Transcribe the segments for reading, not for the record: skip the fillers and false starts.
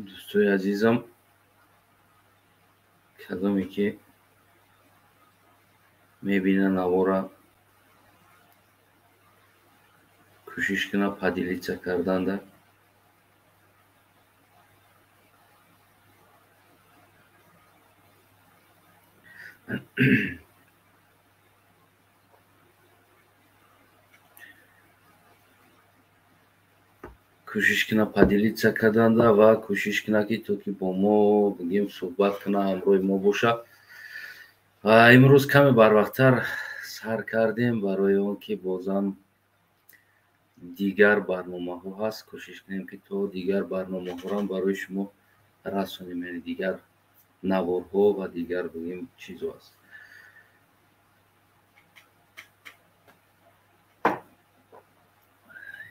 Дӯстои азизам, кадоме ки мебинад навора, кӯшиш кунад поделиться карданда. Кӯшиш кунад поделиться карданда ва кӯшиш кунад, ки то ки бо мо бигем суҳбат кунад, ҳамроҳи мо бошад. Ва имрӯз каме барвақттар сар кардем, барои он ки бозам дигар барномаҳо ҳаст. Кӯшиш кунем, ки то дигар барномаҳоро барои шумо расонем, яъне дигар наворҳо ва дигар бигем чизо аст.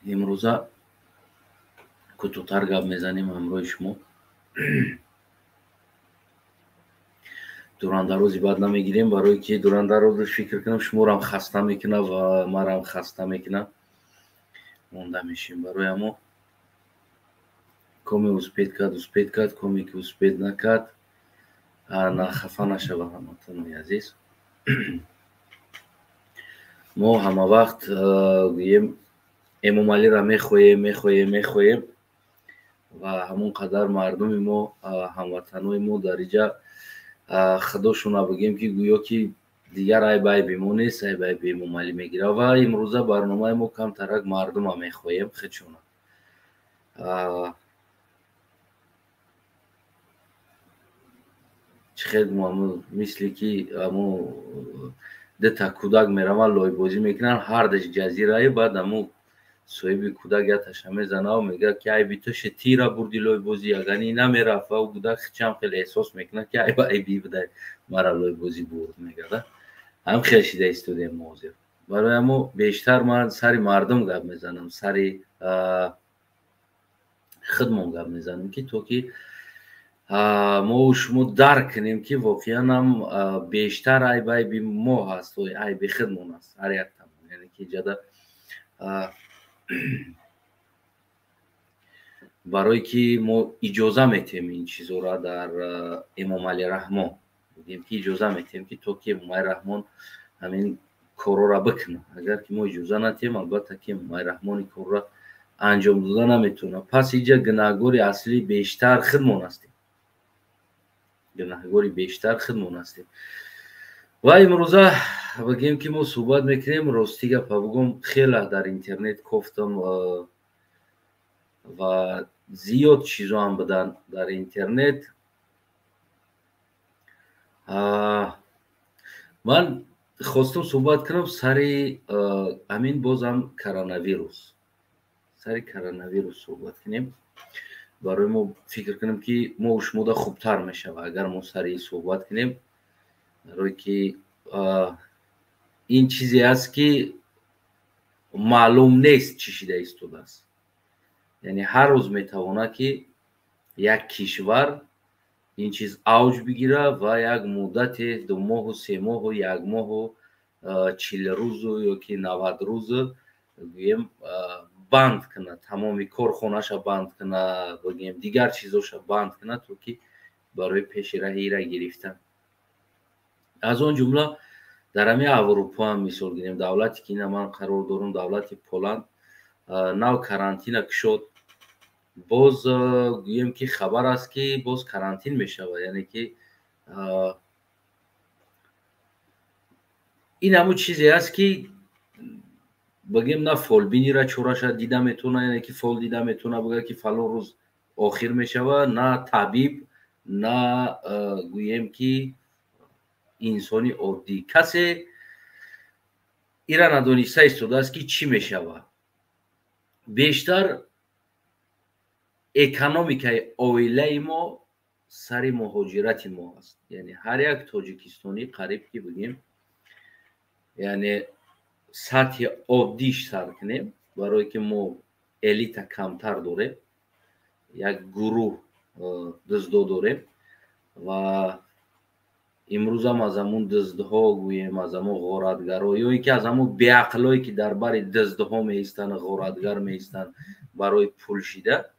Имрӯза кӯтоҳтар гап мезанем ҳамроҳи шумо, дурандарози бад намегирем, барое ки дурандарозаш фикр кунам шуморам хаста мекунад ва марам хаста мекунад, монда мешем. Барои ҳамо коме успеть кард, успеть кард, коме ки успеть накард, на хафа нашава. Ҳамватанои азиз, мо ҳама вақт гӯем Эмомалиро мехоҳем, мехоҳем, мехоҳем ва ҳамон қадар мардуми мо, ҳамватанои мо дар иҷа худошона бигем, ки гӯё ки дигар айб айби мо нест, айб айби Эмомалӣ мегирад. Ва имрӯза барномаи мо камтарак мардума мехоҳем худшона. Чӣ хел мисли ки амо дута кӯдак мераванд, лойбозӣ мекунанд, ҳардаш ҷазирае, баъд амо соҳиби кӯдак яташа мезанаву мегӯяд, ки айби ту ши, тира бурди лойбозӣ, агар ни намерафт. Ва кӯдак хичам хеле эҳсос мекунад, ки айба айби буда, мара лойбозӣ бурд, мегӯяд. Ҳам хел шида истодем мо ҳозир. Барои ҳамо бештар ман сари мардум гап мезанам, сари худмон гап мезанам, ки то ки мо шумо дарк кунем, ки воқеан ҳам бештар айб айби мо ҳаст, айби худмон аст ҳар як тамон. Яъне ки ҷада барое ки мо иҷоза метиҳем ин чизоро дар Эмомалӣ Раҳмон, бигем ки иҷоза метиҳем, ки то ки Эмомалӣ Раҳмон ҳамин корҳоро бикунад. Агар ки мо иҷоза натиҳем, албатта ки Эмомалӣ Раҳмон ин корро анҷом дода наметавонад. Пас инҷа гунаҳгори аслӣ бештар худмон ҳастем, гунаҳгори бештар худмон ҳастем. Ва имрӯза бигем ки мо суҳбат мекунем. Рости гапа бигӯм, хеле дар интернет кофтам ва зиёд чизо ҳам буданд дар интернет. Ман хостам суҳбат кунам сари ҳамин бозам коронавирус, сари коронавирус суҳбат кунем. Барои мо фикр кунем, ки мо шумода хубтар мешавад, агар мо сари ин суҳбат кунем, барое ки ин чизе аст, ки маълум нест чӣ шида истодааст. Яъне ҳар рӯз метавонад, ки як кишвар ин чиз авҷ бигирад ва як муддате 2 моҳу 3 моҳу як моҳу 40 рӯзу ё ки 90 рӯзу гӯем банд кунад, тамоми корхонаша банд кунад, бигем дигар чизоша банд кунад, то ки барои пеши раҳи ира гирифтан. Аз он ҷумла дар ҳамин Аврупо ҳам мисол гирем, давлате ки ина ман қарор дорам, давлати Поланд нав карантина кушод. Боз гӯем ки хабар аст, ки боз карантин мешавад. Яъне ки ин ҳамун чизе аст, ки бигем на фолбинира чораша дида метавонад, яъне ки фол дида метавонад, бигӯяд, ки фалон рӯз охир мешавад, на табиб, на гӯем ки инсони оддӣ. Касе ира надониста истодааст, ки чӣ мешавад. Бештар экономикаи оилаи мо сари муҳоҷирати мо аст. Яъне ҳар як тоҷикистонӣ қариб ки бигем, яъне сатҳи оддиш сар кунем, барое ки мо элита камтар дорем, як гурӯҳ дуздо дорем. Ва имрӯзам аз ҳамун дуздҳо, гӯем аз ҳамун ғоратгаро ё ин ки аз ҳамун беақлое, ки дар бари дуздҳо меистанд, ғоратгар меистанд барои пул шида.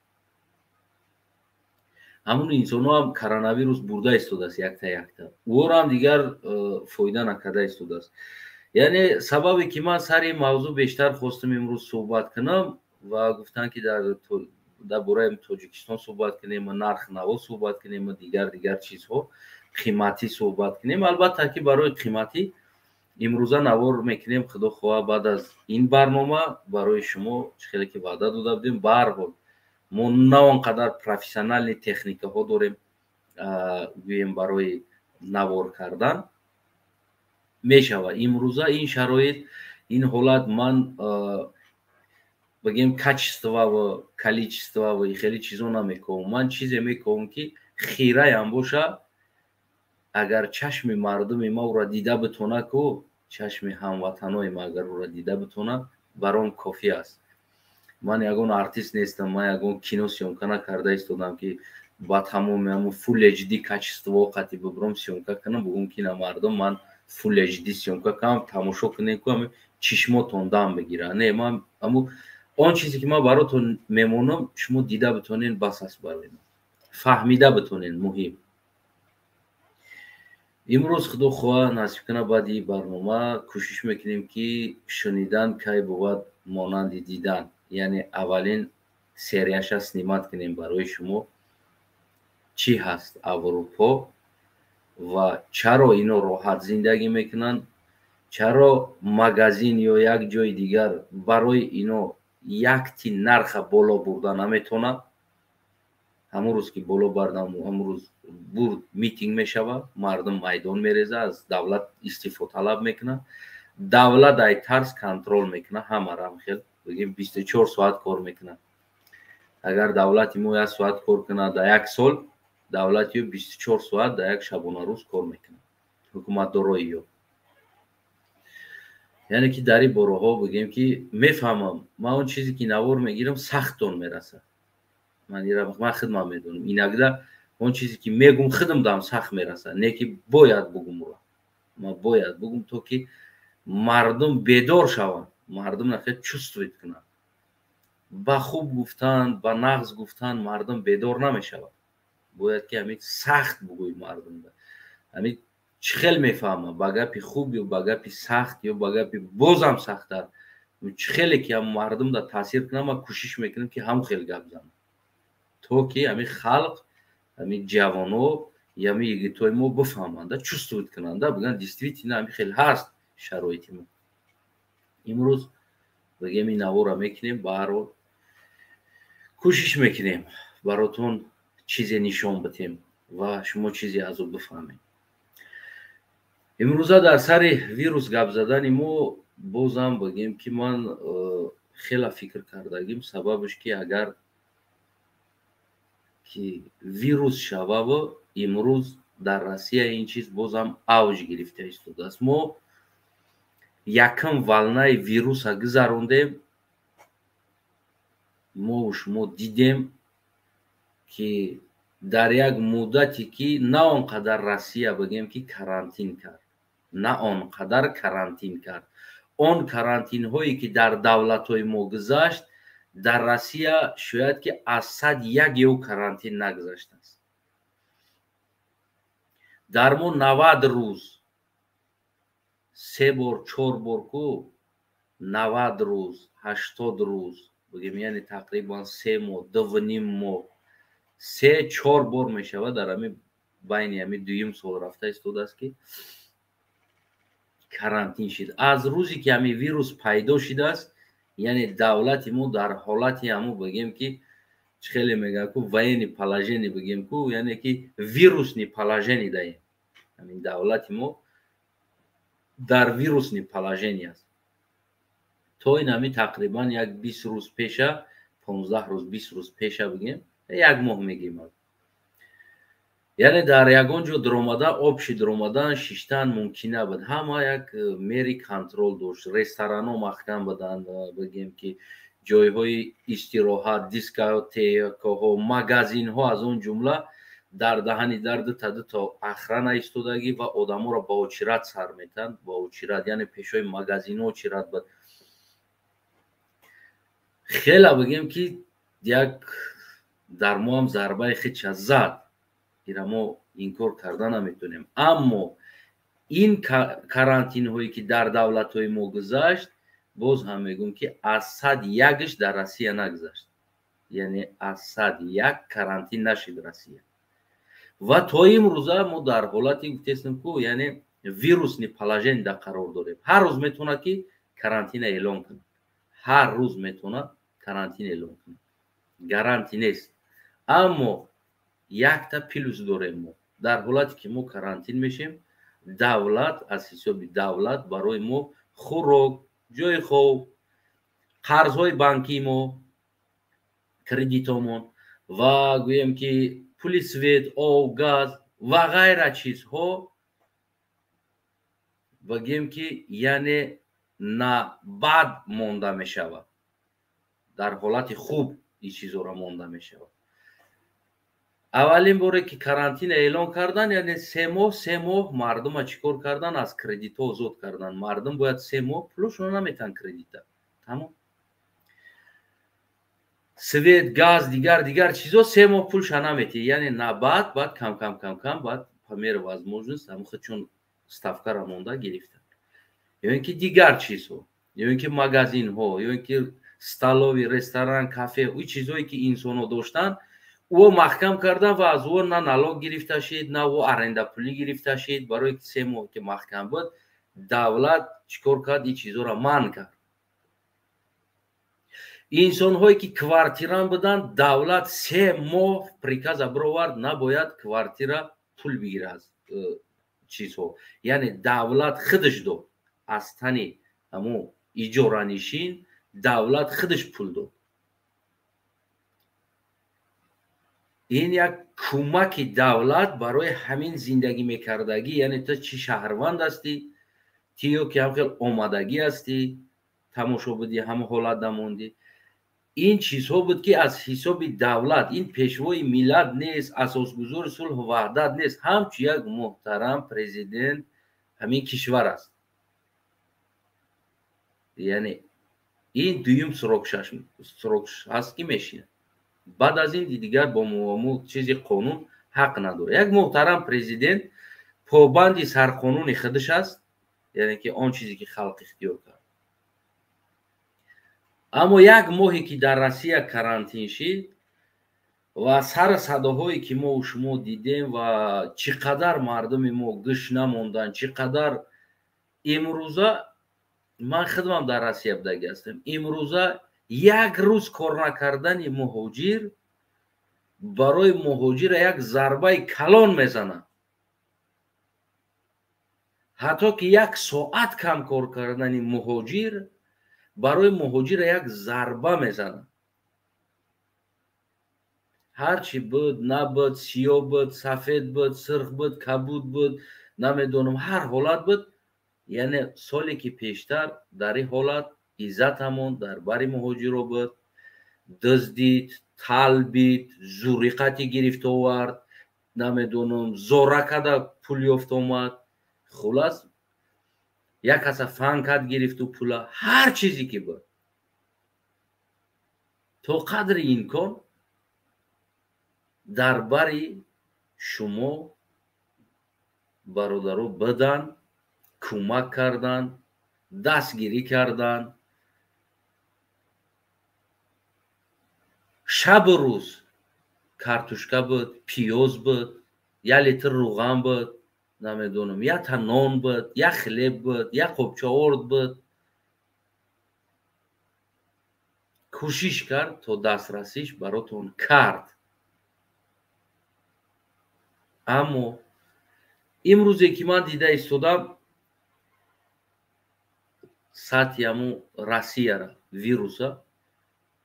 Ҳамун инсонҳо ҳам коронавирус бурда истодааст якта якта, ӯро ҳам дигар фоида накарда истодааст. Яъне сабабе ки ман сари мавзӯъ бештар хостам имрӯз суҳбат кунам ва гуфтанд, ки дар бораи Тоҷикистон суҳбат кунем, нарх наво суҳбат кунем, дигар дигар чизҳо, қиматӣ суҳбат кунем. Албатта, ки барои қиматӣ имрӯза навор мекунем, худо хоҳа, баъд аз ин барнома барои шумо, чӣ хеле ки ваъда дода будем. Баҳарҳол, мо на он қадар профессиональный техникаҳо дорем, гӯем, барои навор кардан мешавад. Имрӯза ин шароит, ин ҳолат, ман бигем, качество ва количество ва хеле чизо намековам. Ман чизе мековам, ки хираям боша, агар чашми мардуми ма ӯра дида битона ку, чашми ҳамватанои ма агар ӯра дида битона, баром кофӣ аст. Ман ягон артист нестам, ман ягон кино съёмка накарда истодам, ки ба тамоми ҳамун Full HD качество қати бибурам, съёмка кунам, бугум, ки на, мардум, ман Full HD съёмка кунам, тамошо кунем ку, ҳами чишмотон дам бигира. Не, ман ҳаму он чизе ки ман баротон мемонам, шумо дида битонен, бас аст барои ман, фаҳмида битонен муҳим. Имрӯз, худо хоҳа, насиб кунад, баъди барнома кӯшиш мекунем, ки шунидан кай бувад монанди дидан, яъне аввалин серияша снимать кунем барои шумо, чӣ ҳаст Аврупо ва чаро ино роҳат зиндагӣ мекунанд, чаро магазин ё як ҷои дигар барои ино якти нарха боло бурда наметавонад. Ҳамон рӯз ки боло бардам, ҳамон рӯз бурд, митинг мешавад, мардум майдон мереза, аз давлат истеъфо талаб мекунад. Давлат ай тарс контроль мекунад ҳамаро, хел бигем, 24 соат кор мекунад. Агар давлати мо як соат кор кунад дар як сол, давлати ё 24 соат дар як шабонарӯз кор мекунад, ҳукуматдорои ё. Яъне ки дар ин бораҳо, бигем, ки мефаҳмам, ман он чизе ки навор мегирам, сахтон мерасад. Ман худман медонам, иногда он чизе ки мегум, худам дам сахт мерасад, не ки бояд бугум уро, ман бояд бугум, то ки мардум бедор шаванд, мардум нахел чувствовать кунанд. Ба хуб гуфтан, ба нағз гуфтан мардум бедор намешавад. Бояд ки ҳамин сахт бугӯй мардумда. Ҳамин чӣ хел мефаҳмам, ба гапи хуб ё ба гапи сахт ё ба гапи бозам сахттар, чӣ хеле ки ҳам мардумда таъсир кунам, ман кӯшиш мекунам, ки ҳамон хел гап занам, то ки ҳамин халқ, ҳамин ҷавоно, ҳамин йигитҳои мо бифаҳманда, чувствовать кунанда, бигӯянд, действительно ҳамин хел ҳаст шароити мо. Имрӯз, бигем, ин навора мекунем. Баҳарҳол, кӯшиш мекунем баротон чизе нишон бидем ва шумо чизе аз ӯ бифаҳмед. Имрӯза дар сари вирус гап задани мо, бозам бигем, ки ман хела фикр кардагим, сабабаш ки агар ки вирус шававу имрӯз дар Россия ин чиз бозам авҷ гирифта истодааст. Мо якум волнаи вируса гузарондем, мову шумо дидем, ки дар як муддате ки на он қадар Россия, бигем, ки карантин кард, на он қадар карантин кард, он карантинҳое ки дар давлатҳои мо гузашт, дар Россия шояд ки аз сад як ё карантин нагузаштааст. Дар мо 90 рӯз, се бор, чор бор ку, 90 рӯз, 80 рӯз бигем, яъне тақрибан 3 моҳ, 2,5 моҳ, се чор бор мешавад. Дар ҳамин байни ҳамин дуюм сол рафта истодааст, ки карантин шид. Аз рӯзе ки ҳамин вирус пайдо шидааст, яъне давлати мо дар ҳолати ҳамун, бигем, ки чӣ хеле мегӯянд ку, военный положение, бигем ку, яъне ки вирусный положение даем. Ҳамин давлати мо дар вирусный положение аст. То ин ҳамин тақрибан як 20 рӯз пеша, 15 рӯз, 20 рӯз пеша, бигем, як моҳ мегем. Яъне дар ягон ҷо дуромадан, общий дуромадан, шиштан мумкин набуд. Ҳама як мери контроль дошт. Ресторанҳо маҳкам буданд, бигем, ки ҷойҳои истироҳат, дискотекаҳо, магазинҳо, аз он ҷумла дар даҳани дар дута дута охрана истодагӣ ва одаморо ба очередь сар метанд, ба очередь, яъне пешои магазинҳо очередь буд. Хела, бигем, ки як дар мо ҳам зарбаи хича зад. Ира мо инкор карда наметонем. Аммо ин карантинҳое ки дар давлатҳои мо гузашт, боз ҳам мегӯм, ки аз 101-ш дар Россия нагузашт. Яъне аз 101 карантин нашид Россия. Ва то имрӯза мо дар ҳолати гуфтестем ку, яъне вирусный положение да қарор дорем. Ҳар рӯз метавонад ки карантина эълон кунад. Ҳар рӯз метавонад карантин эълон кунад. Гарантия нест. Аммо якта плюс дорем мо. Дар ҳолате ки мо карантин мешем, давлат аз ҳисоби давлат барои мо хӯрок, ҷои хоб, қарзҳои банкии мо, кредитомон ва гӯем ки пули свет, об, газ ва ғайра чизҳо, ва гӯем ки яъне на бад монда мешавад. Дар ҳолати хуб ин чизҳоро монда мешавад. Аввалин боре ки карантина эълон кардан, яъне 3 моҳ мардума чӣ кор кардан? Аз кредитҳо озод кардан. Мардум бояд 3 моҳ пулошонро наметаҳанд кредита. Тамом. Свет, газ, дигар дигар чизо 3 моҳ пулша наметиҳ. Яъне на баъд, баъд кам кам кам кам, баъд по мере возможность ҳамон чун ставкара монда гирифтан. Ё ин ки дигар чизҳо, ё ин ки магазинҳо, ё ин ки столовый, ресторан, кафе, ӯ чизҳое ки инсонҳо доштанд, ӯ маҳкам кардан ва аз ӯ на налог гирифта шид, на ӯ аренда пулӣ гирифта шид. Барои ки 3 моҳ ки маҳкам буд, давлат чӣ кор кард? Ин чизҳоро манъ кард. Инсонҳое ки квартиран буданд, давлат 3 моҳ приказа бировард, набояд квартира пул бигирад аз чизҳо. Яъне давлат худаш дод, аз тани ҳамун иҷоранишин давлат худаш пул дод. Ин як кӯмаки давлат барои ҳамин зиндагӣ мекардагӣ. Яъне ту чӣ шаҳрванд ҳастӣ, ти ё ки ҳам хел омадагӣ ҳастӣ, тамошо будӣ, ҳама ҳолат намондӣ. Ин чизҳо буд ки аз ҳисоби давлат, ин пешвои миллат нест, асосгузори сулҳу ваҳдат нест, ҳамчун як муҳтарам президент ҳамин кишвар аст. Яъне ин дуюм срок ҳаст ки мешинад. Баъд аз ин дигар бо чизи қонун ҳақ надорад. Як муҳтарам президент побанди сарқонуни худаш аст, яъне ки он чизе ки халқ ихтиёр кард. Аммо як моҳе ки дар Россия карантин шид ва сар садоҳое ки мо шумо дидем ва чӣ қадар мардуми мо гӯш намонданд, чӣ қадар имрӯза ман худам дар Россия будагӣ ҳастам. Имрӯза як рӯз кор накардани муҳоҷир барои муҳоҷира як зарбаи калон мезанад. Ҳатто ки як соат кам кор кардани муҳоҷир барои муҳоҷира як зарба мезанад. Ҳарчи буд, набуд, сиёҳ буд, сафед буд, сирх буд, кабуд буд, намедонам, ҳар ҳолат буд. Яъне соле ки пештар дар ин ҳолат иззатамон дар бари муҳоҷиро буд, дуздид, талбид, зуриқати гирифт овард, намедонам, зора када пул ёфт омад. Хулас, як каса фан кад гирифту пула, ҳар чизе ки буд. То қадри имкон дар бари шумо бародаро бидан, кӯмак кардан, дастгирӣ кардан. Шабу рӯз картушка буд, пиёз буд, як литр рӯған буд, намедонам, як та нон буд, як хлеб буд, як қопча орд буд. Кӯшиш кард то дастрасиш баротон кард. Аммо имрӯзе ки ман дида истодам сатҳи ҳамун Россияра вируса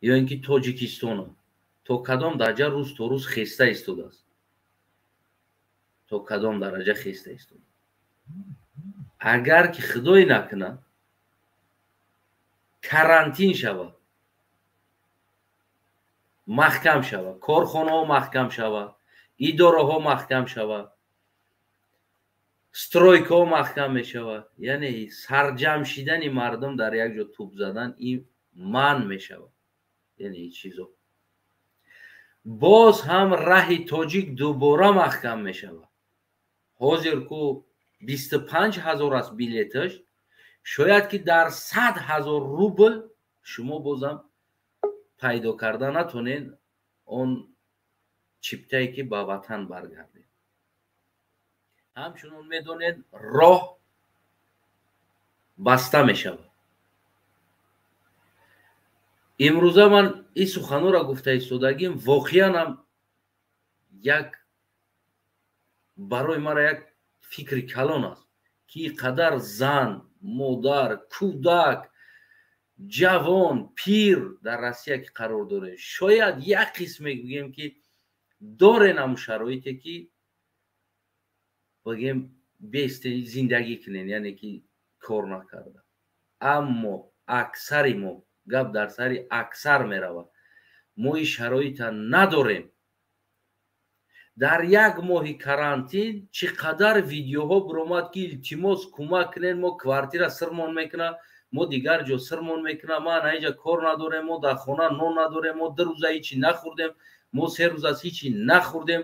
ё ин ки Тоҷикистона то кадом дараҷа рӯз то рӯз хеста истодааст. То кадом дараҷа хеста истодааст. Агар ки худое накунад карантин шавад, маҳкам шавад, корхонаҳо маҳкам шавад, идораҳо маҳкам шавад, стройкаҳо маҳкам мешавад. Яъне сарҷамъ шидани мардум дар як ҷо туп задан ин манъ мешавад. Яъне ин чизо. Боз ҳам раҳи тоҷик дубора маҳкам мешавад. Ҳозир ку 25 ҳазор аст билеташ, шояд ки дар 100 ҳазор рубл шумо бозам пайдо карда натонед он чиптае ки ба ватан баргардед. Ҳамчунон медонед, роҳ баста мешавад. Имрӯза ман ин суханҳоро гуфта истодагим, воқеан ҳам як барои мара як фикри калон аст, ки ин қадар зан, модар, кӯдак, ҷавон, пир дар Россия ки қарор доред, шояд як қисме бигем ки дорен ҳамун шароите ки бигем бест зиндагӣ кунен, яъне ки кор накарда. Аммо аксари мо, гап дар сари аксар меравад, мо ин шароита надорем. Дар як моҳи карантин чӣ қадар видеоҳо биромад ки илтимос кӯмак кунед, мо квартира сирмон мекунад, мо дигар ҷо сирмон мекунад, ма анаиҷа кор надорем, мо дар хона нон надорем, мо 2 рӯза ҳичи нахӯрдем, мо 3 рӯз аз ҳичи нахӯрдем.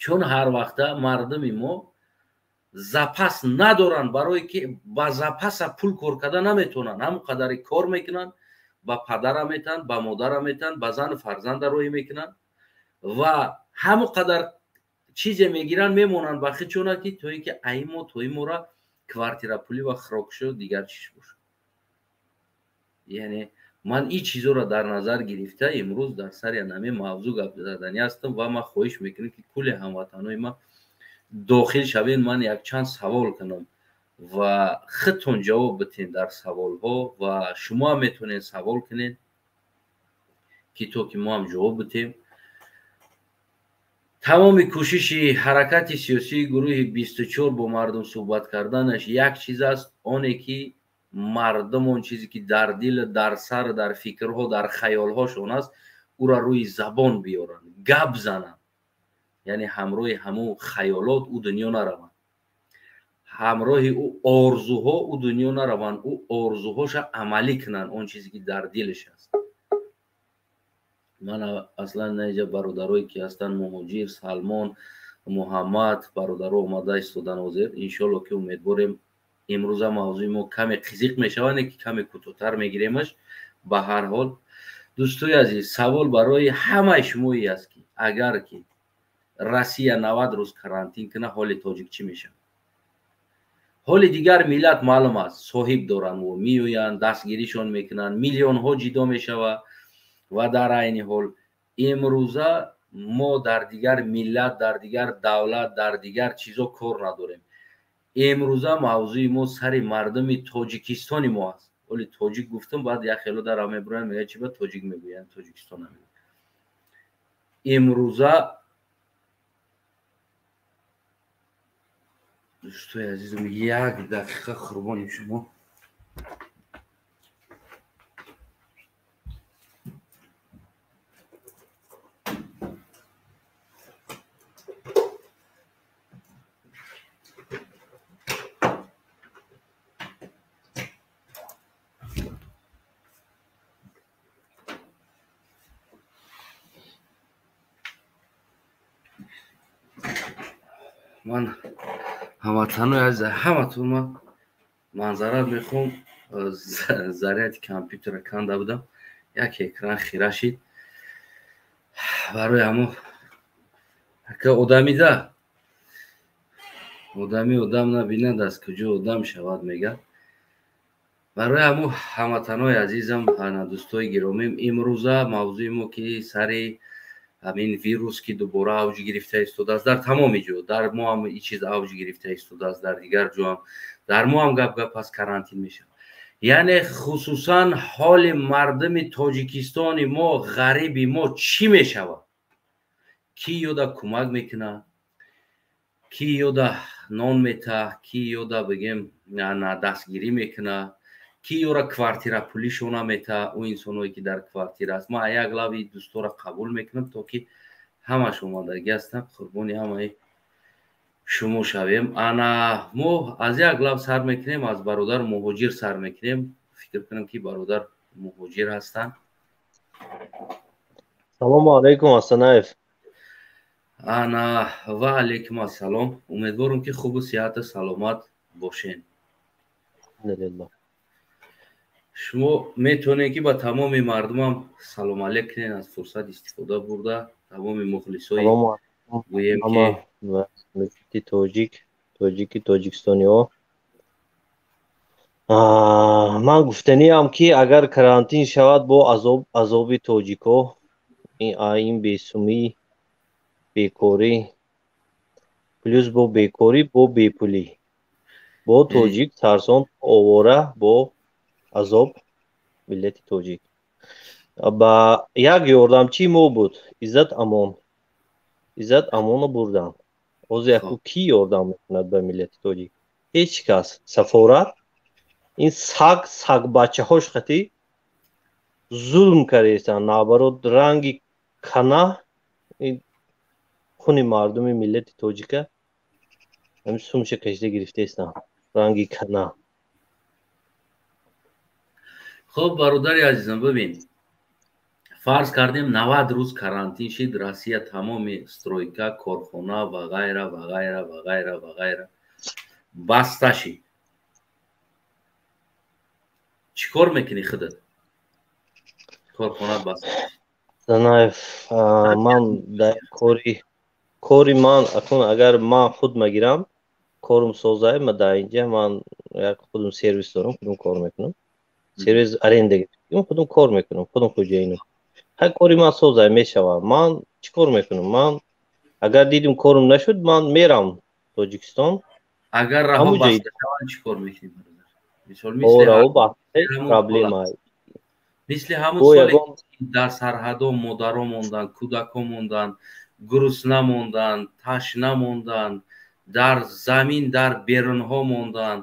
Чун ҳар вақта мардуми мо запас надоранд, барое ки ба запаса пул кор карда наметавонанд. Ҳамон қадаре кор мекунанд, ба падара метаҳанд, ба модара метаҳанд, ба зану фарзанда роҳӣ мекунанд ва ҳамон қадар чизе мегиранд, мемонанд ба хичона ки то ин ки ай мо то ин мора квартира пулӣ ва хӯрокшо дигар чиз бошад. Яъне ман ин чизоро дар назар гирифта имрӯз дар сари ҳамин мавзӯъ гап заданӣ ҳастам ва ман хоҳиш мекунам ки кулли ҳамватанҳои ман дохил шавед, ман якчанд савол кунам ва худтон ҷавоб битен дар саволҳо ва шумо ҳам метавонед савол кунед ки то ки мо ҳам ҷавоб битем. Тамоми кӯшиши ҳаракати сиёсии гурӯҳи 24 бо мардум суҳбат карданаш як чиз аст, оне ки мардум он чизе ки дар дил, дар сар, дар фикрҳо, дар хаёлҳошон аст, ӯра рӯи забон биёранд, гап зананд. Яъне ҳамроҳи ҳамон хаёлот ӯ дунё нараванд, ҳамроҳи ӯ орзуҳо ӯ дунё нараванд, ӯ орзуҳоша амалӣ кунанд, он чизе ки дар дилаш аст. Ман аслан наиҷа бародарое ки ҳастанд, Муҳоҷир, Салмон, Муҳаммад, бародаро омада истодан ҳозир. Иншоалло ки умедворем имрӯза мавзӯи мо каме қизиқ мешавад, не ки каме кӯтоҳтар мегиремаш. Ба ҳар ҳол дӯстои азиз, савол барои ҳамаи шумое аст ки агар ки Россия 90 рӯз карантин кунад, ҳоли тоҷик чӣ мешавад? Ҳоли дигар миллат маълум аст, соҳиб доранд, меоянд, дастгиришон мекунанд, миллионҳо ҷидо мешавад ва дар айни ҳол имрӯза мо дар дигар миллат, дар дигар давлат, дар дигар чизо кор надорем. Имрӯза мавзӯи мо сари мардуми Тоҷикистони мо аст. Оли тоҷик гуфтам, баъд як хело дар мебуранд, мегӯянд чи ба тоҷик мегӯянд, Тоҷикистон намегӯянд. Имрӯза дӯстои азизам, як дақиқа қурбони шумо. Ман ҳамватанои азиз, ҳаматон ман манзарат мехоҳам. Заряди компютера канда будам, як экран хира шид. Барои ҳамо ака одамида одами одам набинад, аз куҷо одам шавад мегӯяд. Барои ҳамо ҳамватанои азизам, дӯстои гиромим, имрӯза мавзӯи мо ки сари ҳамин вирус ки дубора авҷ гирифта истодааст дар тамоми ҷо, дар мо ҳам ин чиз авҷ гирифта истодааст, дар дигар ҷо ҳам, дар мо ҳам гап гап аст, карантин мешавад. Яъне хусусан ҳоли мардуми Тоҷикистони мо, ғариби мо чӣ мешавад? Ки ёда кӯмак мекунад, ки ёда нон метаҳ, ки ёда бигем дастгирӣ мекунад, ки ёра квартира пулишона метаҳ, ӯ инсоное ки дар квартира аст. Ман як лави дӯстора қабул мекунам, то ки ҳамаш омадагӣ ҳастанд, қурбони ҳамаи шумо шавем. Ана мо аз як лав сар мекунем, аз бародар Муҳоҷир сар мекунем. Фикр кунам ки бародар Муҳоҷир ҳастанд. Салому алайкум, Ҳасанаев. Ана, ва алайкум ассалом. Умедворам, ки хубу сиҳату саломат бошен. Алҳамдулиллоҳ. Шумо метавонед, ки ба тамоми мардумам салом алейк кунед, аз фурсат истифода бурда тамоми мухлисои гӯем, ки ки тоҷик, тоҷики тоҷикистониҳо. Ман гуфтаниам, ки агар карантин шавад, бо азоб, азоби тоҷико, ин бесумӣ, бекорӣ, плюс бо бекорӣ, бо бепулӣ, бо тоҷик тарсон, овора, бо азоб миллати тоҷик. Ба як ёрдамчии мо буд Иззат Амон. Иззат Амонро бурданд. Ҳозир яку кӣ ёрдам мекунад ба миллати тоҷик? Ҳеҷ кас. Сафорат ин саг, сагбачаҳош хати зулм кардаистанд, наоборот, ранги кана хуни мардуми миллати тоҷика ҳамин сумша кашида гирифтаистанд, ранги кана. Хуб, бародари азизам, бибин, фарз кардем, 90 рӯз карантин шид Россия, тамоми стройка, корхона ва ғайра ва ғайра ва ғайра ва ғайра баста шид. Чӣ кор мекунӣ худат, корхона баста? Санаев, ман дар кори ман акнун, агар ман худ магирам, корум созай. Ма дар инҷа ман як худум сервис дорам, худум кор мекунам, сервис аренда гирифтем, худум кор мекунам, худум хоҷаинам. Ҳар кори ман созай мешавад. Ман чӣ кор мекунам? Ман агар дидим, корум нашуд, ман мерам Тоҷикистон. Агар раҳо баста шаванд, чӣ кор мекунӣ? Проблема. Мисли ҳамун соле дар сарҳадо модаро монданд, кӯдако монданд, гурусна монданд, ташна монданд, дар замин, дар берунҳо монданд.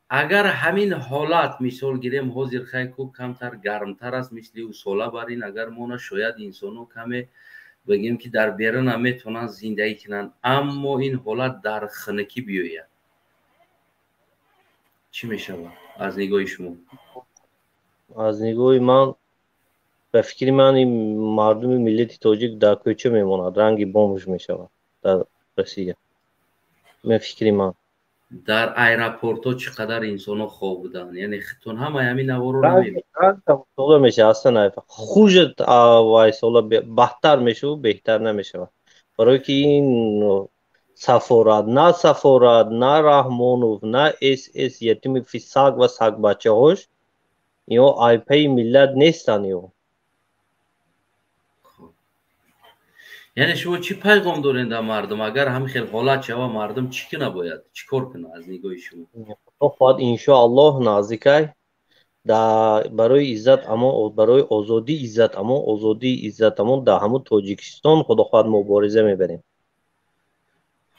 Агар ҳамин ҳолат, мисол гирем, ҳозир хайку камтар гармтар аст, мисли ӯ сола бар ин агар мона, шояд инсонҳо каме бигем, ки дар берунам метавонанд зиндагӣ кунанд, аммо ин ҳолат дар хунукӣ биёяд, чӣ мешавад аз нигоҳи шумо? Аз нигоҳи ман, ба фикри ман, ин мардуми миллати тоҷик дар кӯча мемонад, ранги бомж мешавад дар Россия, мен фикри ман. Дар аэропортҳо чӣ қадар инсонҳо хоб буданд, яъне хитон ҳамаи ҳамин наворо. Сола мешавад, асан, хуже вай сола бадтар мешавад, беҳтар намешавад, барое ки ин сафорат, на сафорат, на Раҳмонов, на сс ятими фисак ва сагбачаҳош, ино айпаи миллат нестанд ё. Яъне шумо чӣ пайғом доред дар мардум? Агар ҳамин хел ҳолат шава, мардум чӣ куна бояд, чӣ кор куна аз нигоҳи шумо? Худо хоҳад, иншоаллоҳ, наздикай барои Иззат Амон, барои озодии Иззат Амон, озодии Иззат Амон дар ҳамун Тоҷикистон, худо хоҳад, мубориза мебарем.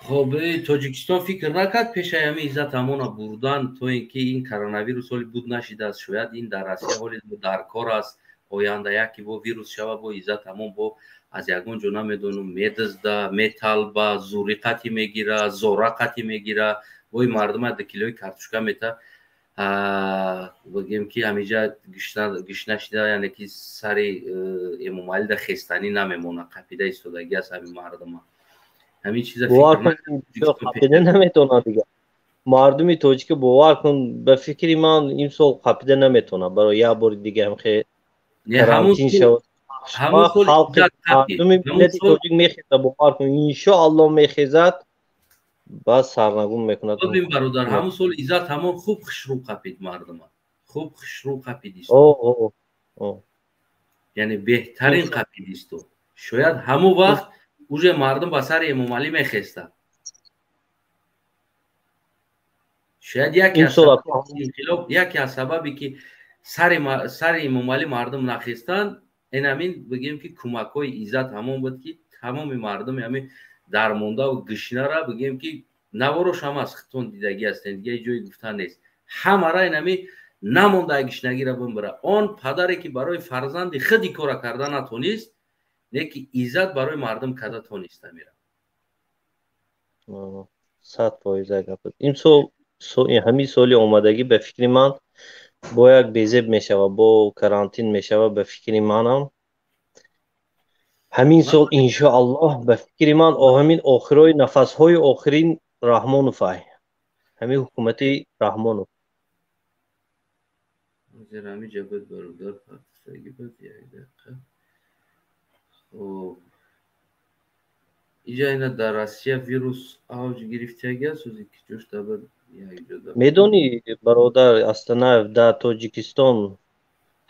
Хоб, Тоҷикистон фикр накард пешаи ҳамин Иззат Амона бурдан, то ин ки ин коронавирус ҳоли буд нашидааст, шояд ин дар Россия ҳоли дар кор аст, оянда яке бо вирус шава, бо Иззат Амон бо аз ягон ҷо, намедонам, медизда, металба, зуриқати мегира, зорақати мегира, бои мардума 2 килои картошка мета, бигем, ки ҳамиҷа гишна шида, яъне ки сари Эмомалида хестанӣ намемона, қапида истодагӣ аст ҳамин мардума, ҳамин чиза. Қапида наметавонад дига мардуми тоҷика, бовар кун, ба фикри ман, имсол қапида наметавонад барои як бори дига ҳамхе карантин шавад. Халқи мардуми миллати тоҷик мехезад, бовар кун, иншоаллоҳ, мехезад, баъд сарнагун мекунад. Бибин, бародар, ҳамун сол Иззат ҳамон хуб хушрӯ қапид мардума, хуб хушрӯ қапид, яъне беҳтарин қапид истод. Шояд ҳамон вақт уже мардум ба сари Эмомалӣ мехестад. Шояд яке аз сабабе, ки сари Эмомалӣ мардум нахестанд, ин ҳамин, бигем, ки кӯмакҳои Иззат ҳамон буд, ки тамоми мардуми ҳамин дармондаву гишнара, бигем, ки наворош ҳам аз хитон дидагӣ ҳастем, дига ҷои гуфтан нест, ҳамара ин ҳами намонда гишнагиро бимбира. Он падаре, ки барои фарзанди худи кора карда натонист, не ки Иззат барои мардум карда тониста мера. 100% гап. Имсол, ҳамин соли омадагӣ, ба фикри ман, бо як безеб мешавад, бо карантин мешавад, ба фикри манам. Ҳамин сол, иншоаллоҳ, ба фикри ман, ҳамин охирои нафасҳои охирин Раҳмонов ай, ҳамин ҳукумати Раҳмонов. Ҳозир ҳамиҷа буд, бародар, партистагӣ буд, як дақиқа. Хоб, иҷа ина дар Россия вирус авҷ гирифтагӣ аст, ози ки ҷош дабад. Медонӣ, бародар Астанаев, дар Тоҷикистон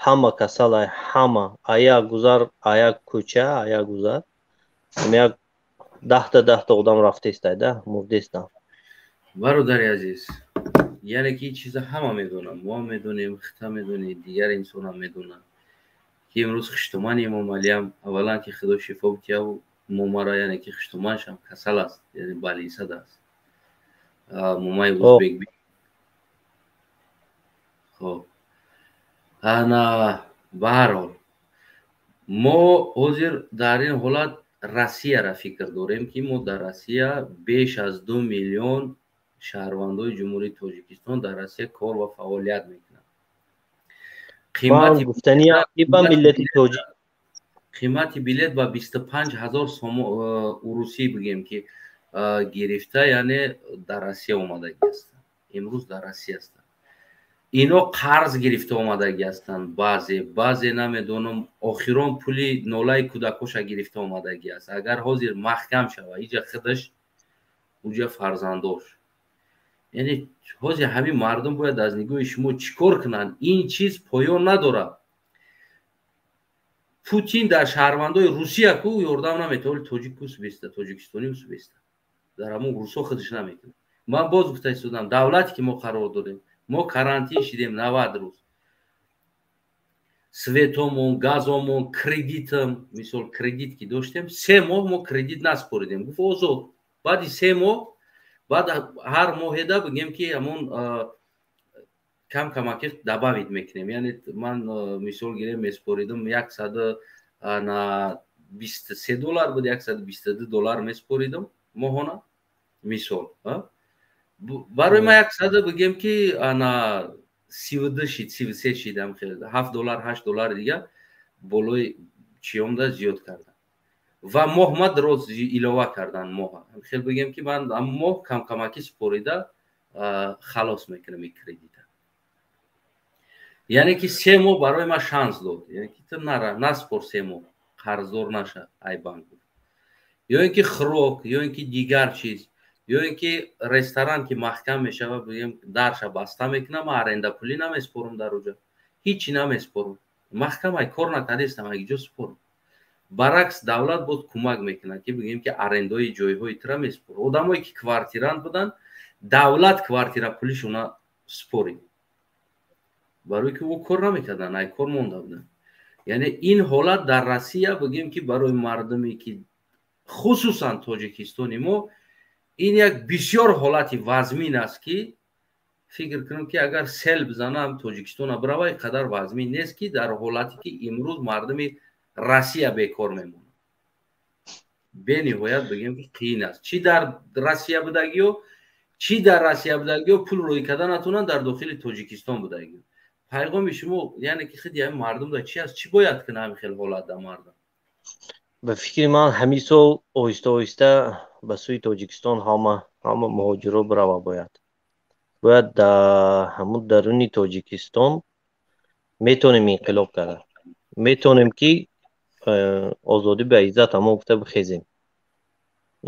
ҳама касалай, ҳама. Аяк гузар, аяк кӯча, аяк гузар, як 10-та 10-та одам рафтестай да, мурдестан. Бародари азиз, яъне ки ин чиза ҳама медонам, мо медонем, хита медонӣ, дигар инсонам медонад, ки имрӯз хуштумани Эмомалиам, аввалан, ки Худо шифо битияву момара, яъне ки хуштуманшам касал аст, яъне балисад аст момаи узбек. Хоб, ана ба ҳар ҳол, мо ҳозир дар ин ҳолат Россияра фикр дорем, ки мо дар Россия беш аз 2 миллион шаҳрвандои Ҷумҳурии Тоҷикистон дар Россия кор ва фаъолият мекунанд. Гуфтаниам ки ба миллати тоҷик Қимати билет ба 25 000 сомо урусӣ бигем, ки гирифта, яъне дар Россия омадагӣ ҳастанд, имрӯз дар Россия ҳастанд. Ино қарз гирифта омадагӣ ҳастанд, баъзе намедонам, охирон пули нолаи кӯдакоша гирифта омадагӣ аст. Агар ҳозир маҳкам шава иҷа, худаш уҷа фарзандош, яъне ҳозир ҳамин мардум бояд аз нигоҳи шумо чӣ кор кунанд? Ин чиз поён надорад. Путин дар шаҳрвандои Русия ку ёрдам наметаволи, тоҷик усбеста, тоҷикистонӣ усбеста, дар ҳамон русо худаш намекунад. Ман боз гуфта истодам, давлате ки мо қарор дорем, мо карантин шидем 90 рӯз, светомон, газомон, кредитам, мисол, кредит ки доштем, 3 моҳ мо кредит наспоридем, гуфт озод. Баъди 3 моҳ, баъд ҳар моҳеда бигем, ки ҳамон кам камаки добавить мекунем. Яъне ман, мисол гирем, меспоридам 123 доллар буд, 122 доллар меспоридам моҳона. Мисол, барои ман яксаду, бигем, ки ана 32 шид, 33 шидам, 7 доллар, 8 доллари дига болои чиёмда зиёд кардам ва моҳ ма дроз илова кардан моҳа. Хел бигем, ки ман моҳ камкамакӣ спорида халос мекунам ин кредита. Яъне ки 3 моҳ барои ман шанс дод, яъне ки ту нара наспор, 3 моҳ қарздор наша ай банк, ё ин ки хӯрок, ё ин ки дигар чиз, ё ин ки ресторан ки маҳкам мешава, бигем, дарша баста мекунам, ман аренда пулӣ намеспорам, дар уҷа ҳичи намеспорам, маҳкам ай, кор накардестам, ай ҷо спорам? Баръакс, давлат боз кӯмак мекунад, ки бигем, ки арендаи ҷойҳои тура меспорад. Одамое ки квартирант буданд, давлат квартира пулишона спорид, барое ки ӯ кор намекарданд, ай кор монда буданд. Яъне ин ҳолат дар Россия, бигем, ки барои мардуме ки хусусан Тоҷикистони мо, ин як бисёр ҳолати вазмин аст, ки фикр кунам, ки агар сел бизанам, Тоҷикистона бирава, ин қадар вазмин нест, ки дар ҳолате ки имрӯз мардуми Россия бекор мемонад. Бениҳоят, бигем, ки қиин аст. Чӣ дар Россия будагиё, чӣ дар Россия будагиё пул рӯй карда натавонанд, дар дохили Тоҷикистон будагиё. Пайғоми шумо, яъне ки худи ҳамин мардум да чи аст? Чӣ бояд кунад ҳамин хел ҳолат да мардум? Ба фикри ман, ҳамин сол оҳиста оҳиста ба сӯи Тоҷикистон ҳама муҳоҷиро бирава. Бояд дар ҳамун даруни Тоҷикистон метавонем инқилоб карда, метавонем, ки озодӣ ба иззат ҳамон гуфта бихезем.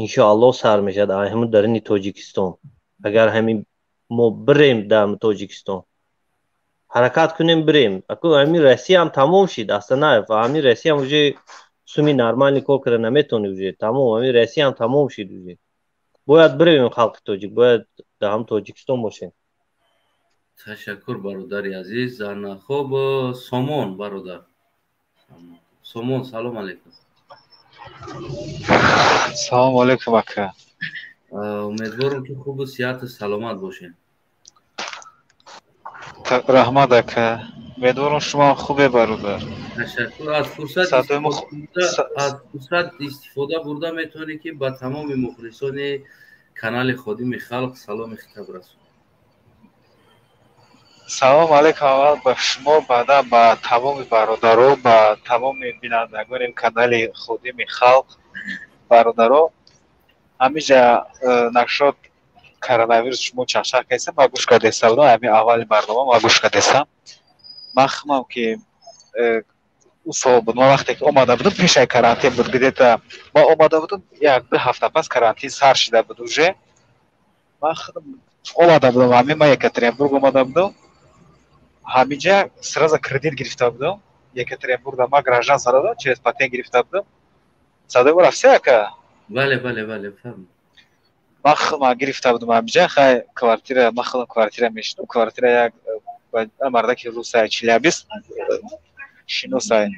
Иншоаллоҳ, сар мешавад ҳамун даруни Тоҷикистон. Агар ҳамин мо бирем, дар Тоҷикистон ҳаракат кунем, бирем. Ҳамин Россиям тамом шид, Астанаев, ҳамин Россиям уже суми нормальный кор карда наметавонӣ, уже тамом, ҳамин Россиям тамом шид уже. Бояд бирем, халқи тоҷик бояд дар ҳам Тоҷикистон бошем. Ташаккур, бародари азиз. Хоб, Сомон, бародар Сомон, салом алейкум. Салому алейкум, ака. Умедворам, ки хубу сиҳату саломат бошед. Раҳмат, ака, умедворам, шумо хубе, бародар. Ташаккур. Аз фурсат истифода бурда метавонӣ, ки ба тамоми мухлисони канали Ходими халқ саломи хитоб расонӣ. Салом алейкум аввал ба шумо, баъдан ба тамоми бародаро, ба тамоми бинандагони канали Ходими халқ. Бародаро, ҳамиҷа нашод коронавирус шумо чахчах кардестам, ман гӯш кардестам, ҳамин аввали барнома ман гӯш кардестам. Ман хумам ки ӯ сол буд, ман вақте ки омада будам, пешаи карантин буд, где-то ман омада будам, як ду ҳафта пас карантин сар шида буд уже. Ман худам омада будам, ҳамин ман Екатеринбург омада будам, ҳаминҷа сразу кредит гирифта будам. Екатеринбургда ман гражданство додам, через патент гирифта будам. Садои мо рафтия, ака? Бале, бале, бале, фаҳм. Ман худам гирифта будам ҳаминҷа, хай квартира, ман худам квартира мешинам, квартира як мардаки русай, Челябинск шиносай.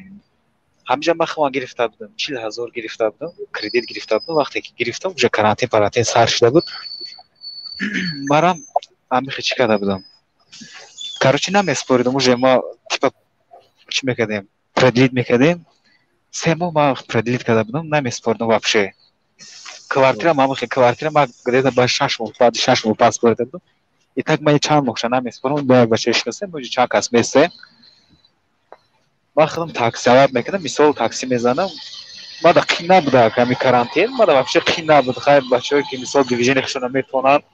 Ҳаминҷа ман худам гирифта будам, 40 000 гирифта будам, кредит гирифта будам. Вақте ки гирифтам, уже карантин парантин сар шуда буд. Марам ҳамихе чӣ карда будам, короче, намеспоридам уже. Ма типа чӣ мекардем, продлить мекардем, 3 моҳ ма продлить карда будам, намеспоридам вообще. Квартира мамихе квартира ма где-то ба 6 моҳ, баъди 6 моҳ пас спорида будам. И так ма чанд моҳша намеспорам. Бо як бача шиносем, чанд кас месем. Ман худам таксиават мекардам, мисол, такси мезанам. Мада қин набуда ҳами карантин, мада вообще қин набуд. Хай, бачаҳое ки мисол движение худшона метавонанд,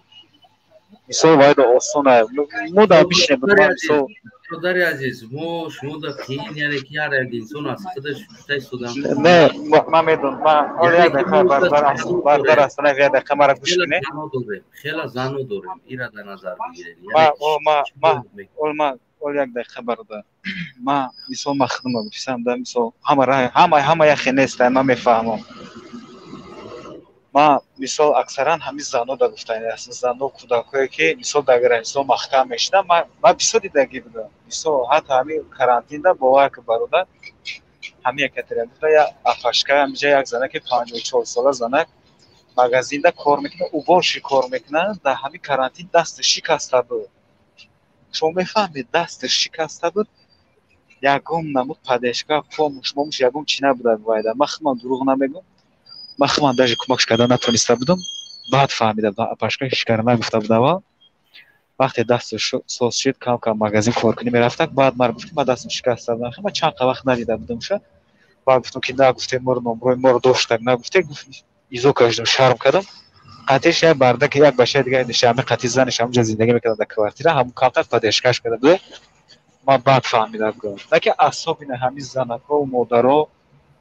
мисол, вайда осона мо да бишинем, мисол. Бародари азиз, мо шумо да қиин, яъне ки ҳар як инсон аз худаш гуфта истодам. Не, ман медонам, ман ҳоло як дақиқа, бародар Астанаев, як дақиқа мара гӯш кунед. Хела зано дорем, ира дар назар бигиред. Ма ҳол як дақиқа, бародар. Ма мисол, ма худама гуфтам да, мисол, ҳама ҳама яхе нест, ман мефаҳмам. Ма мисол, аксаран ҳамин зано да гуфтани аст, зано, кӯдакое ки мисол дар граница маҳкам мешинанд. Ма бисёр дидагӣ будам, мисол, ҳатто ҳамин карантинда, бовар ки, бародар, ҳамин Екатеринбургда як апашка, ҳаминҷа як занаки 54сола, занак магазинда кор мекунад, уборщик кор мекунад, дар ҳамин карантин дасташ шикаста буд. Шумо мефаҳмед, дасташ шикаста буд, ягон намуд поддержка, помощь момуш, ягон чӣ набуда вайда. Ман худман дурӯғ намегӯм, ман худман даже кӯмакш карда натониста будам. Баъд фаҳмида будам, апашка ҳеч кара нагуфта буд аввал. Вақте дасташ соз шуд, кам кам магазин коркунӣ мерафтак, баъд мара гуфт, ки ман дастам шикаста будам. Ман чанд вақт надида будамша. Баъд гуфтам, ки нагуфте, моро номрои моро доштак, нагуфте. Изо кашидам, шарм кардам. Қатиш як бардаки, як бачаи дига нишами, қати заниш ҳамунҷа зиндагӣ мекардам дар квартира, ҳамун камтар поддержка ш карда буде. Ман баъд фаҳмида будам, наки асобина ҳамин занако, модаро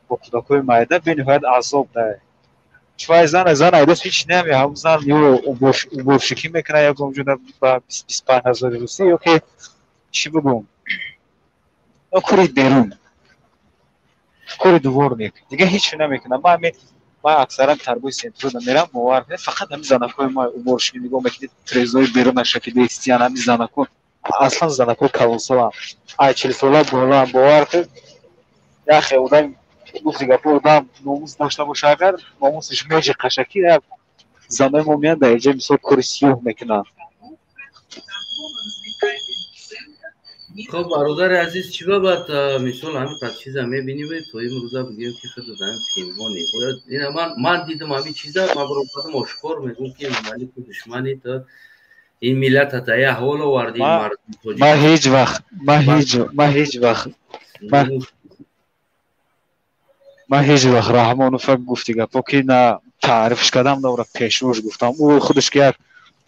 бо кӯдакҳои майда бениҳоят азоб да. Чувай зан, зан айдас ҳеч наме, ҳамун зан ё уборщик ӣ мекунад ягон ҷода ба 25 000 русӣ, ё ки чӣ бигӯм, ё кори берун, кори дворник, дига ҳеч намекунад. Ман ҳамин, ман аксаран торговый центр ода мерам, бовар кунед, фақат ҳамин занакҳои ма уборщик нигоҳ мекунед, трезои берунаша ки дестиян, ҳамин занако, аслан занако калонсолам, ай 40сола болаам. Бовар кунед, яхе одам гуфти гапо, одам номус дошта боша, агар номусиш меҷиқаша, ки як занои мо меянд дар инҷа, мисол, кори сиёҳ мекунанд. Хоб, бародари азиз, чӣ ба баъд, мисол, ҳамин қад чиза мебинӣ, то имрӯза бигӯем, ки худ ҳамин пинҳонӣ бояд ина. Ман дидам ҳамин чиза, ман баромадам, ошкор мегӯм, ки Эмомалику душмани то ин миллата та як ҳол оварди. Ман ҳеҷ вақт, ман ҳеҷ вақт ман ҳеҷ вақт Раҳмонова, гуфти гапо, ки на таърифш кардам, на ӯра пешвош гуфтам. Ӯ худаш ки як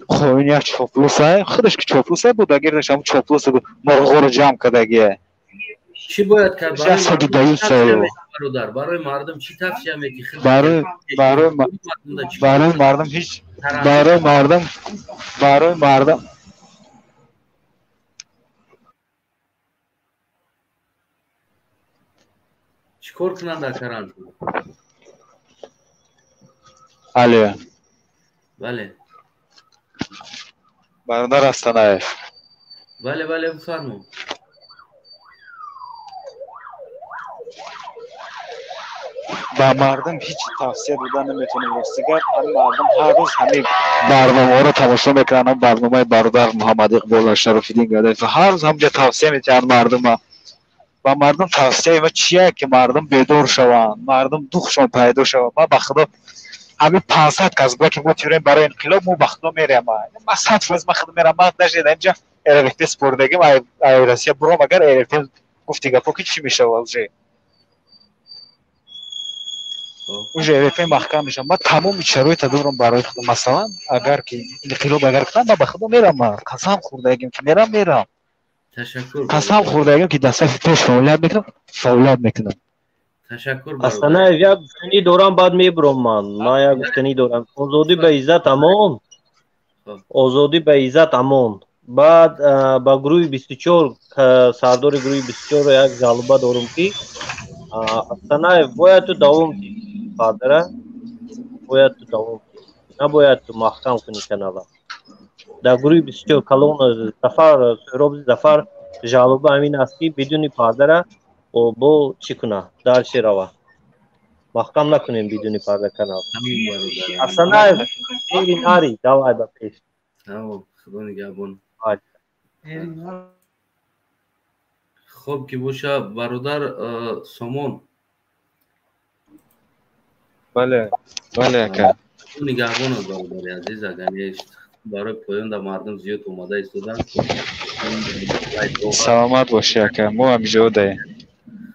хоин, як чоплусай, худаш ки чоплусай буд, агирдаш ҳамун чоплуса буд, мурғоро ҷамъ кардагие. Чӣ бояд кард, бародар? Барои мардум чӣ тавсия медиҳӣ? Барои мардум ҳеҷ, барои мардум Чӣ кор кунанд дар карантин? Алё. Бале. Бародар Астанаев. Бале, бале, бифармо. Ба мардум ҳеҷ тавсия дода наметавонем, рости гап. Ҳамин мардум ҳар рӯз ҳамин барномаҳоро тамошо мекунанд, барномаи бародар Муҳаммад Иқбол, Шарофиддин Гадаев, ҳар рӯз ҳамҷа тавсия метиҳанд мардума. Ба мардум тавсияи ма чия? Ки мардум бедор шаванд, мардум духшон пайдо шаванд. Ман, ба худо, ҳамин 500 кас була, ки мо тюрем барои инқилоб, мо, ба худо, мерем. Ма 100%, ма худо мерам. Ма даже инҷа РРФТ спордагим, ай Россия буром, агар РРФТ гуфти гапо ки чӣ мешава, уже РРФТ маҳкам мешава. Ман тамоми шароита дорам барои худам. Масалан, агар ки инқилоб агар кунам, ман ба худо мерам, ман қасам хӯрдагим ки мерам, мерам. Ташаккур. Қасам хӯрдагим ки дар сафи пеш фаъолият мекунам, фаъолият мекунам. Ташаккур. Астанаев, як гуфтанӣ дорам, баъд мебурам ман. Ман як гуфтанӣ дорам. Озодӣ ба иззат амон. Озодӣ ба иззат амон. Баъд ба гурӯҳи 24, сардори гурӯҳи 24 як жалоба дорам ки Астанаев, бояд ту давом диҳӣ, падара, бояд ту давом диҳӣ, набояд ту маҳкам кунӣ канала. Дар гурӯҳи 24 калон Зафар, Суҳроби Зафар жалоба ҳамин аст ки бидуни пардара бо чӣ куна, дальше рава. Маҳкам накунем бидуни парда канал. Астанаев, эри нари, давай ба пеш. Тамом, худо нигаҳбон. Хоб ки боша, бародар Сомон. Бале, бале, ака. Нигаҳбон аст, бародари азиз. Агар барои поён дар мардум зиёд омада истоданд. Саломат бошӣ, ака, мо ҳамиҷо даем.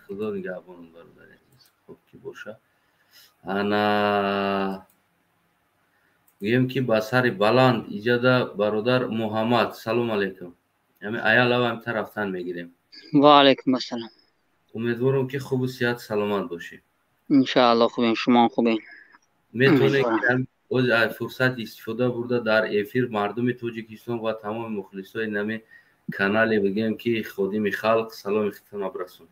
Худо нигаҳбон, бародари азиз. Хоб ки боша, ана гӯем ки ба сари баланд иҷада бародар Муҳаммад, салом алейкум. Ами аялава ам тарафтан мегирем. Ва алайкум ассалом. Умедворам ки хубу сиҳат, саломат бошӣ. Иншаалло, хубем, шумо хубем? Метавонед фурсат истифода бурда дар эфир мардуми Тоҷикистон ва тамоми мухлисои нами канале бигем ки ходими халқ саломи худтон бирасонед.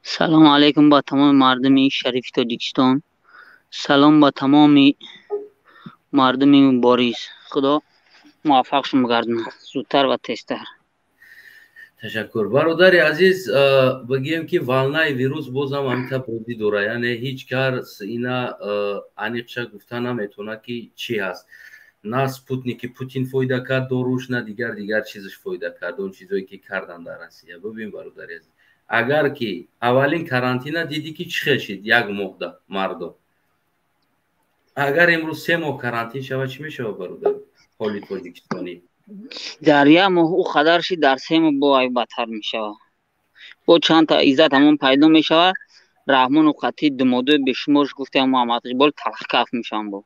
Салому алайкум ба тамоми мардуми шарифи Тоҷикистон, салом ба тамоми мардуми мубориз. Худо муваффақшон бигардонад зудтар ва тезтар. Ташаккур, бародари азиз. Бигӯем ки волнаи вирус бозам ҳамита бозӣ дора, яъне ҳеҷ кас ина аниқша гуфта наметавонад ки чӣ ҳаст. На спутники Путин фоида кард доруш, на дигар дигар чизаш фоида кард, он чизое ки кардан дар Россия. Бибин, бародари азиз, агар ки аввалин карантина дидӣ ки чӣ хел шид як моҳда мардум, агар имрӯз 3 моҳ карантин шавад, чӣ мешавад, бародар, ҳоли тоҷикистонӣ? Дар як моҳ ӯ қадар шид, дар 3 моҳ бо ай бадтар мешавад. Бо чандта иззат ҳамон пайдо мешавад. Раҳмону қатъи думодои бешуморш гуфтаям, Муҳаммад Иқбол талхкаф мешавам бо.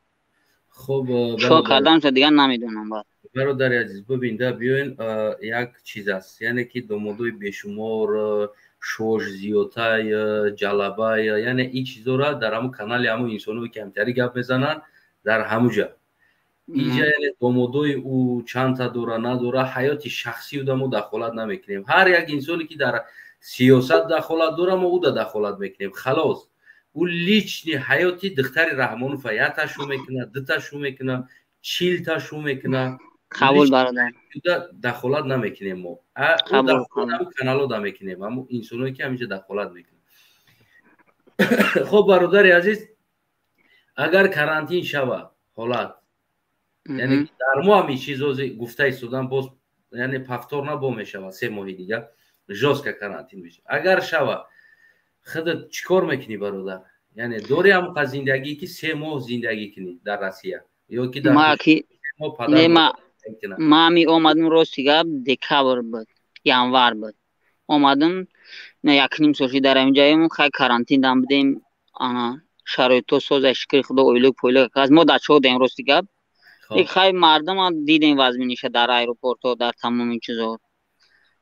Хуб. Чикор карданша дигар намедонам баъд. Бародари азиз, бибин да, биёен, як чиз аст, яъне ки домодои бешумор, шош зиётай, ҷалабай, яъне ин чизора дар ҳамун канали ҳамун инсоное ки ҳамтари гап мезананд дар ҳамуҷа инҷа, яъне домодои ӯ чандта дора, надора, ҳаёти шахсии ӯда мо дахолат намекунем. Ҳар як инсоне ки дар сиёсат дахолат дора, мо ӯда дахолат мекунем, халос. Ӯ личный ҳаёти духтари Раҳмонова якта шу мекунад, дута шу мекунад, 40-та шу мекунад. Қабул, бародар. Дахолат намекунем мо канало да мекунем, ҳамун инсоное ки ҳаминҷа дахолат мекунад. Хоб, бародари азиз, агар карантин шава ҳолат, яъне дар мо ҳам ин чизози гуфта истодан боз, яъне повторно бо мешавад, 3 моҳи дигар жёстко карантин мешавад. Агар шава, худат чӣ кор мекунӣ, бародар? Яъне дори ҳамқа зиндагӣ ки 3 моҳ зиндагӣ кунӣ дар Россия ё ки дар Ма ами омадам, рости гап, декабр буд, январ буд омадам, якним сол шид дар ҳаминҷаем. Хай, карантин дам будем, ана шароитҳо соза, шукри худо, ойлук пойлук аз мо дачаҳо даем. Рости гап, хай, мардума дидем вазминиша дар аэропортҳо, дар тамоми чизо.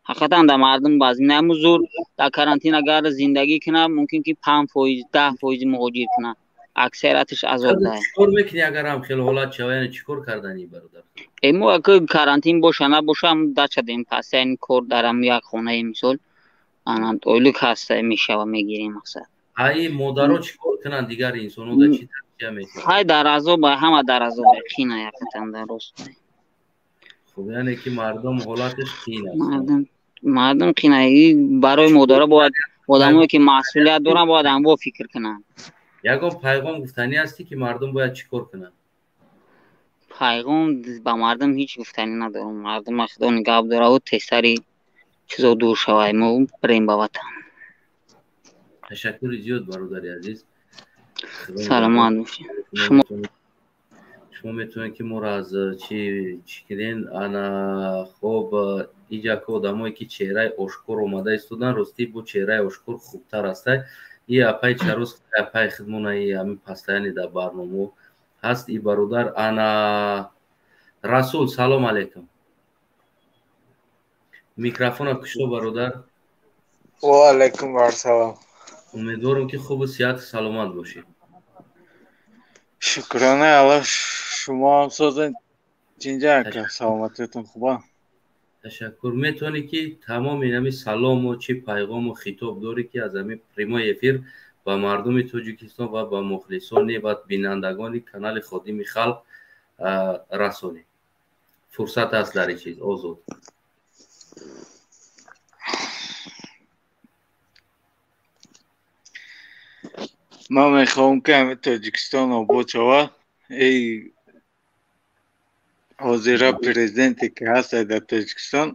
Ҳақиқатан дар мардум вазмин. Ҳамун зур дар карантин агар зиндагӣ кунад, мумкин ки 5%, 10 фоизи муҳоҷир кунад, аксарияташ азоб даҳад. Чикор мекунӣ, агар ҳам хеле ҳолат шава? Яъне чӣ кор карданӣ, бародар? Э, мо ака карантин боша набоша, ҳам дача дем, пасяни кор дар ҳам як хонаи мисол ана ойлук ҳаста мешава, мегирем, мақсад. Ай модаро чӣ кор кунанд? Дигар инсонҳо да чӣ тавсия метиҳанд? Хай, дар азоб ҳама, дар азоб, қина ҳақиқатан, дар рост. Хуб, яъне ки мардум ҳолаташ қин аст. Мардум қина. Барои модаро бояд одамое ки масъулият доранд, бояд ҳамво фикр кунанд. Ягон пайғом гуфтанӣ ҳастӣ, ки мардум бояд чӣ кор кунанд? Пайғом ба мардум ҳеҷ гуфтанӣ надорам. Мардума худо нигаҳ дораву тезтари чизо дур шавад, мо бирем ба ватан. Ташаккури зиёд, бародари азиз. Саломат бошед шумо. Шумо метавонед ки моро аз чи чӣ кунен. Ана хоб. Иҷа ки одамое ки чеҳраи ошкор омада истодан, ростӣ бо чеҳраи ошкор хубтар астай. И апай чарӯз, апай хидмона, и ҳамин постоянно дар барномао ҳаст и бародар. Ана Расул, салом алейкум, микрофона кушо, бародар. Ва алайкум ассалом. Умедворам, ки хубу сиҳату саломат бошӣ. Шукронаи Аллоҳ, шумо ҳам созед, чинҷа ака, саломатиятон хуба? Ташаккур. Метавонӣ ки тамоми ҳами салому чӣ пайғому хитоб дорӣ, ки аз ҳамин прямой эфир ба мардуми Тоҷикистон ва ба мухлисони ва бинандагони канали Ходими халқ расонӣ. Фурсат аст дар ин чиз озод. Ман мехоҳам, ки ҳамин Тоҷикистон обод шавад. Эй ҳозира президенте ки ҳастад дар Тоҷикистон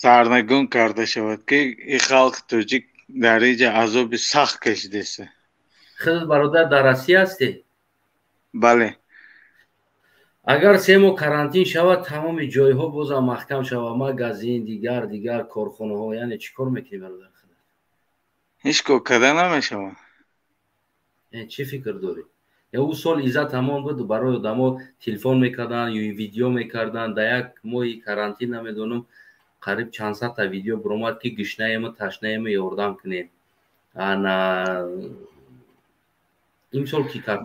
сарнагун карда шавад, ки ин халқи тоҷик дар инҷа азоби сахт кашидааст. Худат, бародар, дар Россия ҳастӣ? Бале. Агар 3 моҳ карантин шавад, тамоми ҷойҳо бозам маҳкам шавад, магазин, дигар дигар корхонаҳо, яъне чӣ кор мекунӣ, бародар? Ҳеҷ кор карда намешавад. Чӣ фикр дорӣ? Ӯ сол Иззат ҳамон буд, барои одамо телефон мекарданд ё видео мекарданд. Дар як моҳи карантин, намедонам, қариб чандсадта видео биромад, ки гишнаему, ташнаему, ёрдам кунем. Ана имсол ки кард?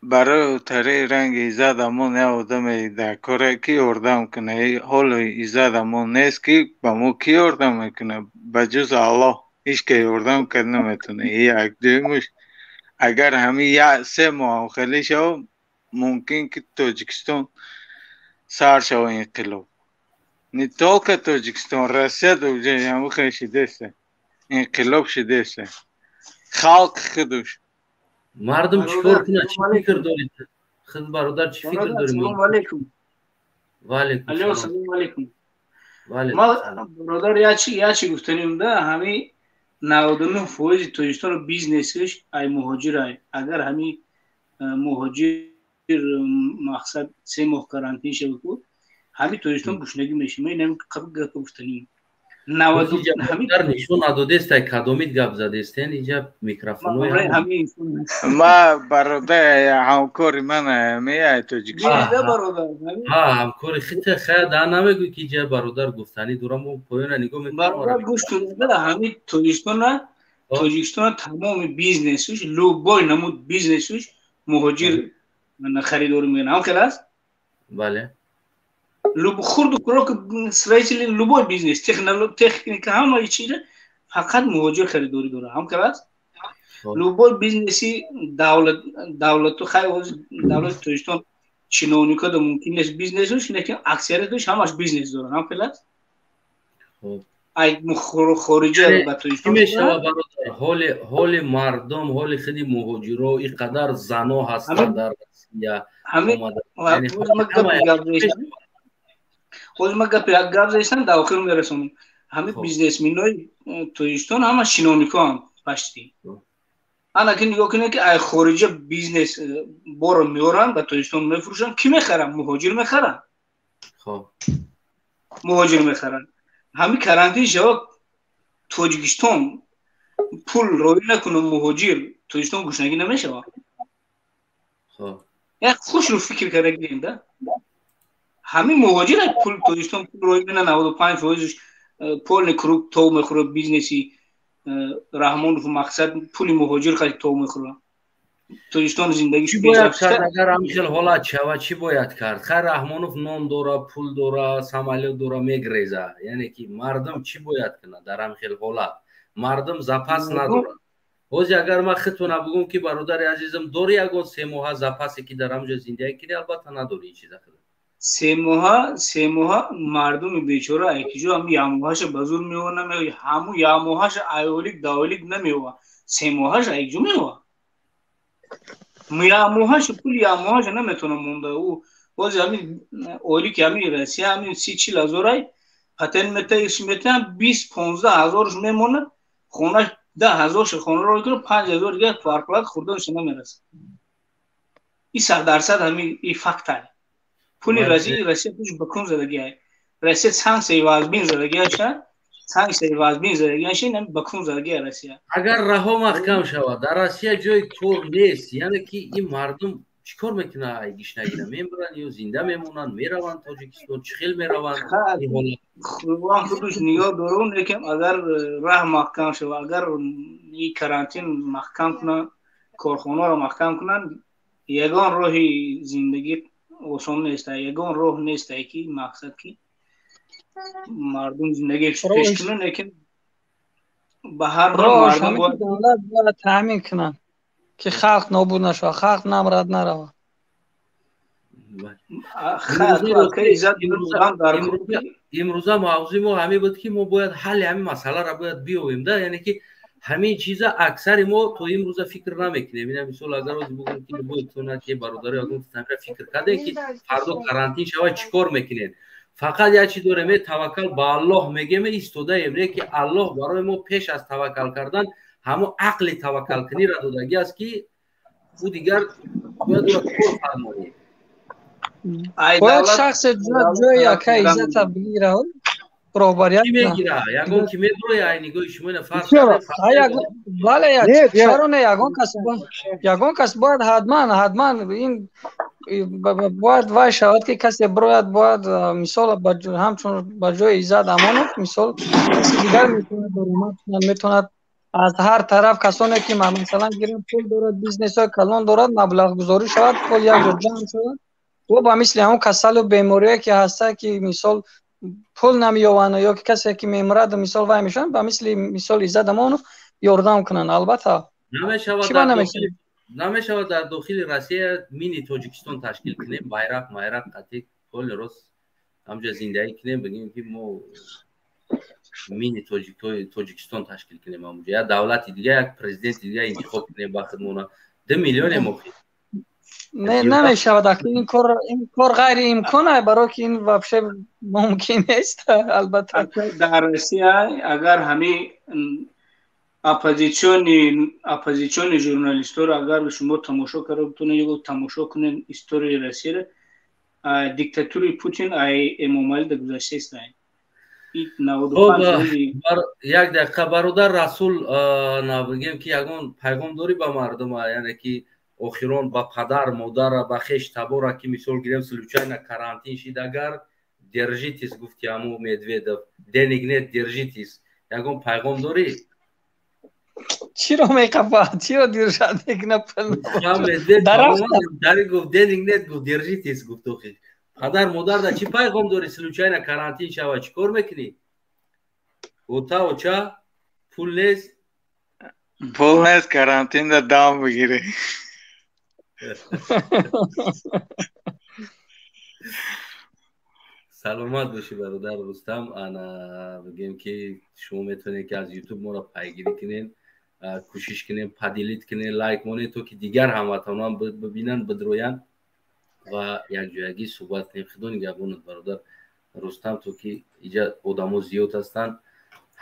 Барои тари ранги Иззат Амон як одаме дар коре, ки ёрдам кунад. Ҳоло Иззат Амон нест, ки ба мо кӣ ёрдам мекунад? Ба ҷуз Аллоҳ ҳеҷ ка ёрдам кард наметавонад. Як дуюмаш, агар ҳамин 3 моҳ хеле шавад, мумкин ки Тоҷикистон сар шава инқилоб. Не только Тоҷикистон, Россия ҳамин хел шидеста, инқилоб шидеста, халқ худуш. Мардум чӣ кор кунад? Чӣ фикр доред худ, бародар, чӣ фикр доред? Салому алейкум. Ва алейкум. Алло, салому алейкум. Бародар, ячи гуфтаним да, ҳами 99% Тоҷикистоно бизнесиш ай муҳоҷир ай. Агар ҳами муҳоҷир, мақсад, 3 моҳ карантин шавад, ку ҳами Тоҷикистон гушнагӣ мешавад. Ма инами гапа гуфтаним. Нишон надодестай, кадомит гап задестен, инҷа микрофонҳои Ма, бародар, ҳамкори ман меяй Тоҷикистон. Ҳамкори хита хая да намегӯй, ки инҷа бародар гуфтанӣ дорам, мо поёна нигоҳ мекунам. Бародар, гӯш кунед, ҳами Тоҷикистона тамоми бизнесуш, любой намуд бизнесуш муҳоҷир харидорӣ мекунад. Ҳам хел аст? Бале. Хурду курок, строители, любой бизнес, техника, ҳамаи чиза фақат муҳоҷир харидорӣ дорад. Ҳам хел аст? Любой бизнеси давлат, давлату хай, давлати Тоҷикистон чиновникҳо мумкин нест бизнесуш, лекин аксарияташ ҳамаш бизнес дорад. Ҳам хел аст? Ай хориҷа ба Тоҷикистон мешава, бародар, ҳоли мардум, ҳоли худи муҳоҷиро, ин қадар зано ҳастанд дар Россия. Ҳозир ман гапи як гап застам, дар охир мерасонам. Ҳамин бизнесменои Тоҷикистон ҳама чиновникҳоам почти. Ана ки нигоҳ кунед, ки ай хориҷа бизнес боро меоранд, ба Тоҷикистон мефурӯшанд. Кӣ мехаранд? Муҳоҷир мехаранд, муҳоҷир мехаранд. Ҳамин карантин шавад, Тоҷикистон пул роӣ накунад муҳоҷир, Тоҷикистон гушнагӣ намешавад. Як хушрӯ фикр карда гирем да, ҳамин муҳоҷир пул Тоҷикистон пул роӣ мена, 95%-ш полный круг тов мехӯрад. Бизнеси Раҳмонов, мақсад, пули муҳоҷир хати тов мехӯрад, Тоҷикистон зиндагиш. Бояд кард, агар ҳамин хел ҳолат шавад, чӣ бояд кард? Хайр, Раҳмонов нон дора, пул дора, самолёт дора, мегреза. Яъне ки мардум чӣ бояд кунад дар ҳамин хел ҳолат? Мардум запас надорад. Ҳозир агар ман худтона бигӯм, ки бародари азизам, дори ягон 3 моҳа запасе, ки дар ҳамҷо зиндагӣ кунӣ, албатта надори ин чиза худ. 3 моҳа, 3 моҳа мардуми бечора айкиҷо ҳами ямоҳаша ба зур меова, намеова. Ҳаму ямоҳаша айолик даволик намеова, 3 моҳаша айкиҷо меова? Ямоҳаша, пули ямоҳаша наметавона монда. Ӯ ҳозир ҳамин ойлики ҳамин Россия ҳамин 30-40 ҳазорай, патент мета, ис мета, 20-15 ҳазорш мемонад. Хонаш 10 ҳазорша хонаро кунад, 5 ҳазор дига квартплата хӯрданша намерасад. И 100% ҳамин и фактай. Пули Россия пуш ба кун задагиай. Россия санксияи вазбин задагиаша, санксияи вазбин задагиаша, ин ба кун задагия Россия. Агар раҳо маҳкам шавад, дар Россия ҷои кор нест, яъне ки ин мардум чӣ кор мекунад? Ай гишнагира мемиранд ё зинда мемонанд, мераванд Тоҷикистон, чӣ хел мераванд? Худованд худаш нигоҳ дорун, лекин агар раҳ маҳкам шавад, агар и карантин маҳкам кунанд, корхонаро маҳкам кунанд, ягон роҳи зиндагӣ осон нест, ягон роҳ нест, ки мақсад ки мардум зиндагӣ пеш кунанд, лекин ба ҳар ҳол мардум бояд таъмин кунанд, ки халқ нобуд нашавад, халқ намрад, наравад. Имрӯза мавзӯи мо ҳамин буд, ки мо бояд ҳалли ҳамин масъаларо бояд биёбем да, яъне ки ҳамин чиза аксари мо то имрӯза фикр намекунем. Ина мисол, агар ози бугӯем, ки бойтона ки бародари ягон тамира фикр кардем, ки фардо карантин шавад, чӣ кор мекунед? Фақат як чи дорем: таваккал ба Аллоҳ мегем, истодаем, не ки Аллоҳ барои мо пеш аз таваккал кардан ҳамон ақли таваккалкуниро додагӣ аст, ки ӯ дигар бояд ӯро кор фармоед. Бояд шахсе ҷои ака Иззата бигирад, роҳбарият. Ки мегира? Ягон ки медроя, ай нигоҳи шумо ина фарз. Бале, чаро не? Ягон кас бояд ҳатман ин бояд вай шавад, ки касе бирояд, бояд, мисол, ҳамчун ба ҷои Иззат Амонов, мисол, каси дигар метавонад баромад кунад, метавонад аз ҳар тараф касоне ки, масалан, гирем, пул дорад, бизнесҳои калон дорад, маблағгузорӣ шавад, пул якҷо ҷамъ шавад ва ба мисли ҳамон касалу беморие ки ҳаста, ки мисол пул намеёванд ё ки касе ки мемирад, мисол, вай мешаванд, ба мисли мисол Иззат Амонов ёрдам кунанд, албатта. Намешавад дар дохили Россия мини Тоҷикистон ташкил кунем, байрақ майрақ қатӣ, коли рост ҳамҷа зиндагӣ кунем, бигем, ки мо мини Тоҷикистон ташкил кунем ҳамуҷа, як давлати дига, як президенти дига интихоб кунем ба худмона? 2 миллионем охи. Не, намешавад, аки, ин кор ғайриимкон ай, барои ки ин вообще мумкин нест, албатта. Дар Россия агар ҳамин оппозитсиони журналистҳоро агар шумо тамошо карда бутонед ё тамошо кунед, историяи Россияро, диктатураи Путин ай Эмомалӣ да гузаштааст. Як дақиқа, бародар Расул, бигем, ки ягон пайғом дорӣ ба мардум, яъне ки охирон ба падар модара, ба хеш табора, ки мисол гирем, случайно карантин шид, агар держитесь, гуфти ҳаму Медведев, денег нет, держитесь, ягон пайғом дорӣ? Чиро меқафад? Чиро держать мекуна? Гуфт: «Денег нет», гуфт, «держитесь», гуфт. Охи, падар модарда чӣ пайғом дорӣ? Случайно карантин шава, чӣ кор мекунӣ? Ота, оча, пул нест. Пул нест, карантинда дам бигирӣ. Саломат бошӣ, бародар Рустам. Ана, бигем, ки шумо метавонед, ки аз Ютуб моро пайгирӣ кунед, кӯшиш кунем, поделить кунед, лайк монед, то ки дигар ҳамватанон бибинанд, бидроянд ва якҷоягӣ суҳбат кунем. Худо нигаҳбонат, бародар Рустам, то ки иҷа одамо зиёд ҳастанд,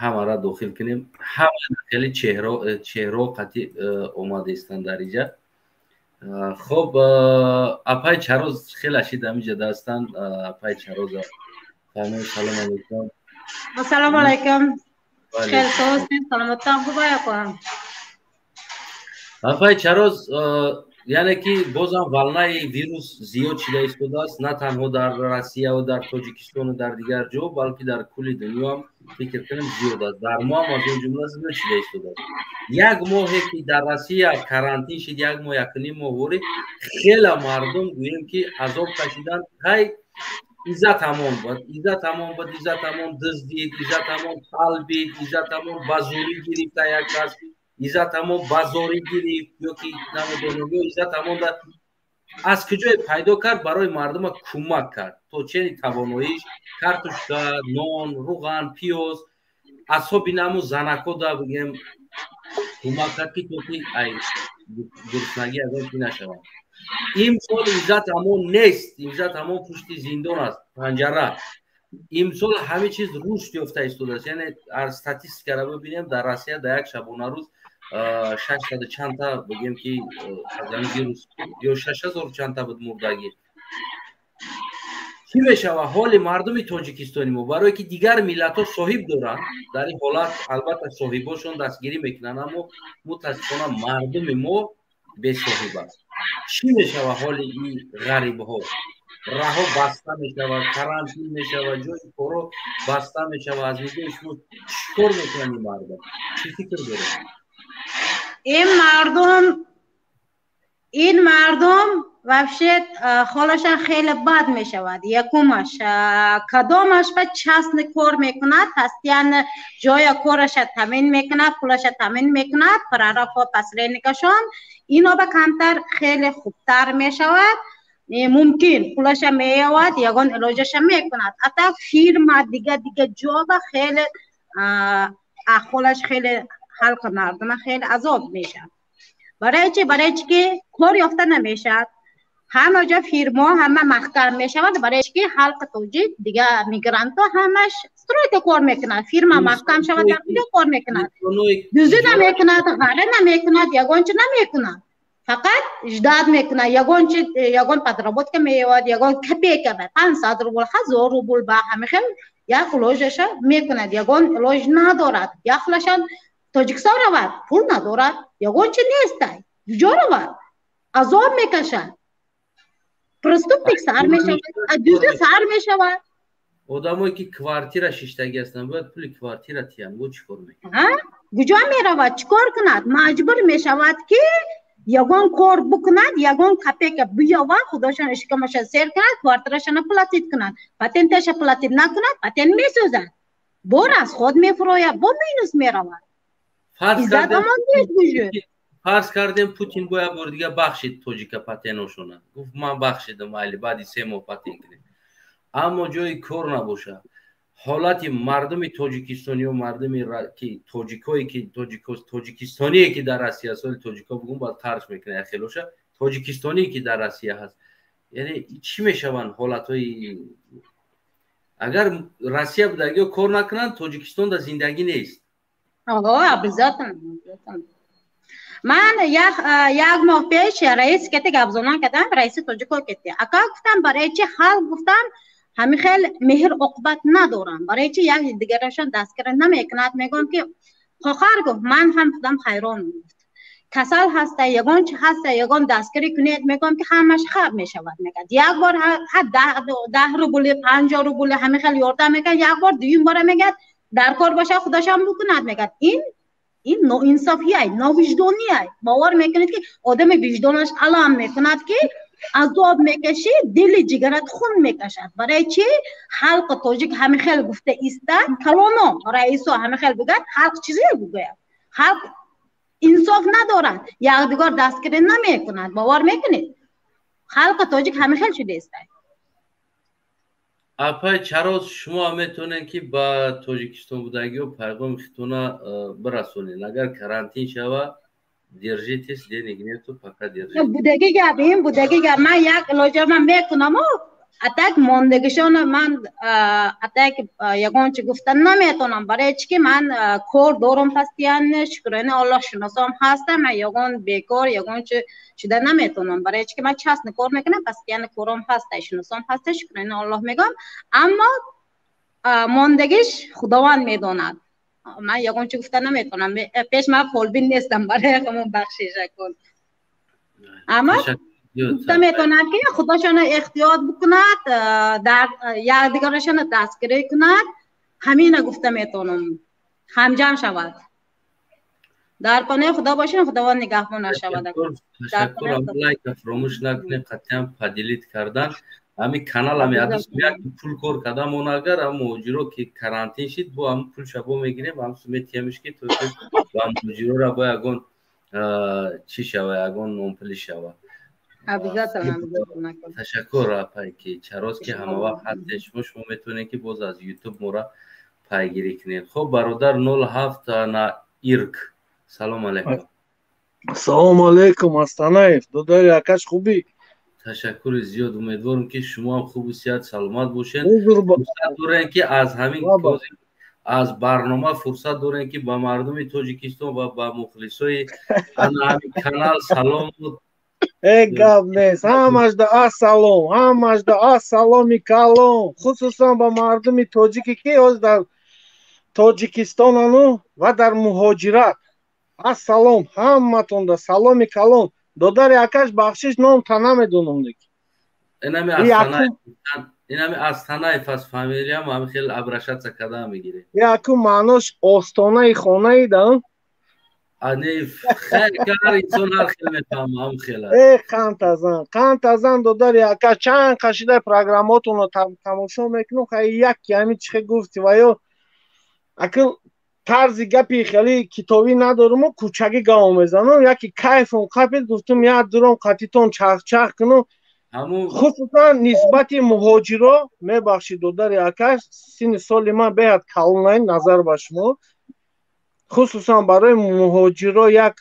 ҳамара дохил кунем. Ҳама хеле чеҳро қатъи омада истанд дар иҷа. Хоб, апай Чароз хеле ашид ҳамиҷа ҳастанд. Апай Чароза фармоед. Салом алейкум. Ассалому алайкум. Хел соҳастем, саломаттам, хуб аякам. Апай Чароз, яъне ки бозам волнаи вирус зиёд шида истодааст, на танҳо дар Россияву дар Тоҷикистону дар дигар ҷо, балки дар кулли дунёам, фикр кунем, зиёд аст, дар мо ҳам аз он ҷумла зиёд шида истодааст. Як моҳе ки дар Россия карантин шид, як моҳ, якуним моҳ ворид, хела мардум, гӯем, ки азоб кашиданд. Ҳай, Иззат ҳамон буд, Иззат ҳамон буд, Иззат ҳамон дуздид, Иззат ҳамон қалбид, Иззат ҳамон ба зӯрӣ гирифта як кас, Иззат ҳамон ба зорӣ гирифт ё ки намедонам, ё Иззат ҳамон аз куҷое пайдо кард, барои мардума кӯмак кард то чени тавоноиш: картошка, нон, руған, пиёз, асоби наму занако да, бигем, кӯмак кард, ки то ки ай гуруснагӣ аз он ки нашаванд. Имсол Иззат ҳамон нест, Иззат ҳамон пушти зиндон аст, панҷара. Имсол ҳамин чиз рушд ёфта истодааст, яъне статистикаро бибинем, дар Россия дар як шабонарӯз 600 чандта, бигем, ки аз ҳамин вирус ё 6000 чандта буд мурдагӣ. Чӣ мешавад ҳоли мардуми тоҷикистони мо, барое ки дигар миллатҳо соҳиб доранд? Дар ин ҳолат албатта соҳибошон дастгирӣ мекунанд, аммо мутаассифона мардуми мо бесоҳиб аст. Чӣ мешавад ҳоли ин ғарибҳо? Раҳо баста мешавад, карантин мешавад, ҷои коро баста мешавад. Аз нигоҳи шумо чӣ кор мекунанд ин мардум? Чӣ фикр доред? Ин мардум вообще ҳолашон хеле бад мешавад. Якумаш, кадомаш ба частный кор мекунад, постоянно ҷоя кораша таъмин мекунад, пулаша таъмин мекунад, прорабҳо, посредникашон, ино ба камтар хеле хубтар мешавад. Мумкин пулаша меёвад, ягон илоҷаша мекунад. А так фирма, дига дига ҷо ба хеле аҳволаш, хеле халқи мардума хеле азоб мешавад. Барои чи? Барои чи ки кор ёфта намешавад. Ҳама ҷо фирмо ҳама маҳкам мешавад. Барои чи ки халқи тоҷик, дига мигрантҳо ҳамаш стройка кор мекунад. Фирма маҳкам шавад, дар куҷо кор мекунад? Дуздӣ намекунад, ғара намекунад, ягон чи намекунад, фақат ждать мекунад, ягон чи, ягон подработка меёвад, ягон копейка ба 500 рубл, 1000 рубл ба ҳама хел як илоҷаша мекунад. Ягон илоҷ надорад. Яхлашан Тоҷикистон равад, пул надорад, ягон чи нестай, куҷо равад? Азоб мекашад, преступник сар мешавад, дуздӣ сар мешавад. Одамое ки квартира шиштагӣ ҳастанд, бояд пули квартира тиҳанд, бо чӣ кор мекунад? Куҷо меравад, чӣ кор кунад? Маҷбур мешавад ки ягон кор бикунад, ягон копейка биёвад, худошон шикамаша сер кунад, квартирашана платить кунад. Патенташа платить накунад, патент месӯзад, бо расход мефурояд, бо минус меравад. Фарз кардем, Путин бо як бори дига бахшид тоҷика патеношона, гуфт: «Ман бахшидам, майли, баъди 3 моҳ патент кунем», аммо ҷои кор набошад. Ҳолати мардуми тоҷикистониё, мардуми ки тоҷикое ки тоҷикистоние ки дар Россия, соли тоҷико бугум, баъд қарш мекунад яхелоша, тоҷикистоние ки дар Россия ҳаст, яъне чӣ мешаванд ҳолатҳои, агар Россия будагиё кор накунанд, Тоҷикистон дар зиндагӣ нест? Обязательно. Ман як моҳ пеш раис кете гапзонан кардам, раиси тоҷико кете. Ака, гуфтам, барои чи халқ, гуфтам, ҳамин хел меҳр оқибат надорам, барои чи як дигарашон дастгирӣ намекунад? Мегӯям ки хохар, гуфт, ман ҳам худам ҳайрон, гуфт, касал ҳаста, ягон чи ҳаста, ягон дастгирӣ кунед. Мегӯям ки ҳамаш хаб мешавад, мегӯяд. Як бор 10 рубли, 50 рубли ҳамин хел ёрдам мекунад, як бор, дуюм бора мегӯяд, дар кор бошад, худошам бикунад, мегӯяд. Ин ноинсофиай, новиҷдониай. Бовар мекунед ки одами виҷдонаш алам мекунад, ки азоб мекашӣ, дили ҷигарат хун мекашад. Барои чи халқи тоҷик ҳамин хел гуфта истад? Калоно, раисо ҳамин хел бигӯяд, халқ чизе бигӯяд? Халқ инсоф надорад, якдигор дастгирӣ намекунад. Бовар мекунед, халқи тоҷик ҳамин хел шуда истад. Апай Чароз, шумо метавонед ки ба тоҷикистон будагиҳо пайғоми хитона бирасонед. Агар карантин шава, держитесь, денег нету, пока держитесь. Будаги гап, ин будаги гап. Ман як илоҷа ман мекунаму, а так мондагишона ман а так ягон чи гуфта наметавонам. Барои чи ки ман кор дорам постоянно, шукрони Аллоҳ, шиносом ҳастам. Ман ягон бекор, ягон чи шуда наметавонам. Барои чи ки ман частный кор мекунам, постоянно кором ҳаста, шиносом ҳаста, шукрони Аллоҳ мегӯям. Аммо мондагиш Худованд медонад. Ман ягон чи гуфта наметавонам. Пеш ман фолбин нестам, барои ҳамон бахшиша кун. Аммо гуфта метавонам ки худошона эҳтиёт бикунад, дар якдигарашона дастгирӣ кунад. Ҳамина гуфта метавонам. Ҳамҷам шавад. Дар паноҳи Худо бошед, Худованд нигаҳбона шавад. Ташаккур. Лайка фаромӯш накунед, қатъиян поделить кардан ҳамин канал. Ҳами як пул кор кардам, он агар ҳам муҳоҷиро ки карантин шид, бо ҳам пул шабо мегирем, ҳам метиҳемиш ки то ба муҳоҷирора бо ягон чӣ шава, ягон нонпулӣ шава. Ташаккур, апай ки Чароз, ки ҳамавақт ҳастед шумо. Шумо метавонед ки боз аз Ютуб мора пайгирӣ кунед. Хуб, бародар нол ҳафт на ирк, салом алайкум. Салому алайкум, Астанаев додари акаш, хубӣ? Ташаккури зиёд, умедворам ки шумо ҳам хубу сиҳат, саломат бошед. Фурсат дорем ки аз ҳамин аз барнома фурсат дорем ки ба мардуми Тоҷикистон ва ба мухлисои ана ҳамин канал салому Э, гап нест. Ҳамашда ассалом, ҳамашда ассаломи калом, хусусан ба мардуми тоҷике, ки ҳозир дар Тоҷикистонану ва дар муҳоҷират. Ассалом ҳаматонда, саломи калон. Додари акаш, бахшиш, ном та намедонам дик. Инами Астанаев аст фамилиям, ҳами хел обращаться карда мегирем. Якум маънош остонаи хонаи да. Ҳар инсон ҳар хел мефаҳма, ҳам хела. Э, қантазан, қантазан, додари ака, чанд қашидаи программотонро тамошо мекунам. Хай, яки ҳами чихе гуфти ва ё акл тарзи гапи хеле китобӣ надоруму кӯчагӣ гав мезанам. Яки кайфом қапид, гуфтум, як дуром қатитон чахчах кунам, хусусан нисбати муҳоҷиро. Мебахшид, додари ака, синни соли ман беҳад калонай назар ба шумо. Хусусан барои муҳоҷиро як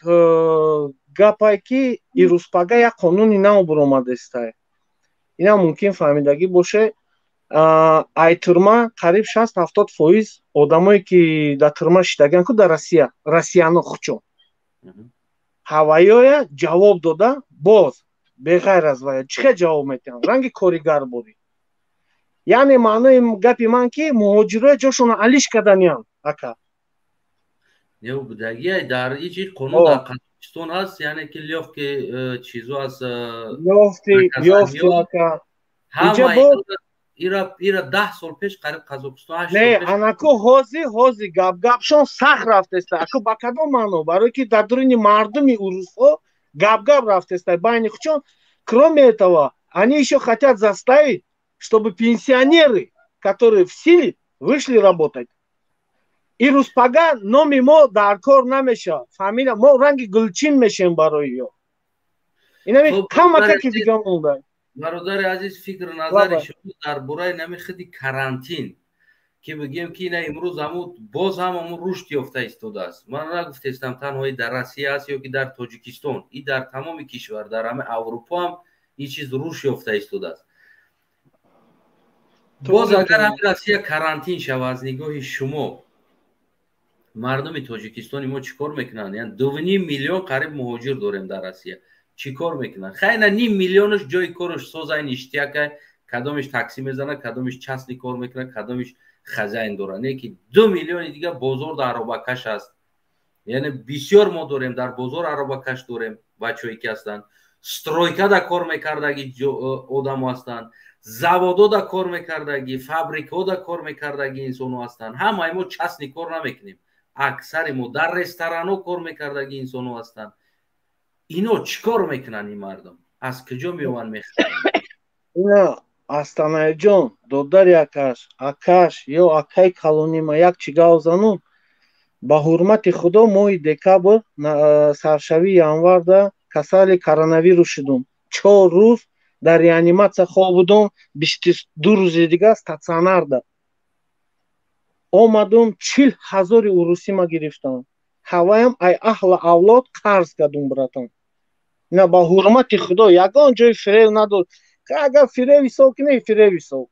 гапае, ки ирӯзпага як қонуни нав буромадестай. Инам мумкин фаҳмидагӣ боше. Ай турма қариб 60-70% одамое, ки дар турма шидагиан ку дар Россия, россияно хучон ҳаваёя ҷавоб дода боз, беғайр аз вая чӣ хел ҷавоб метиҳанд? Ранги коригар борӣ. Яъне маънои гапи ман, ки муҳоҷироя ҷошонро алиш карданиям, ака. Не, будагия дар ичи қонун дар Қазоқистон ҳаст, яъне ки лёгкий чизо аз ёфти, ёфти, ака. Ира 10 сол пеш қариб Қазоқистон. Не, анаку ҳози гапгапшон сахт рафтеста, аку. Ба кадом маъно? Барое ки дар дуруни мардуми урусҳо гапгап рафтеста байни хучон. Кроме этого, они еще хотят заставить, чтобы пенсионеры, которые в силе, вышли работать. Ирӯзпага номи мо дар кор намешавад, фамилия мо ранги гулчин мешем барои ё инами камакаки дига монда. Бародари азиз, фикр назари шумо дар бораи нами худи карантин, ки бигем, ки ина имрӯз ҳаму боз ҳам ҳамун рушд ёфта истодааст. Ман нагуфтестам, танҳои дар Россия аст ё ки дар Тоҷикистон, и дар тамоми кишвар, дар ҳамаи Аврупо ҳам ин чиз рушд ёфта истодааст. Боз агар ҳами Россия карантин шава, аз нигоҳи шумо мардуми Тоҷикистони мо чӣ кор мекунанд? Яъне 2,5 миллион қариб муҳоҷир дорем дар Россия, чӣ кор мекунанд? Хайна, ним миллионаш ҷои кораш созай, ништяк ай, кадомеш такси мезанад, кадомеш частный кор мекунад, кадомеш хозяин дорад. Не ки 2 миллиони дига бозор дар аробакаш аст. Яъне бисёр мо дорем, дар бозор аробакаш дорем, бачаҳое ки ҳастанд, стройка да кор мекардаги одамо ҳастанд, заводода кор мекардаги, фабрикаода кор мекардаги инсоно ҳастанд. Ҳамаи мо частный кор намекунем, аксари мо дар ресторанҳо кор мекардаги инсоно ҳастанд. Ино чӣ кор мекунанд? Ин мардум аз куҷо меованд, мехаранд? Ина, Астанаҷон, додари акаш, акаш ё акаи калонима, як чӣ гав занум. Ба ҳурмати Худо, моҳи декабр, саршавии январда касали коронавирус шудум. 4 рӯз дар реаниматсия хоб будум, 22 рӯзи дига стационарда. Омадум, 40 ҳазори урусима гирифтам. Ҳаваям ай аҳла авлод қарз кардум, братан. Ина, ба ҳурмати Худо, ягон ҷои фиреб надод. Агар фиреб ҳисоб кунӣ, фиреб ҳисоб.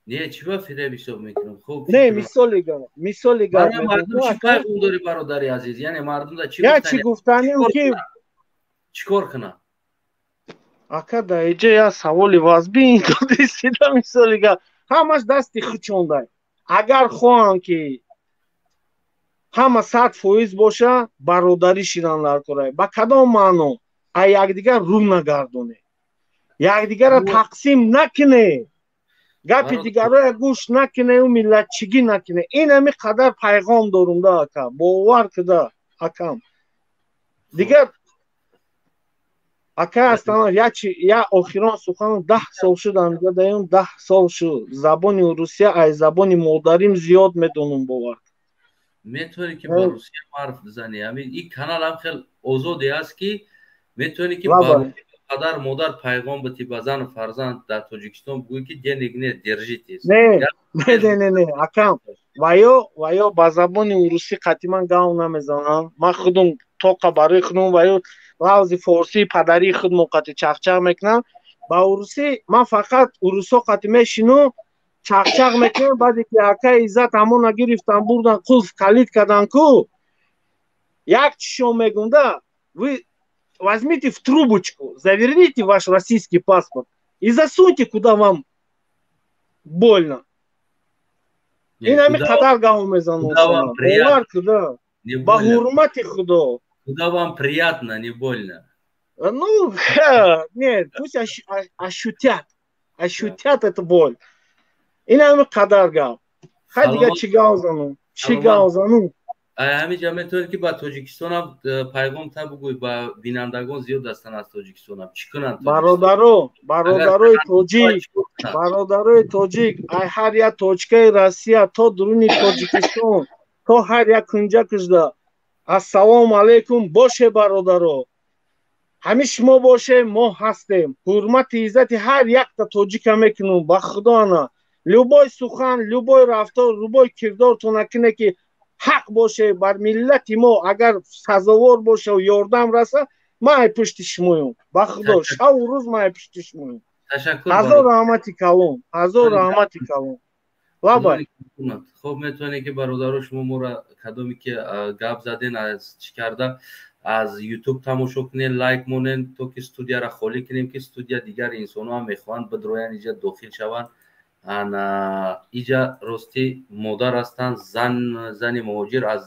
Не, чӣ ба фиреб ҳисоб мекунам? Хуб. Не, мисоли гап, мисоли гап. Мардум чӣ пайғом дорӣ, бародари азиз? Яъне мардум да чӣ? Я чӣ гуфтанем, ки чӣ кор кунад? Ака, дар иҷа як саволи вазбин додисида. Мисоли гап, ҳамаш дасти хучондай. Агар хоҳанд, ки ҳама 100% боша, бародарӣ шидан дар кора. Ба кадом маъно? А якдигар рӯ нагардоне, якдигарро тақсим накуне, гапи дигарроя гӯш накунеу миллатчигӣ накуне. Ин ҳами қадар пайғом дорум да, ака, бовар куда, акам. Дигар, ака ҳастам, я охирон сухан. 10 сол шуд анҷо даём, 10 сол шуд, забони русия аз забони модарим зиёд медонам, бовар. Метавонӣ, ки ба русия ҳарф бизанӣ. Ҳамин ин канал ҳам хел озоде аст, ки метавонӣ, ки ба падар модар пайғом битӣ, ба зану фарзанд дар Тоҷикистон бигӯӣ, ки денег нет, держитесь. Не, не, не, не, не, акам, ваё ба забони урусӣ қатъиман гав намезанам. Ман худум тоқа барои худум ваё лавзи форсии падарии худмо қати чахчах мекунам. Ба урусӣ ман фақат урусо қати мешину, чахчах мекунам. Баъде ки акаи Иззат ҳамона гирифтан, бурдан, қулф калид кардан ку, як чишон мегум да: вы Возьмите в трубочку, заверните ваш российский паспорт и засуньте, куда вам больно. Ин ҳами қадар гаҳо мезанам, бовар куда, ба ҳурмати Худо. Куда вам приятно, не больно. Ну, нет, пусть ощутят, ощутят эту боль. Ин ҳами қадар гап. Хай, дига чӣ гап занам, чӣ гап занам? Ҳаминҷа метавонед, ки ба Тоҷикистонам пайғом та бугӯй. Ба бинандагон зиёд ҳастанд аз Тоҷикистонам. Чӣ кунанд? Бародаро, бародарои тоҷик, бародарои тоҷик, ай ҳар як точка и Россия то дуруни Тоҷикистон, то ҳар як кунҷакушда, ассалому алайкум. Боше, бародаро, ҳамин шумо боше, мо ҳастем. Ҳурмати, иззати ҳар якта тоҷика мекунум. Ба Худо, ана любой сухан, любой рафтор, любой кирдортона кине, ки ҳақ боше, бар миллати мо агар сазовор боше, ёрдам раса, ман ай пушти шумоюм. Ба Худо, шаву рӯз ман ай пушти шумоюм. Ҳазор раҳмати калон, ҳазор раҳмати калон, лабай. Хоб, метавонед, ки бародаро, шумо моро, кадоме ки гап заден, аз чӣ карда, аз Ютуб тамошо кунед, лайк монен, то ки студияра холӣ кунем, ки студия дигар инсонҳо ҳам мехоҳанд бидроянд, иҷа дохил шаванд. Ана иҷа ростӣ модар ҳастанд, зан, зани муҳоҷир аз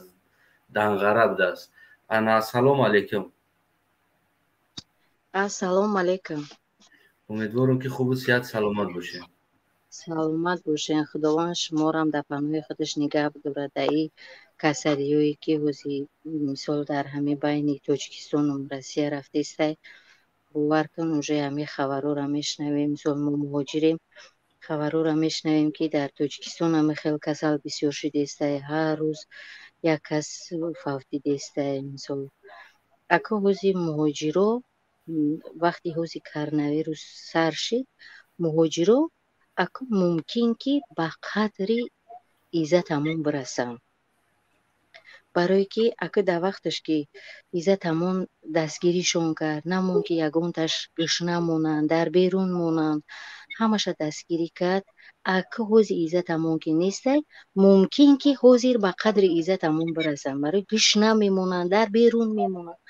Данғара будааст. Ана, ассалому алайкум. Ассалому алайкум. Умедворам, ки хубу сиҳат, саломат бошед. Саломат бошед. Худованд шуморам дар паноҳи худаш нигаҳ бидорад. Дар и касалиҳое, ки ҳози, мисол, дар ҳамин байни Тоҷикистону Россия рафтестай, бовар кун, уже ҳамин хабарҳоро мешунавем. Мисол, мо муҳоҷирем, хабарҳоро мешунавем, ки дар Тоҷикистон ҳамин хел касал бисёр шудестай, ҳар рӯз як кас фавтидестай. Мисол, ака, ҳози муҳоҷиро, вақти ҳози коронавирус сар шид, муҳоҷиро ака мумкин, ки ба қадри иззатамон бирасанд, барое ки ака дар вақташ, ки иззатамон дастгиришон кард, намон, ки ягонташ гушна монанд, дар берун монанд, ҳамаша дастгирӣ кард. Ака ҳози иззатамон ки нестай, мумкин, ки ҳозир ба қадри иззатамон бирасанд, барои гушна мемонанд, дар берун мемонанд.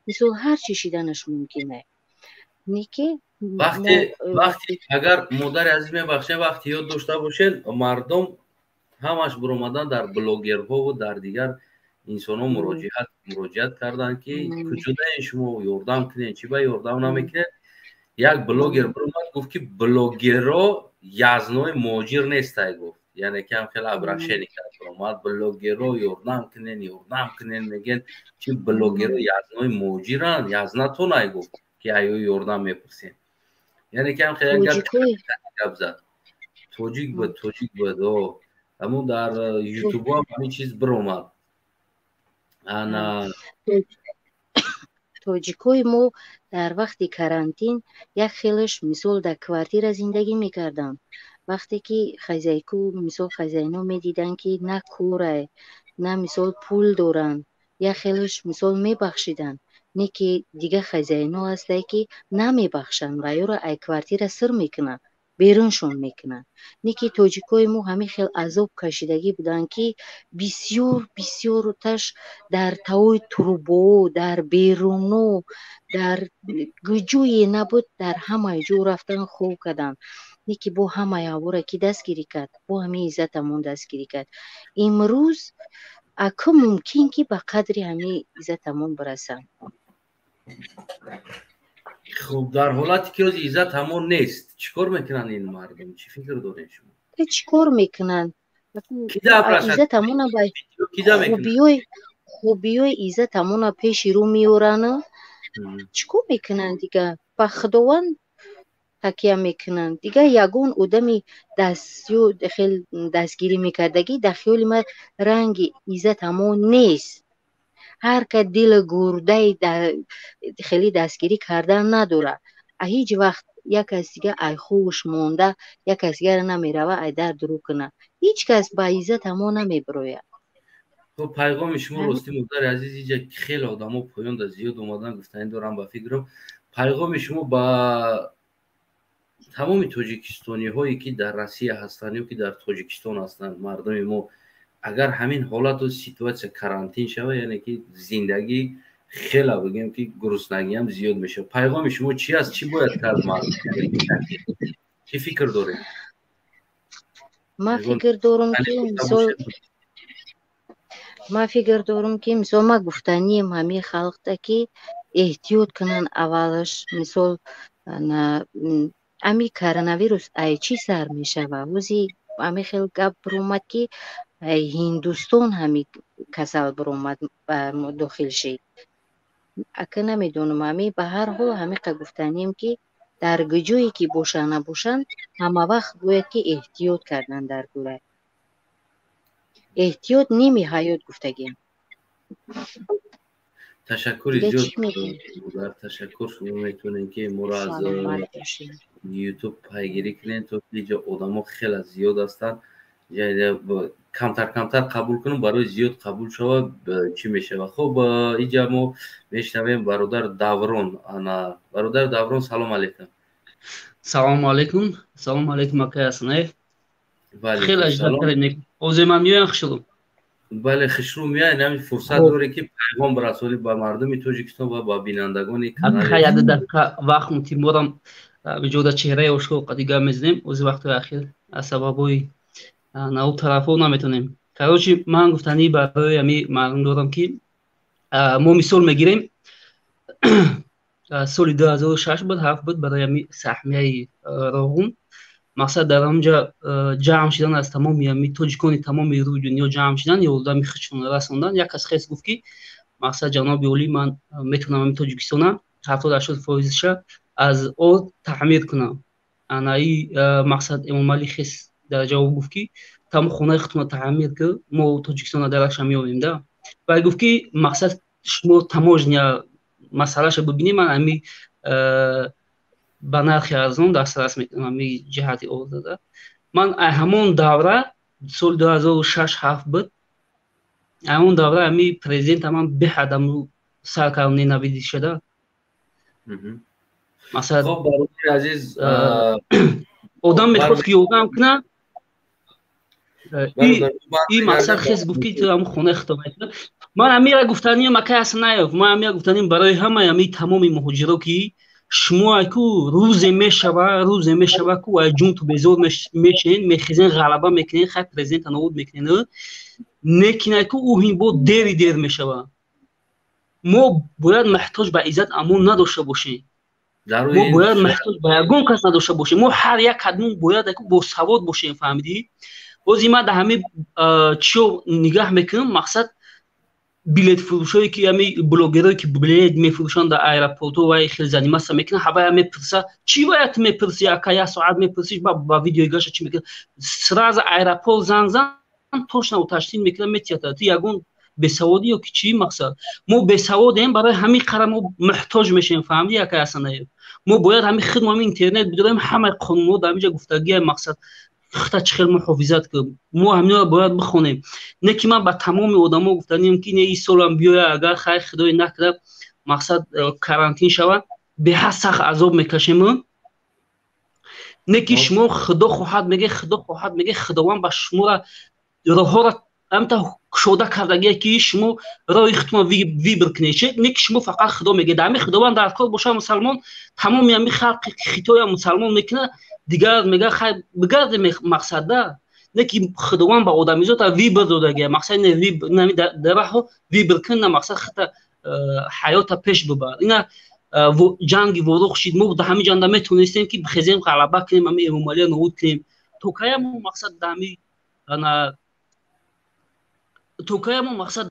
Мисол, ҳар чӣ шиданаш мумкин е, не ки. Вақте агар, модари азиз, мебахшед, вақте ёд дошта бошед, мардум ҳамаш биромадан дар блогерҳову дар дигар инсонҳо муроҷиат карданд, ки куҷодаен шумо, ёрдам кунед, чӣ ба ёрдам намекунед? Як блогер биромад, гуфт, ки блогерро язнои муҳоҷир нестай, гуфт. Яъне ки ҳам хеле обращение кард, биромад: блогерро ёрдам кунен, ёрдам кунен мегӯен, чи блогерро язнои муҳоҷиранд, язнатонай, гуфт, ки аё ёрдам мепурсем. Яъне ки ҳам хеле гап зад. Тоҷик буд, тоҷик буд. Ҳамун дар Ютубо ҳам ҳамин чиз биромад. Ана. Тоҷикои мо дар вақти карантин як хелаш, мисол, дар квартира зиндагӣ мекарданд. Вақте ки хозяйку, мисол, хозяино медиданд, ки на корай, на, мисол, пул доранд, як хелаш, мисол, мебахшиданд. Не ки дигар хозяино ҳастае, ки намебахшанд ва ёро ай квартира сир мекунанд, беруншон мекунанд. Не ки тоҷикои мо ҳамин хел азоб кашидагӣ буданд, ки бисёр бисёрташ дар таои трубо, дар беруно, дар ҷое набуд, дар ҳамаи ҷо рафтан, хоб карданд. Не ки бо ҳамаи ҳавора ки дастгирӣ кард, бо ҳамин иззатамон дастгирӣ кард. Имрӯз ака мумкин, ки ба қадри ҳамин иззатамон бирасанд. Хуб, дар ҳолате ки ҳозир иззат ҳамон нест, чӣ кор мекунанд ин мардум? Чӣ фикр доред шумо? Чӣ кор мекунанд? Иззат ҳамона хубиёи иззат ҳамона пеши рӯ меоранд. Чӣ кор мекунанд дига? Ба Худованд такя мекунанд. Дигар ягон одами дастё хел дастгирӣ мекардагӣ дар хиёли ман ранги иззат ҳамон нест. Ҳар ка дилу гурдаи хеле дастгирӣ кардан надорад. Ҳеҷ вақт як кас дига ай хуш монда, як кас дигара намерава, ай дар дурӯ кунад. Ҳеҷ кас ба иззат ҳамон намебирояд. Хуб, пайғоми шумо ростӣ, модари азиз, иҷа хеле одамо поёнда зиёд омадан, гуфтанӣ дорам. Ба фикрам, пайғоми шумо ба тамоми тоҷикистониҳое, ки дар Россия ҳастанд ё ки дар Тоҷикистон ҳастанд, мардуми мо, агар ҳамин ҳолату ситуация карантин шава, яъне ки зиндагӣ Хела бигем ки гуруснагиам зиёд мешавад. Пайғоми шумо чӣ аст? Чӣ бояд кард мардум? Чӣ фикр доред? Ман фикр дорам ки мисол, ман фикр дорам ки мисол ман гуфтанием ҳамин халқда ки эҳтиёт кунанд аввалаш. Мисол, ами коронавирус ай чӣ сар мешава? Ҳози ами хел гап биромад ки Ҳиндустон ҳами касал биромад, дохил шид. Ака, намедонам, ами ба ҳар ҳол ҳамиқа гуфтанием ки дар ҷое ки бошанд набошанд, ҳама вақт бояд ки эҳтиёт кардан дар гура. Эҳтиёт ними ҳаёт гуфтагиам. Ташаккури зиёд, модар, ташаккур. Шумо метавонед ки моро аз Ютуб пайгирӣ кунед, то ки иҷо одамо хеле зиёд ҳастанд. Камтар камтар қабул кунем, барои зиёд қабул шавад чӣ мешавад. Хуб, иҷа мо мешнавем бародар Даврон. Ана, бародар Даврон, салом алейкум. Салому алейкум, салому алейкум, акай Асанаев. Хеле ажда кардем. Ҳозир ман меоям хушрӯ. Бале, хушрӯ меояд. Ҳамин фурсат дорӣ ки пайғом расонӣ ба мардуми Тоҷикистон ва ба бинандагони канали. Як дақиқа вақт мутиморам биҷода чеҳраи ошкор қади гап мезанем. Ози вақтҳои ахир аз сабабҳои нав тарафҳо наметонем. Короче, ман гуфтанӣ барои ҳами мардум дорам ки мо мисол мегирем, соли 2006 буд, ҳафт буд, барои ҳами саҳмияи Роғун. Мақсад, дар ҳамҷа ҷамъ шидан аз тамоми ҳами тоҷикони тамоми рӯи дунё ҷамъ шидан, ёрдами худшон расондан. Як кас хес гуфт ки мақсад, ҷаноби олӣ, ман метавонам ҳами Тоҷикистона 70-80 фоизша аз орд таъмир кунам. Анаи мақсад, Эмомалӣ хес дар ҷавоб гуфт ки тамом хонаи худтона таъмир ки, мо Тоҷикистона дарахша меёбем да. Вай гуфт ки мақсад, шумо таможня масъалаша бибинем, ман ҳами ба нархи арзон дастрас мекунам ҳами ҷиҳати ордада. Ман ҳамон давра, соли 2006 ҳафт буд, ҳамон давра ҳами президента ман беҳад аму сар кардам ненавидӣ шуда. Масалан, азиз, одам мехост ки ёрдам кунад, и мақсад хес гуфт ки ту ҳамун хонаи худто мекунад. Ман ҳамира гуфтаниям, акай Асанаев, ман ҳамира гуфтаниям барои ҳамаи ҳами тамоми муҳоҷиро ки шумо айку рӯзе мешава, рӯзе мешава ку ай ҷунту безор мешен, мехезен, ғалаба мекунен, хай президента нобуд мекунен, лекин айку ӯ ҳин бо дери дер мешава. Мо бояд муҳтоҷ ба Иззат Амон надошта бошем, мо бояд муҳтоҷ ба ягон кас надошта бошем. Мо ҳар як кадмон бояд айку босавод бошем, фаҳмидӣ? Бози ман дар ҳами чиё нигаҳ мекунам, мақсад, билетфурӯшое ки ҳами блогерое ки билет мефурӯшанд дар аэропортҳо, вай хеле заниматься мекунанд. Ҳавая мепурса: чӣ бояд мепурси, ака? Як соат мепурсиш, ба видеои гаша чӣ мекунад? Сразу аэропорт зан зан, точно уточнить мекунад, метиҳад. Ту ягон бесаводӣ ё ки чӣ? Мақсад, мо бесаводем, барои ҳамин қара мо муҳтоҷ мешавем, фаҳмидӣ, акай Асанаев? Мо бояд ҳамин худ ҳамин интернет бидорем, ҳамаи қонунҳо дар ҳаминҷа гуфтагия, мақсад, худта чӣ хел муҳофизат кун, мо ҳаминро бояд бихонем. Не ки ман ба тамоми одамо гуфтанием ки не, ин солам биёя, агар хайр худое накарда, мақсад, карантин шавад, беҳад сахт азоб мекашем. Не ки шумо худо хоҳад меге, худо хоҳад меге, Худованд ба шуморо роҳҳоро ҳамта кушода кардагие ки шумо роҳи худтона выбор кунед. Не ки шумо фақат худо мегӯед, ҳами Худованд дар кор боша, мусалмон тамоми ҳами халқи Хитоя мусалмон мекунад, дигар мега хай бигарде, мақсад да. Не ки Худованд ба одамизота выбор додагия, мақсад, дараҳо выбор кун на, мақсад, худта ҳаёта пеш бибар. Ина ҷанги Ворух шид, мо дар ҳамин ҷанда метавонистем ки бихезем, ғалаба кунем, ҳами Эмомалия нобуд кунем. То кая мо, мақсад, дар ҳами то кая мо, мақсад,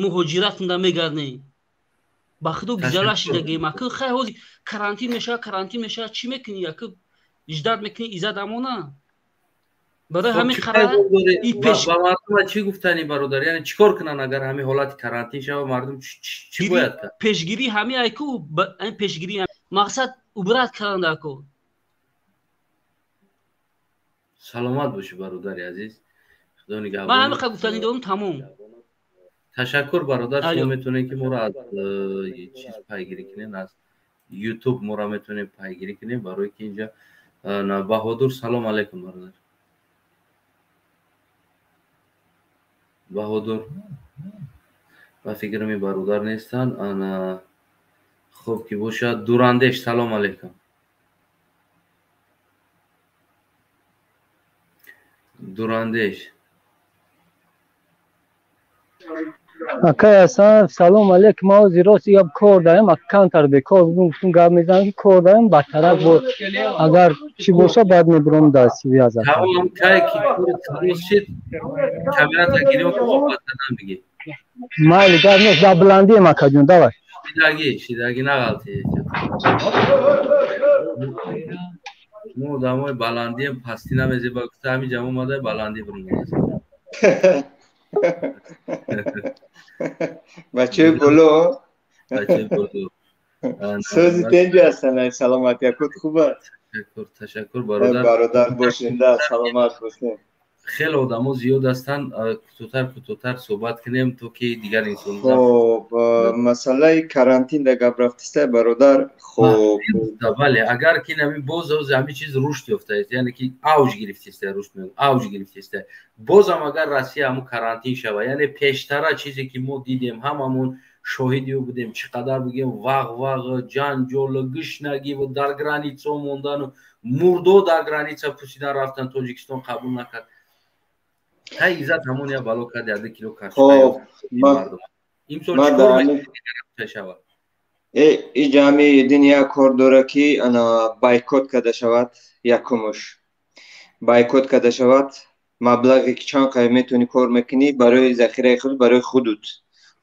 муҳоҷиратунда мегардем? Ба худо гизала шидагем, ака. Хай, ҳозир карантин мешавад, карантин мешавад, чӣ мекунӣ, ака? Ждать мекунӣ Иззат Амона? Барои ҳамин ба мардума чӣ гуфтанӣ, бародар? Яъне чӣ кор кунанд, агар ҳамин ҳолати карантин шава, мардум чӣ бояд кард? Пешгирӣ ҳами айку, пешгирӣ, мақсад, убрать кардан дар кор. Саломат бошӣ, бародари азиз, худо нигаҳбон. Ман ҳамин гуфтанӣ дорам, тамом. Ташаккур, бародар. Шумо метавонед ки моро аз чиз пайгирӣ кунед, аз Ютуб моро метавонед пайгирӣ кунед, барое ки инҷа Баҳодур. Салом алейкум, бародар Баҳодур. Ба фикрам, бародар нестанд. Ана, хуб ки бошад. Дурандеш, салом алейкум. Дурандеш. Акай Ҳасан, салом алейкум. Ма ҳозир рост гап кор дарем, камтар бекор будум, гуфтум гап мезанам, ки кор дарем, батарак бо агар чӣ боша, баъд мебурам дар связь. Тамом, кай ки кор шид, камерата гирён, суҳбат кардан бигӣ. Майли, гап нест, дар баландием, акаҷон, давай. Шидаги, шидаги, нағалти. Мо одамои баландием, пастӣ намезеба, гуфта ҳамин ҷам омада баландӣ бурмодаст. Бачаи боло. Бачаи боло. Сӯзи тенҷи ҳастан, саломат, якут хуб аст. Ташаккур, ташаккур, бародар. Бародар бошинда, саломат бошед. Хеле одамо зиёд ҳастанд, кӯтоҳтар, кӯтоҳтар суҳбат кунем, то ки дигар инсон. Хоб, масъалаи карантин да гап рафтиста, бародар, хоб. Бале, агар ки нами боз ҳамин чиз рушд ёфтааст, яъне ки авҷ гирифтиста, рушд мегӯям, авҷ гирифтиста, бозам агар Россия ҳамун карантин шава, яъне пештара чизе ки мо дидем, ҳамамон шоҳиди ӯ будем, чӣ қадар бигем вағ вағ, ҷанҷол, гушнагӣ ва дар граница мондану мурдо дар граница пусидан рафтан, Тоҷикистон қабул накард. Тай Иззат ҳамон я бало кард, 1 кило картошка имсол чикор шавад? И ҷамъи един як кор дора, ки ана бойкот карда шавад. Якумуш, бойкот карда шавад. Маблағе ки чанд қай метавонӣ кор мекунӣ, барои захираи худ, барои худут.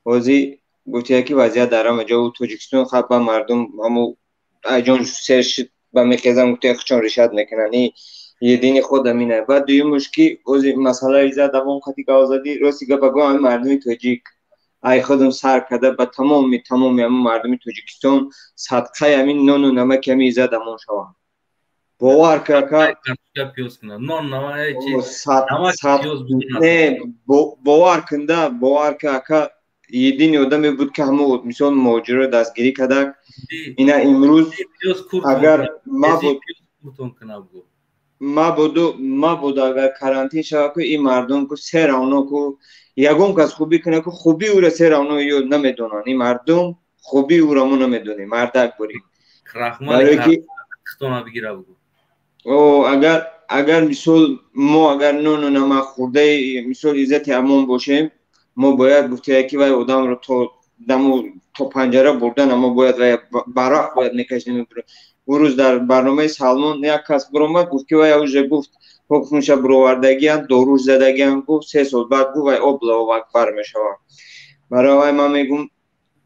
Ҳозир гуфтия, ки вазъият дар ҳама ҷо Тоҷикистон хаб ба мардум ҳаму айҷон сер шид ба мехезам, гуфтия хучон решат мекунанд. И едини худ амина. Баъд дуюмуш, ки ози масъалаи Иззат Амон хати гавзадӣ, рости гапа гӯ, ҳамин мардуми тоҷик, ай худам сар карда ба тамоми ҳамин мардуми Тоҷикистон садқаи ҳамин нону намаки ҳамин Иззат Амон шаванд. Бовар ка, ака, не, бовар кунда, бовар ка, ака, едини одаме буд, ки ҳамо мисол муҳоҷиро дастгирӣ кардак. Ина имрӯз агар мабуд, мабуду, агар карантин шавад, ку ин мардум ку се равно ку ягон кас хубӣ кунад, ку хубии ӯра се равно ё намедонанд. Ин мардум хубии ӯра мо намедонем, мардак бурем. Барое ки агар мисол мо агар нону намак хӯрдаи мисол Иззати Амон бошем, мо бояд гуфтия, ки вай одамро то даму то панҷара бурдан, мо бояд вай барақ бояд мекашидем. Ӯ рӯз дар барномаи Салмон як кас биромад, гуфт, ки вай уже гуфт ҳукмша бировардагиам, доруш задагиам, гуфт 3 сол баъд, гуфт, вай Аллоҳу акбар мешавад. Барои вай ман мегӯм,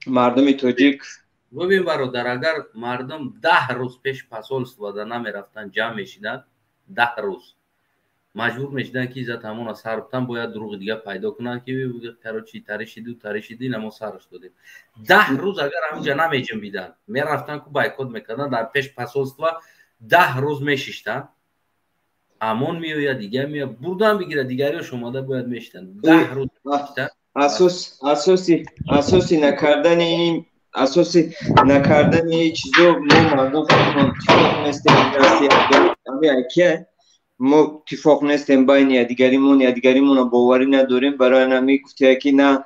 мардуми тоҷик. Бибин, бародар, агар мардум 10 рӯз пеш посольство да намерафтанд, ҷамъ мешиданд, 10 рӯз маҷбур мешиданд, ки Иззат ҳамона сар бутан, бояд дурӯғи дига пайдо кунанд, ки короче таришиду таришиду ина мо сараш додем. 10 рӯз агар ҳаминҷа намеҷунбиданд, мерафтанд ку бойкот мекарданд, дар пеш посольства 10 рӯз мешиштанд, Амон меояд, дига меояд, бурдан бигирад, дигариёш омада бояд мешитанд, 10 рӯз. Асоси накардани ин, асоси накардани чизо, мо мардум худмон иттифоқ нестем. Ами мо иттифоқ нестем байни якдигаримон, якдигаримонро боварӣ надорем. Барои ҳами гуфтия, ки на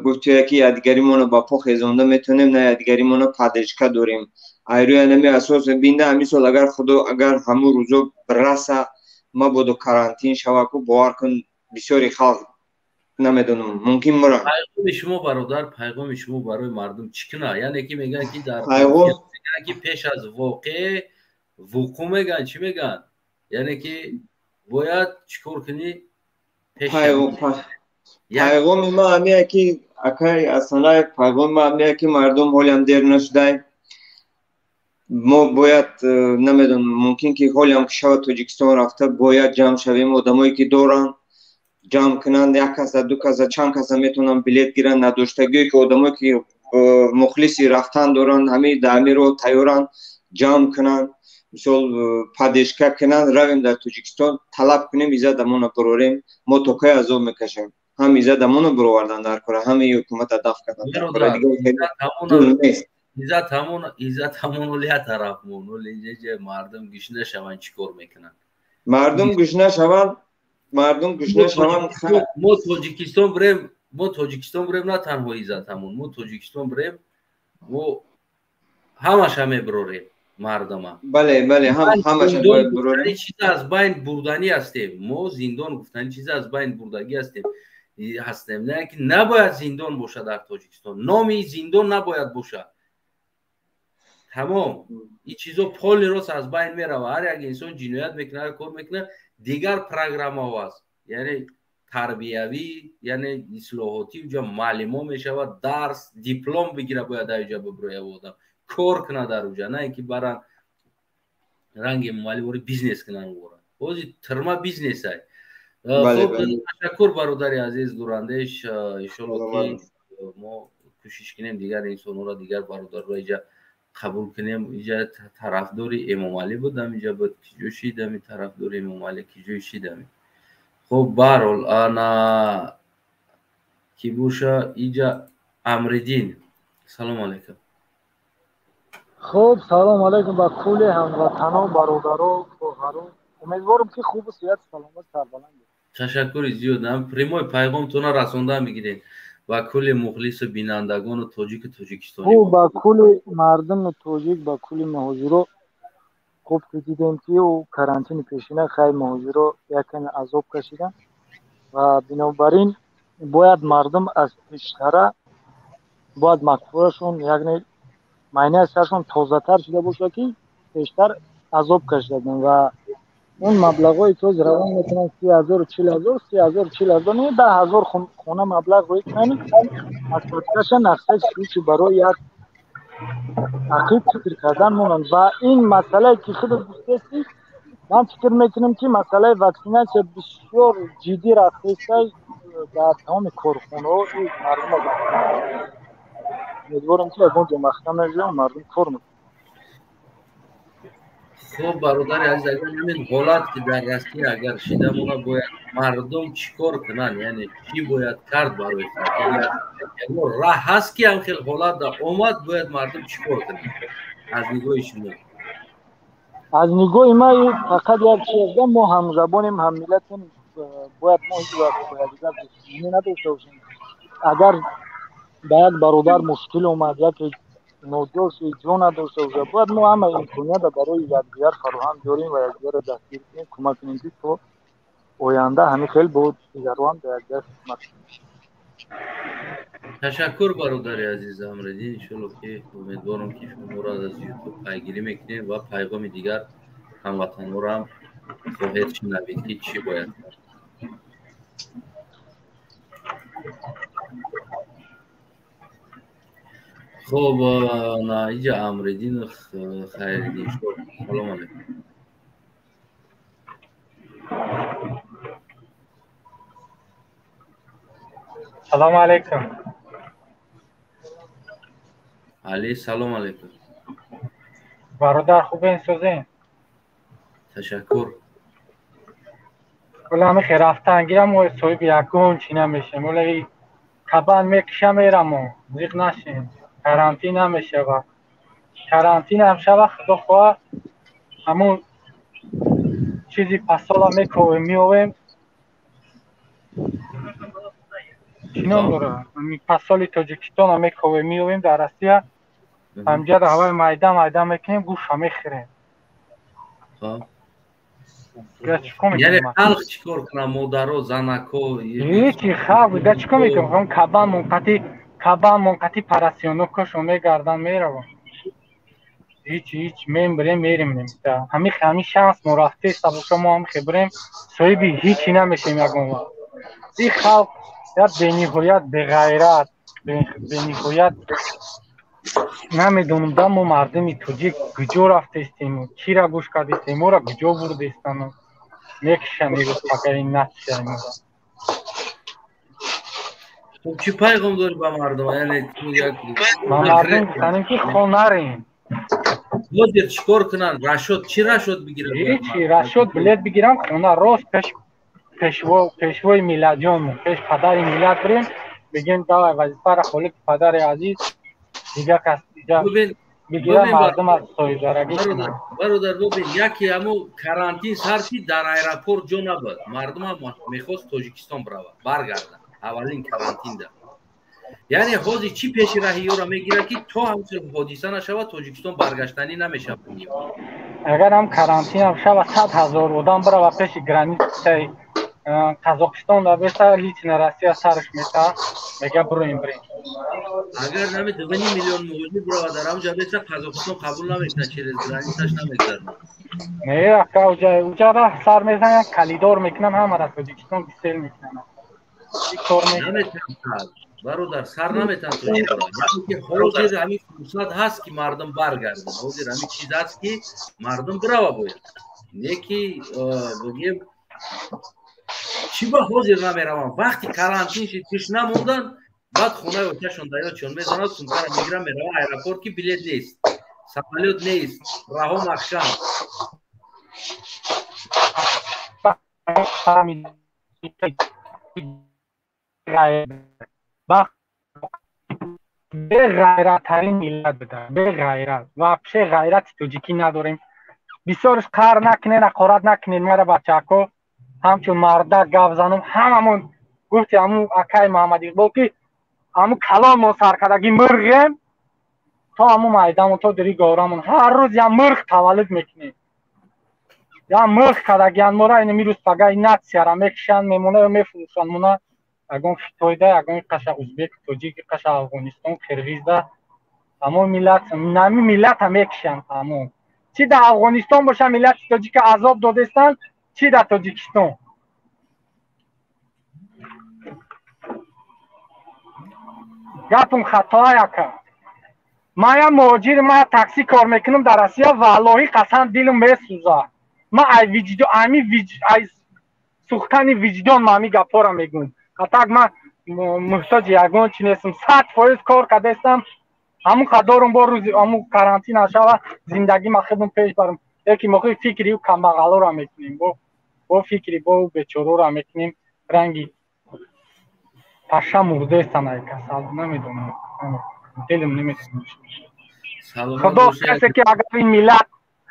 гуфтия, ки якдигаримонро ба по хезонда метавонем, на якдигаримонро поддержка дорем. Айрӯи ҳами асос бинда, ҳамин сол агар худо, агар ҳамун рӯзо раса, мабодо карантин шава, ку бовар кун, бисёри халқ намедонам, мумкин муранд. Пайғоми шумо, бародар, пайғоми шумо барои мардум чӣ куна? Яъне ки мегӯянд, ки дар ки пеш аз воқеъ вуқӯъ мегӯянд, чӣ мегӯянд, яъне ки бояд чӣ кор кунӣ? Пайғоми ма ҳамия, ки акай Асанаев, пайғоми ма ҳамия, ки мардум ҳолиам дер нашудай. Мо бояд намедонам, мумкин ки ҳолиам ки шавад, Тоҷикистон рафта бояд ҷамъ шавем. Одамое ки доранд, ҷамъ кунанд, як каса, ду каса, чанд каса метавонанд билет гиранд. Надоштагие ки, одамое ки мухлиси рафтан доранд, ҳами дар ҳамин роҳ тайёранд, ҷамъ кунанд, мисол поддержка кунанд, равем дар Тоҷикистон, талаб кунем, Иззат Амона бурорем. Мо то кай азоб мекашем? Ҳам Иззат Амона буровардан дар кора, ҳами ҳукумата даф кардан. Иззат ҳамон, Иззат ҳамон олия тараф мон олиҷа мардум гушна шаванд, чӣ кор мекунанд? Мардум гушна шаванд, мардум гушна шаванд. Мо Тоҷикистон бирем. Мо Тоҷикистон бирем, на танҳо иззатамон, мо Тоҷикистон бирем, мо ҳамаша мебирорем мардума. Бале, бале, ҳамаша бояд бирорем. Чиз аз байн бурданӣ ҳастем. Мо зиндон гуфтани чиз аз байн бурдагӣ ҳастем. Не ки набояд зиндон бошад дар Тоҷикистон. Номи зиндон набояд бошад. Тамом. Ин чизо поли рост аз байн мерава. Ҳар як инсон ҷиноят мекунад, кор мекунад, дигар программаҳо аст. Яъне тарбиявӣ, яъне ислоҳотӣ, уҷа маълимо мешавад, дарс, диплом бигира бояд дар уҷа биброяд одам. Кор кунад дар уҷа, на ин ки баран ранги муаллимвори бизнес кунанд вора. Ҳозир тирма бизнес ай. Хуб, ташаккур бародари азиз Дурандеш, иншолло ки мо кӯшиш кунем дигар инсонҳоро, дигар бародарро иҷа қабул кунем. Иҷа тарафдори Эмомалӣ будам, иҷа буд киҷо шидами тарафдори Эмомалӣ, киҷо шидами. Хуб, баҳрҳол ана ки боша иҷа Амриддин. Салом алайкум. Хуб, салом алайкум ба кулли ҳамватано, бародаро, хоҳаро. Умедворам ки хубу сиҳат, саломат, сарбаланд. Ташаккури зиёд. Прямой пайғомтонро расонда мегиред ба кулли мухлису бинандагону тоҷику тоҷикистонӣ. Хуб, ба кулли мардуми тоҷик, ба кулли муҳоҷиро. Хуб ки дидем ки ӯ карантини пешина хай муҳоҷиро як каме азоб кашиданд ва бинобар ин бояд мардум аз пештара бояд мафкурашон, яъне майнаи саршон тозатар шуда бошад, ки пештар азоб кашида буданд ва он маблағҳое ки ҳозир равон мекунанд 30 000, 40 000, 30 000, 40 000, не 10 000 хона маблағ рӯй кунанд, аз паткаша нақшаи сӯчи барои як ақиб фикр кардан монанд. Ва ин масъалае ки худат гуфтести, ман фикр мекунам ки масъалаи ваксинатсия бисёр ҷиддӣ рафтеста дар тамоми корхонаҳо мардума. Умедворам ки ягон ҷо маҳкам нажаванд, мардум кор мекунад. Хуб, бародари азиз, агар ҳамин ҳолат ки дар Россия агар шида мона, бояд мардум чӣ кор кунанд? Яъне чӣ бояд кард барои халқ? Ягон раҳ ҳаст ки ҳам хел ҳолат омад, бояд мардум чӣ кор кунанд аз нигоҳи шумо? Аз нигоҳи ман фақат як чиз аст: мо ҳамзабонем, ҳаммиллатем, бояд мо ҳеҷ вақт бо якдигар душманӣ надошта бошем. Агар ба як бародар мушкил омад, яке ноҷор шуд, ҷо надошта бошад, бояд мо ҳама имкониятро барои якдигар фароҳам биёрем ва якдигарро дастгир кунем, кӯмак кунем, ки то оянда ҳамин хел бо дигарон ба якдигар хидмат кунем. Ташаккур, бародари азиз Амриддин. Иншолло ки умедворам ки шуморо аз Ютуб пайгирӣ мекунем ва пайғоми дигар ҳамватанҳоро ҳам хоҳед шунавид ки чӣ бояд кард. Хуб, иҷа Амриддин Хайриддин. Салом алайкум. Салому алайкум. Али, салом алайкум. Бародар, хубен, созен? Ташаккур. Ола ҳами рафтан гирам, мо соҳиби ягон чӣ намешем. Ола кабан мекиша мерамо, зиқ нашем. Карантин намешава. Карантин ҳам шава, худо хоҳа, ҳамун чизи пасола мековем, меовем. Чӣ ном дора? Пасоли Тоҷикистона мековем, меовем дар Россия. Ҳамҷада ҳаваи майда майда мекунем, гӯша мехӯрем. Яъне халқ чӣ кор кунад? Модаро, занако? Ҳечи, халқ дига чӣ кор мекунам? Кабан монқати, кабан монқати поросёнок ошо мегардан, меравам. Ҳеч ҳеч, мембирем, мерем. Ҳами шанс мо рафтеста боша, мо ҳам хебирем, соҳиби ҳичи намешем ягон вақт. Ин халқ як бениҳоят беғайрат, бениҳоят намедонам да мо мардуми тоҷик куҷо рафтестему, кира гӯш кардестем, моро куҷо бурдестану мекушанд ирӯз пагаи нация моро. Хуб, чӣ пайғом дорӣ ба мардум? Яъне ба мардум гуфтанем ки хонарем. Ҳозир чӣ кор кунанд? Расчёт, чӣ расчёт бигиранд? Ҳечи, расчёт билет бигирам, хона рост пеш пешвои миллатҷонмон, пеш падари миллат бирем, бигем: давай вазифаро холиқи падари азиз, дигар кас бигира, мардум аз соҳибдарагӣ. Бародар, бубин, яке ҳамо карантин сар шид, дар аэропорт ҷо набуд, мардумам мехост Тоҷикистон биравад, баргардад. Аввалин карантинда. Яъне ҳозир чӣ пеши раҳи ёро мегирад, ки то ҳамчун ҳодиса нашавад, Тоҷикистон баргаштанӣ намешавад. Агар ҳам карантинам шава, 100 000 одам бирава пеши границаи Қазоқистон да беса, лично Россия сарш мета, мега буроем, бирем. Агар нами 2,5 миллион муҳоҷир бирава дар ҳамҷа беса, Қазоқистон қабул намекунад, через границаш намегзарад. Не, ака, уҷа раҳ сар мезананд, коридор мекунанд, ҳамара Тоҷикистон гусел мекунанд. Наметавонад, бародар, сар наметавонад тоҷикора. Ҳозир ҳамин фурсат ҳаст, ки мардум баргардад. Ҳозир ҳамин чиз ҳаст, ки мардум бирава бояд. Не ки бигем, чӣ ба ҳозир намераванд? Вақти карантин шид, тишна мондан, баъд хонаи очашон да ёдшон мезанад, сумкара мегирам, мерава аэропорт, ки билет нест, самолёт нест, раҳо маҳкам. Беғайраттарин миллат буда, беғайрат, вообще ғайрати тоҷикӣ надорем. Бисёрш қаҳр накунен, ҳақорат накунен мара, бачаҳако, ҳамчун мардак гап занам. Ҳамамон гуфти ҳамун акаи Муҳаммад Иқбол, ки ҳамун калонмон саркардаги мирғем, то ҳамун майдамон, то дири горамон ҳар рӯз як мирғ таваллуд мекунем. Як мирғ кардагиан мора. Ин рӯз пагаи натсияра мекушанд, мемона ё мефурӯшанд мона ягон Хитойда, ягон қаша узбек, тоҷик, қаша Афғонистон, қирғизда. Ҳамон миллат, нами миллата мекушанд тамом. Чӣ дар Афғонистон боша, миллати тоҷика азоб додестанд, чӣ дар Тоҷикистон. Гапум хатоа, яка? Ман муҳоҷир, ман такси кор мекунам дар Россия. Валлоҳи қасам, дилм месӯзад. Ман ай виҷдон, ами ай сӯхтани виҷдон ман ами гапҳоро мегӯм. А так ман муҳтоҷи ягон чи нестам, 100% кор кардастам, ҳамун қадорум. Бо рӯзи ҳамун карантин нашава, зиндагима худм пеш барам. Яки мо фикри ӯ камбағалоро мекунем, бо фикри бо бечороро мекунем. Ранги паша мурдестан ай касал, намедонам, дилм намедонам. Худо, касе ки агар ин миллат,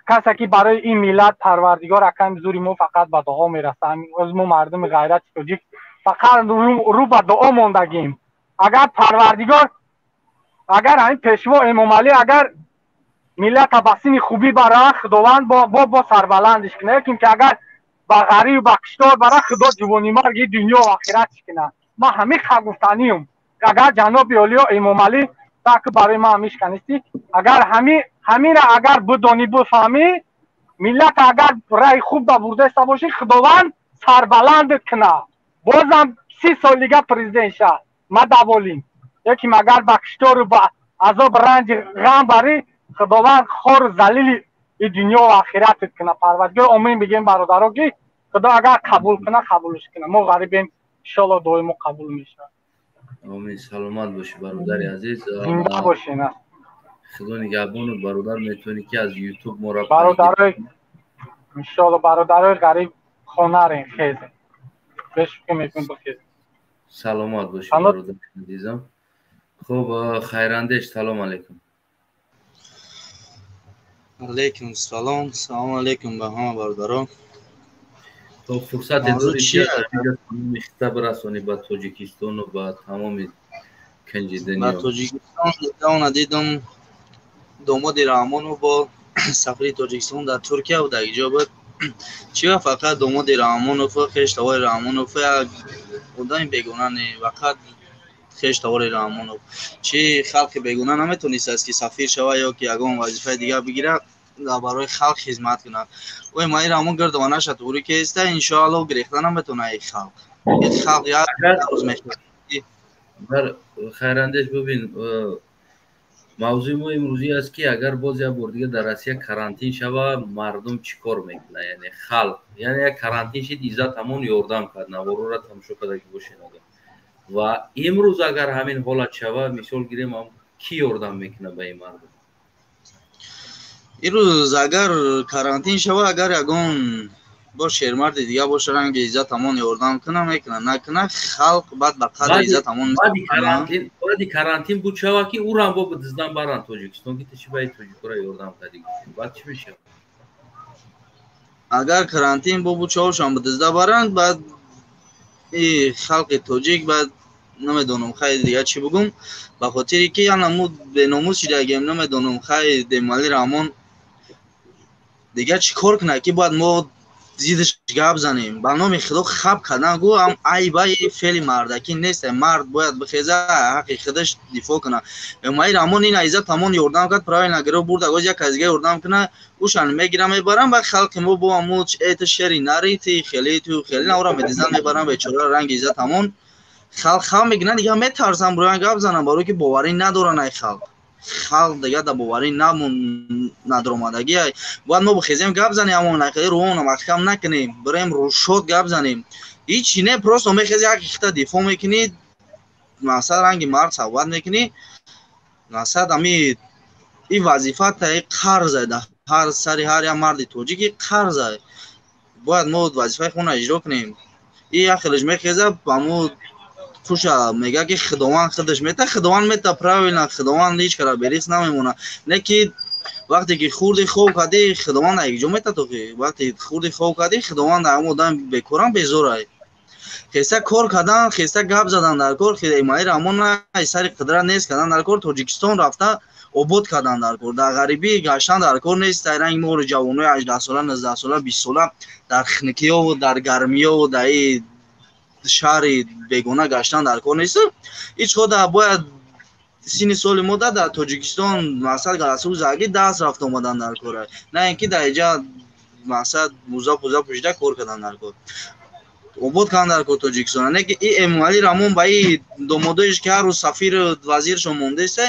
касе ки барои ин миллат, Парвардигор, аками зури мо фақат ба дуо мерасад. Оз мо мардуми ғайрати тоҷик фақат рӯ ба дуо мондагим. Агар Парвардигор, агар ҳамин пешво Эмомалӣ, агар миллата ба сини хубӣ бара, Худованд бо сарбаландиш кунад. Якин ки агар ба ғариб, ба киштор бара, Худо ҷувонимарги дунё ахиратш кунад. Ман ҳамин ха гуфтаниюм. Агар ҷаноби олиё Эмомалӣ так барои ман мишканистӣ, агар ҳамира агар бидонӣ, бифаҳмӣ, миллата агар раи хуб ба бурдаиста бошӣ, Худованд сарбаландат кунад, бозам 30 сол дига президент ша, ма даволим. Яким агар ба киштору ба азоб, ранҷи ғам барӣ, Худованд хору залили и дунё ахиратат кунад, Парвардигор. Омин бигем, бародаро, ки Худо агар қабул кунад, қабулш кунад. Мо ғарибем, иншолло дуои мо қабул мешавад. Омин, саломат бошӣ, бародари азиз. Зинда бошен. Худо нигаҳбонут, бародар. Метавонӣ ки аз Ютуб моро Бародарои, иншолло, бародарои ғариб, хонарен, хезен, бешукр мекунем, бихезен. Саломат бошӣ, бародари азизам. Хуб, Хайрандеш, салом алейкум. Алейкум салом, салому алейкум ба ҳама бародарон. То фурсате дорӣ, ки хита бирасонӣ ба Тоҷикистону ба тамоми канҷи дунё. Ба Тоҷикистон она дидам, домоди Раҳмонов бо сафири Тоҷикистон дар Туркия буд, иҷо буд. Чи ва фақат домоди Раҳмонов, хештавори Раҳмонов, як одами бегуна не, фақат хештавори Раҳмонов. Чи халқи бегуна наметонистааст, ки сафир шава ё ки ягон вазифаи дигар бигирад, барои халқ хизмат кунад? Ой, ма ира ҳамон гирдова наша туғри кеста, иншоалло, гирехта наметона ин халқ. Ин халқ як рӯз мехоҳад. Хайрандеш, бибин, мавзӯи мо имрӯзӣ аст, ки агар боз як бор дига дар Россия карантин шава, мардум чӣ кор мекунад, яъне халқ. Яъне як карантин шид, Иззат ҳамон ёрдам кард, наворора тамошо кардаги бошед агар. Ва имрӯз агар ҳамин ҳолат шава, мисол гирем, кӣ ёрдам мекунад ба ин мардум? Ирӯз агар карантин шава, агар ягон бо шермарди дига боша, ранги Иззат ҳамон, ёрдам куна, мекуна, накуна, халқ баъд ба қадри Иззат ҳамон. Баъди карантин буд шава, ки ӯрам бо диздан баранд Тоҷикистон, ки ту чи ба тоҷикора ёрдам кардӣ, баъд чӣ мешавад? Агар карантин бо буд шавашам, ба дизда баранд, баъд и халқи тоҷик баъд Намедонам, хай, дигар чӣ бугум, ба хотире ки янамо беномус шидагем. Намедонам, хай, Эмомалӣ Раҳмон дигар чӣ кор кунад, ки бояд мо зидаш гап занем. Ба номи Худо, хаб кардан гу ам айбаи феъли мардакӣ нест. Мард бояд бихеза, ҳаққи худаш дифоъ кунад. Эмомалӣ Раҳмон ин Иззат Амон ёрдам кард, правильно гирифт бурд. Агоз як кас дига ёрдам кунад, ӯшан мегирам, мебарам. Ба халқи мо бо аму эти шери нари ти хеле ту хеле навра медизан, мебарам бечора ранги Иззат Амон. Халқ хав мегиранд, дигар метарсам рӯян гап занам, барое ки боварӣ надоранд ай халқ. Халқ дигар дар боварӣ надромадагӣ. Бояд мо бихезем, гап занем, амон нақиди рӯона маҳкам накунем, бирем рӯшод гап занем. Ҳичи не, просто мехези, ҳаққи хита дифоъ мекунӣ, мақсад ранги мард савбат мекунӣ. Мақсад ами и вазифата, и қарза дар ҳар сари ҳар як марди тоҷики қарза. Бояд мо вазифаи худро иҷро кунем. И як хелеш мехеза, аму хуша мега, ки Худованд худаш мета, Худованд мета, правильно, Худованд ҳеҷ кара берис намемона. Не ки вақте ки хурди хоб кардӣ, Худованд якҷо мета тохи. Вақте хурди хоб кардӣ, Худованд ҳамон одами бекорам безорай. Хеста кор кардан, хеста гап задан дар кор. Эмомалӣ Раҳмон сари қудрат нест кардан дар кор, Тоҷикистон рафта обод кардан дар кор. Дар ғарибӣ гаштан дар кор нест. Ранги моро ҷавонои 18-сола, 19-сола, 20-сола дар хникиёву дар гармиёву дар шаҳри бегона гаштан дар кор нест. Ҳеҷ хода бояд синни соли мо дар Тоҷикистон, мақсад, галасу заги даст рафта омадан дар кора, на ин ки дар иҷа, мақсад, муза пуза пӯшида кор кардан дар кор, обод кардан дар кор Тоҷикистон. Не ки и Эмомалӣ Раҳмон ба и домодоиш, ки ҳар рӯз сафиру вазиршон мондааст,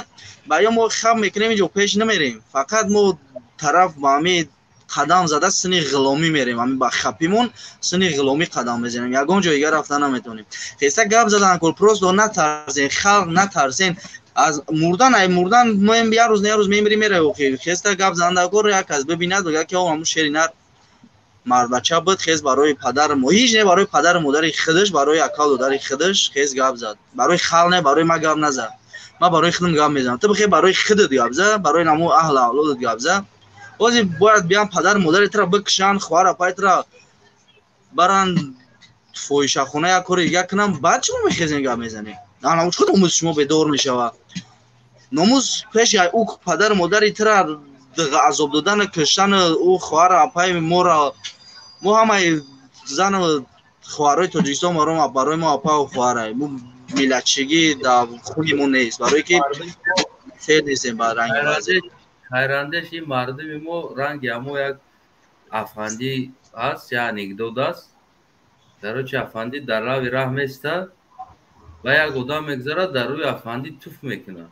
ба ё мо хаб мекунем, инҷо пеш намерем. Фақат мо тараф ба ҳамин қадам зада сини ғуломӣ мерем, ҳамин ба хапимон сини ғуломӣ қадам мезанем, ягон ҷо дигар рафта наметавонем. Хеста гап задан кор, просто натарсен, халқ, натарсен аз мурдан. Ай мурдан як рӯз, як рӯз мемирӣ, меравӣ охир. Хеста гап задан дар кор. Як кас бибинад, бигӯяд, ки ҳамун шери нар мардбача буд, хез барои падару ҳеҷ не, барои падару модари худаш, барои акал додари худаш хез гап зад, барои халқ не, барои ма гап назад, ман барои худам гап мезанам. Ту бихе барои худат гап за, барои наму аҳлу авлодат гап за. Ҳозир бояд биям падару модари тура бикушанд, хоҳар апаи тура баранд фоҳишахона, як кори дигар кунам, баъд шумо мехезем, гап мезанем. Чӣ номус шумо бедор мешавад? Номус пеши ӯ падару модари тура азоб додану куштану ӯ хоҳару апаи моро. Мо ҳамаи зану хоҳарои Тоҷикистон барои мо апаю хоҳара. Мо миллатчигӣ дар хуни мо нест, барое ки феъл нестем ба ранги баъзе. Хайрандеш, ин мардуми мо ранги ҳамо як афандӣ аст, як анекдот аст. Короче, афандӣ дар рави раҳ местад ва як одам мегзарад, дар рӯи афандӣ туф мекунад.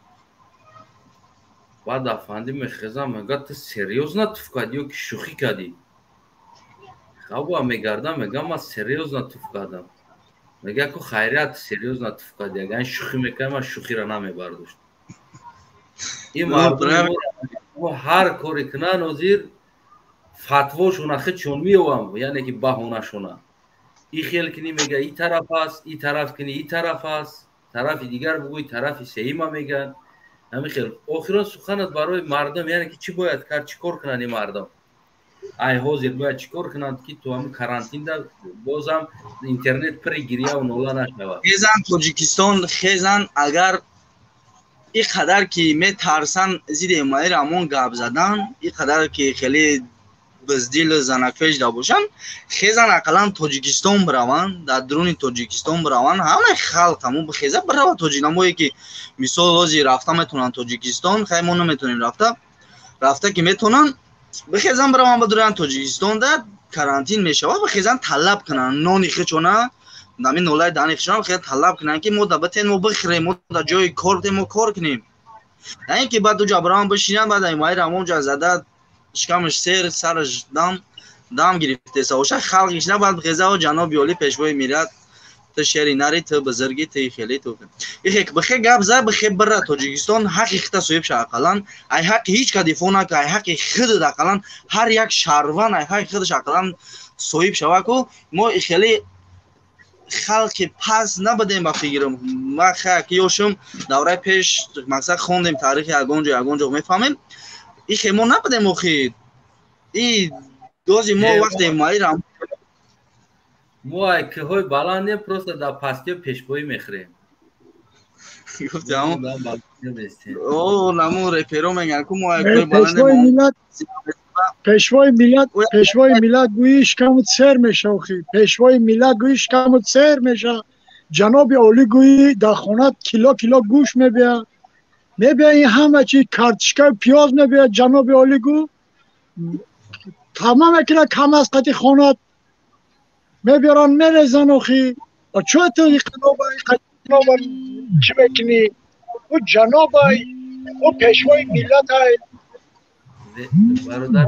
Баъд афандӣ мехеза, мегӯяд: «Ту серьёзно туф кардӣ ё ки шӯхӣ кардӣ?» Хаба мегардам, мегӯям: «Ман серьёзно туф кардам». Мегӯяд: «Ку хайрият, серьёзно туф кардӣ, агар шӯхӣ мекардӣ, ман шӯхиро намебардошт». Ин мардуми ҳар коре кунанд, ҳозир фатвошона худшон меёвам, яъне ки баҳонашона. И хел кунӣ, мега, и тараф аст, и тараф кунӣ, и тараф аст, тарафи дигар бугӯй, тарафи сеима мегӯянд. Ҳамин хел. Охирон суханат барои мардум, яъне ки чӣ бояд кард, чӣ кор кунанд ин мардум? Ай ҳозир бояд чӣ кор кунанд, ки ту ҳамин карантинда бозам интернет пири гирьяву нола нашавад? Хезан, Тоҷикистон хезан. Агар ин қадар ки метарсан зидди Эмомалӣ Раҳмон гап задан, ин қадар ки хеле биздилу занакфежда бошанд, хезан, ақаллан Тоҷикистон бираванд, дар дуруни Тоҷикистон бираванд. Ҳамаи халқ ҳамун бихеза, бирава тоҷикнамое ки мисол ҳозир рафта метавонанд Тоҷикистон. Хай, мо наметавонем рафта. Рафта ки метавонанд, бихезан, бираванд, бидуранд Тоҷикистонда. Карантин мешавад, бихезан, талаб кунанд нони хичона, ҳамин нолаи даҳани хичона бихезан, талаб кунанд, ки мо да битен, мо бихӯрем, мо да ҷои кор битен, мо кор кунем. На ин ки баъд уҷа бираванд, бишинанд, баъд Эмомалӣ Раҳмон уҷа зада, шикамаш сер, сараш дам дам гирифтеса боша, халқ ишна. Баъд бихеза: «Ҷаноби олӣ, пешвои миллат, ту шери нари, ту бузургӣ, ту хеле ту ихе бихе гап за, бихе бира Тоҷикистон, ҳаққи хита соҳиб ша. Ақаллан ай ҳаққи ҳеҷ ка дифоъ нака, ай ҳаққи худат ақаллан ҳар як шаҳрванд ай ҳаққи худаш ақаллан соҳиб шава. Ку мо хеле халқи пас набудем, ба фикрам. Ма ки ёшум, давраи пеш, мақсад, хондем таърихи ягон ҷо, ягон ҷо мефаҳмем, ихе мо набудем охир. И дози мо вақте Эмомалӣ Мо ай кӯҳҳои баландем, просто дар пастиё пешпоӣ мехӯрем. Гуфтам о наму реперо меган ку мо як кӯи баланд. Пешвои миллат, пешвои миллат гӯӣ шикамут сер меша охи. Пешвои миллат гӯӣ шикамут сер меша. Ҷаноби олӣ гӯӣ дар хона кило кило гӯшт мебия. Мебия ин ҳама чи картишкаю пиёз мебия ҷаноби олӣ гӯ. Тамом мекунад кам аз қати хонат. Мебиёранд мерезан охи. Чо ту иқаноба чӣ мекунӣ? Ӯ ҷанобай, ӯ пешвои миллатай. Бародар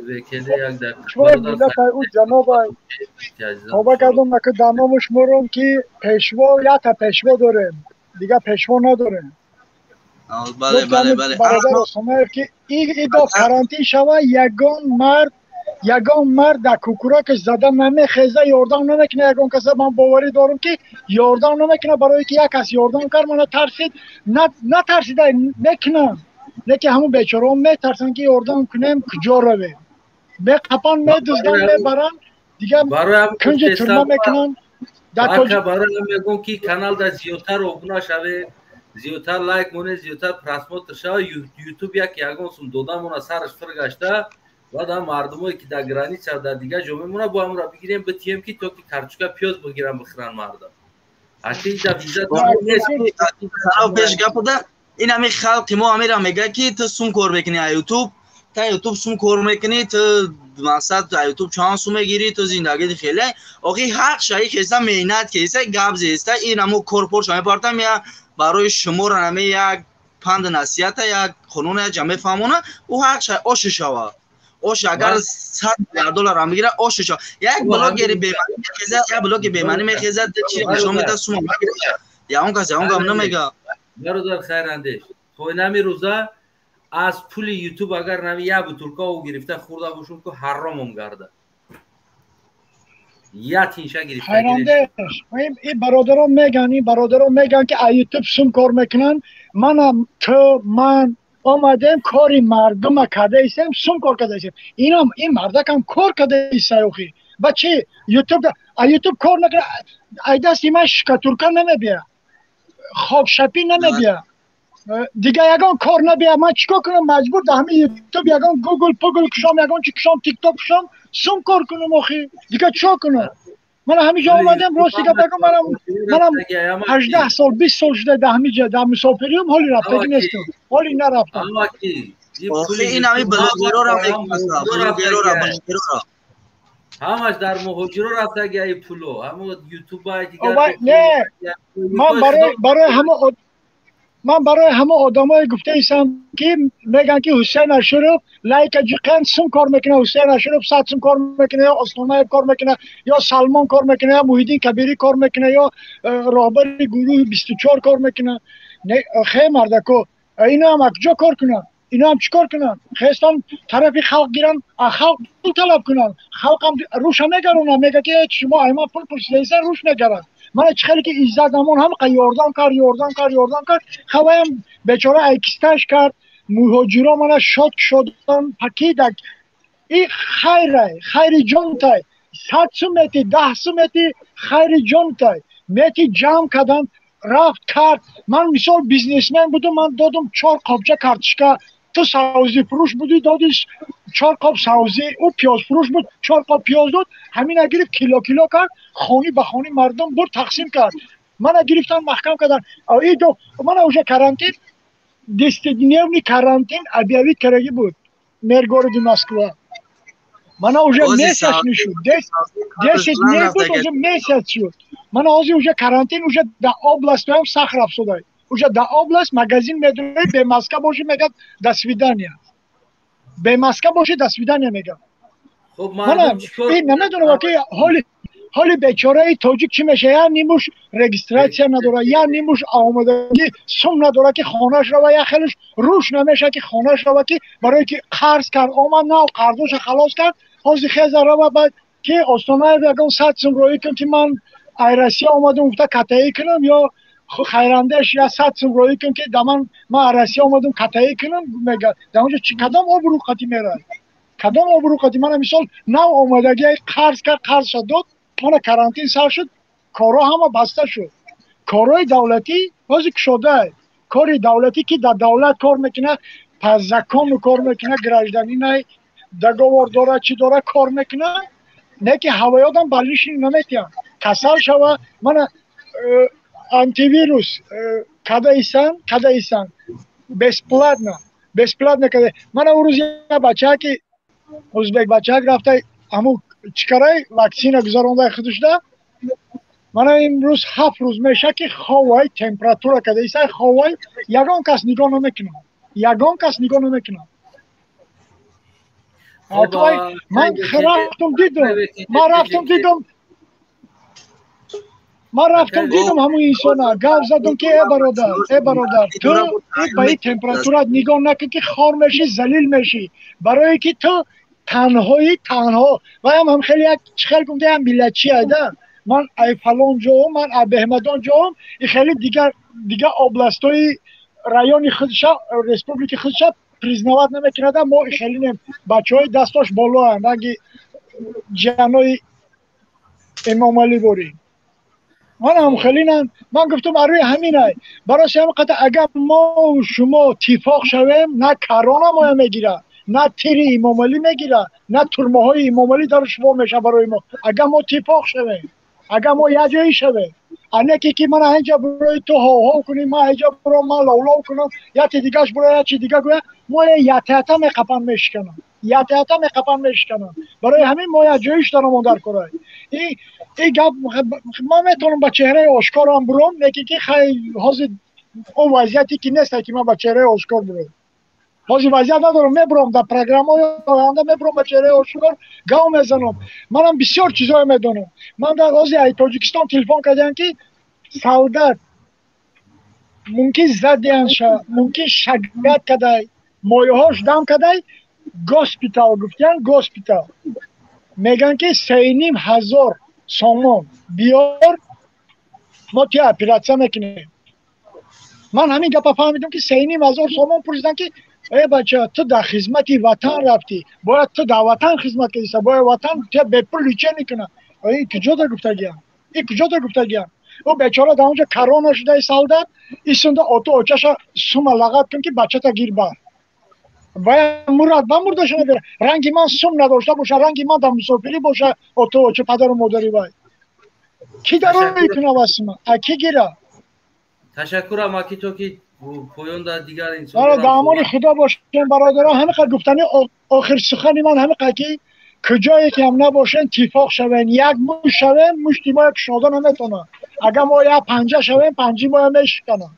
векеде як дақиқа. Пешвои миллатай, ӯ ҷанобай. Тоба кардам ака дар номаш мурум ки пешво якта пешво дорем. Дигар пешво надорем. Бале, бале, бале. Бародар Осонаев ки идо карантин шава ягон мард дар кукуракаш зада намехеза, ёрдам намекуна ягон каса. Ман боварӣ дорам ки ёрдам намекуна, барое ки як кас ёрдам кард, мана тарсид, натарсида мекунам, лекин ҳамун бечораҳо метарсанд ки ёрдам кунем, куҷо равем? Меқапан, медузданд, мебаранд, дигар кунҷи турма мекунанд. Барои мегӯм ки каналда зиёдтар обуна шавед, зиёдтар лайк монед, зиёдтар просмотр шава. Ютуб як ягон сум додамона сараш фир гашта, баъд ҳам мардумое ки дар граница, дар дигар ҷо мемонад, бо ҳамро бигирем, битием ки то ки картошка, пиёз бигирам, бихӯранд мардум. Пеш гапуда ин ҳами халқи мо ҳамира мега ки ту сум кор мекунӣ а Ютуб, та Ютуб сум кор мекунӣ, ту мақсад а Ютуб чанд сум мегирӣ, ту зиндагит хеле охи ҳақ шаи хеста меҳнат кеста гап зеста. Ин ҳамо корпорша мепартам я барои шуморо наме як панду насиҳата, як қонун як ҷа мефаҳмона. Ӯ ҳақ шай оши шава ош, агар 100 миллиард доллар ҳам бигира, оши шава. Як блогери бемаънӣ мехезад, як блоги бемаънӣ мехезад, чи нишон медиҳад, сума ягон кас ягон гап намега. Бародар Хайрандеш, хой нами рӯза аз пули Ютуб агар нами як бутулка об гирифта хӯрда бошум, ку ҳаромом гарда, як тинша гирифта. Хайрандеш, ин бародарон меган ки аз Ютуб сум кор мекунанд. Манам, ту, ман омадем, кори мардума карда истем, сум кор карда истем. Инам, ин мардакам кор карда иста охи. Ба чи Ютуб, а Ютуб кор накунад, ай дасти ман штукатурка намебия, хокшапӣ намебия, дигар ягон кор набия. Ман чикор кунам? Маҷбур дар ҳамин Ютуб ягон Гугл пугл кушом, ягон чи кушом, Тикток кушом, сум кор кунам охи. Дигар чико кунам? Мана ҳамин ҷо омадем, рости гап бигӯ, манам 18 сол, 20 сол шуда дар ҳамин ҷо дар мусофириам, ҳоли рафтагӣ нестам, ҳоли нарафтам. Ин ҳами блогерора блогерора блогерора. Ҳамаш дар муҳоҷиро рафтаги ай пуло, ҳамо ютуба дигар. Не, ман барои ҳама одамое гуфтаистам ки мегӯянд ки Ҳусейн Ашуров лайка ҷиқан сум кор мекунад, Ҳусейн Ашуров 100 сум кор мекунад, ё Остонаев кор мекунад, ё Салмон кор мекунад, ё Муҳиддин Кабирӣ кор мекунад, ё роҳбари гурӯҳи 24 кор мекунад. Хе мардако, иноам аз куҷо кор кунанд? Иноам чӣ кор кунанд? Хестан тарафи халқ гиранд, халқ пул талаб кунанд, халқам руша мегаронад, мега ки шумо айман пул пурсидаисан, руш мегарад. Мана чӣ хеле ки Иззат Амон ҳамақа ёрдам кард, ёрдам кард, ёрдам кард, хаваям бечора айкисташ кард. Муҳоҷиро мана шод шодан пакидак. И хайрай, хайри ҷонтай, 100 сум мети, 10 сум мети, хайри ҷонтай мети, ҷамъ кардан рафт кард. Ман мисол бизнесмен будум, ман додум чор қобча картишка, ту савзифурӯш будӣ, додӣ чор қоб савзӣ, ӯ пиёзфурӯш буд, чор қоб пиёз дод. Ҳамина гирифт, кило кило кард, хони ба хони мардум бурд, тақсим кард. Мана гирифтан, маҳкам кардан. Мана уже карантин, десятидневный карантин объявить кардаги буд мэр городи Москва. Мана уже месяц мешуд, 10 дней буд, уже месяц шуд. Мана ҳозир уже карантин уже дар областҳоям сахт рафт шуда, уже дар область магазин медорӣ, бемаска бошӣ, мегӯяд до свидания, бемаска бошӣ, до свидания мегӯяд. Мана ин намедонам ки ҳоли бечораи тоҷик чӣ меша. Як нимуш регистрация надора, як нимуш омодагӣ сум надора ки хонаш рава, як хелеш рӯш намеша ки хонаш рава, ки барое ки қарз кард омад, нав қарзоша халос кард, ҳозир хеза рава, баъд ки Остонаев ягон 100 сум роӣ кун ки ман ай Россия омадам гуфта катаӣ кунам, ё Хайрандеш я 100 сум роӣ кун ки да ман ай Россия омадам катаӣ кунам, мега. Дар онҷо чи кадом обрӯ қати мерад, кадом обрӯ қати? Мана мисол нав омадагӣ қарз кард, қарзша дод, мана карантин сар шуд, корҳо ҳама баста шуд, корҳои давлатӣ. Ҳозир кушодай. Кори давлатӣ ки дар давлат кор мекунад, по закону кор мекунад, гражданинай, договор дора, чӣ дора, кор мекунад, не ки ҳавоёдам больничный наметиҳанд. Касал шава, мана антивирус кадаисан, кадаисан бесплатно, бесплатно када. Мана он рӯз як бачаки ӯзбек бачак рафта, ҳамун чикарай ваксина гузаронда худушда. Мана имрӯз 7 рӯз меша ки ховай, температура кадаиса, ховай, ягон кас нигоҳ намекунад, ягон кас нигоҳ намекунад. Ман рафтум дидум, ман рафтум дидум, ман рафтум дидум ҳамун инсона, гап задум ки э бародар, э бародар, ту ба ин температурат нигоҳ накун ки хор мешӣ, залил мешӣ, барое ки ту танҳои танҳо. Ваям ҳам хеле як чихел гумда, ям миллатчи айда, ман ай фалон ҷоум, ман ай беҳмадон ҷоум, и хеле дигар дигар областҳои райони худша, республики худша признавать намекунада. Мо хеле нем, бачаҳои дастош болоанд, ранги ҷанои Эмомалӣ борӣ. Ман ҳам хелинам, ман гуфтам, арӯи ҳаминай барои ҳамин қадр агар мо шумо тифоқ шавем, на корона моя мегира, на тири Эмомалӣ мегира, на турмаҳои Эмомалӣ дару шумо меша барои мо. Агар мо тифоқ шавем, агар мо якҷоӣ шавем, анеке ки ман инҷа барои ту ҳов-ҳов кунӣ, ман инҷа буром, ман ловлов кунам, яке дигаш буро, ячи дига гӯя, мо ята-ята меқапан мешиканам, ята-ята меқапан мешиканам. Барои ҳамин мо якҷоӣ шуданамон дар корай. И гап ман метавонам ба чеҳраи ошкорам буром, лекин ки хай, ҳозир он вазъияте ки нест ки ман ба чеҳраи ошкор буром. Ҳозир вазъият надорам, мебурам дар программаҳои оянда, мебурам ба чеҳраи ошкор гав мезанам. Манам бисёр чизҳое медонам. Ман дар ҳозир ай Тоҷикистон телефон кардам ки солдат мумкин задианша, мумкин шагат кадай, моёҳош дам кадай, госпитал гуфтиян, госпитал мегӯянд ки 3500 сомон биёр, мо тия оператсия мекунем. Ман ҳамин гапа фаҳмидам ки 3500 сомон пурсидам ки э бача, ту дар хизмати ватан рафтӣ, бояд ту дар ватан хизмат кардиса, бояд ватан тия бепул лечение кунад. Ин куҷода гуфтагиям, ин куҷода гуфтагиям? Ӯ бечора дар онҷо корона шудаи солдат исунда, оту очаша сума лағат кун ки бачата гир бар вая мурад ба мурдаша набера. Ранги ман сум надошта боша, ранги ман дар мусофирӣ боша, оту оча, падару модари вай ки дарои куна ва сума а ки гира? Ташаккурам, аки, то ки поён да дигар инсон. Дар амони Худо бошем, бародарон. Ҳамин гуфтани охир сухани ман ҳамин ки куҷое ки ҳам набошен, тифоқ шавен, як мушт шавем, мушти моя кушода наметавонад. Агар мо як панҷа шавем, панҷи моя мешиканад.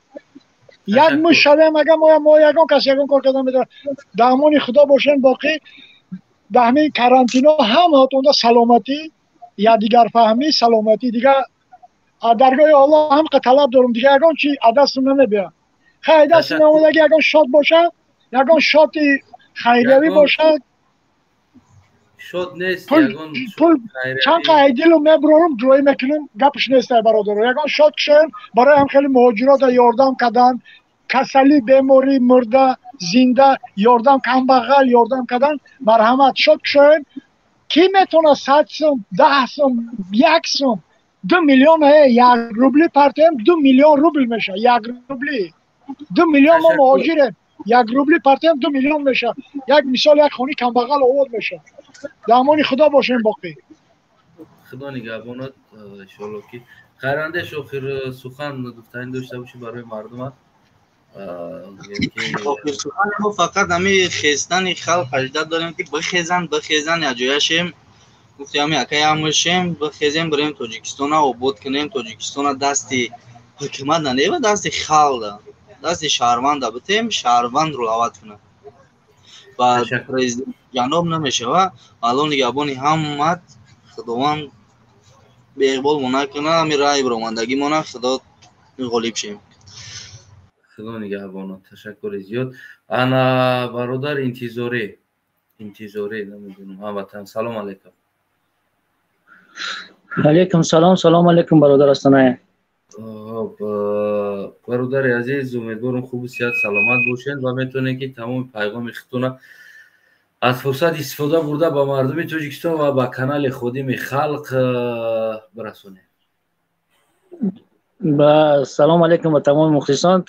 Як мушт шавем агар мо, ягон кас ягон кор карда наметавонад. Дар амони Худо бошен. Боқӣ дар ҳамин карантино ҳамаатонда саломатӣ, якдигарфаҳмӣ, саломатӣ. Дигар даргоҳи Аллоҳ ҳамқа талаб дорам, дигар ягон чи аз дастам намебиёд. Хай, дасти наомадаги, ягон шод боша, ягон шоти хайриявӣ бошад. Шод нест. Пул чанд қайдилу мебурорум, ҷоӣ мекунам, гапш нестай, бародаро. Ягон шод кушоем барои ҳам хеле муҳоҷирота ёрдам кардан, касалӣ, беморӣ, мурда, зинда ёрдам, камбағал ёрдам кардан. Марҳамат, шод кушоем. Кӣ метавонад 100 сум, 10 сум, 1 сум, 2 миллион, 1 рубли партоем, 2 миллион рубл мешавад. 1 рубли 2 миллион. Мо муҳоҷирем, 1 рубли партоем, 2 миллион мешавад. Як мисол, як хони камбағал овод мешавад. Дар амони Худо бошем боқӣ. Худо нигаҳбонат, иншоалло ки хайрандеш. Охир сухан гуфтанӣ дошта бошӣ барои мардумат? Охир сухани мо фақат ҳами хестани халқ ҳаждат дорем ки бихезанд, бихезанд, якҷояшем. Гуфти ҳами акай амршем, бихезем, бирем Тоҷикистона обод кунем. Тоҷикистона дасти ҳукумат нанева, дасти халқ, дасти шаҳрванда битем, шаҳрванд рулават кунад ва президент ҷаноб намешава. Алло нигаҳбони ҳамат, Худованд беиқбол мо накунад, ҳами раъи биромандагӣ мона, Худо ғолиб шем. Худо нигаҳбонат, ташаккури зиёд. Ана бародар Интизорӣ, Интизорӣ, намедонам, ҳамватан, салом алайкум. Алайкум салом, салом алайкум, бародар Астаная. Бародари азиз, умедворам хубу сиҳат, саломат бошед ва метавонед ки тамоми пайғоми худтона аз фурсат истифода бурда ба мардуми Тоҷикистон ва ба канали Ходими халқ бирасонед. Салом алейкум ба тамоми мухлисон,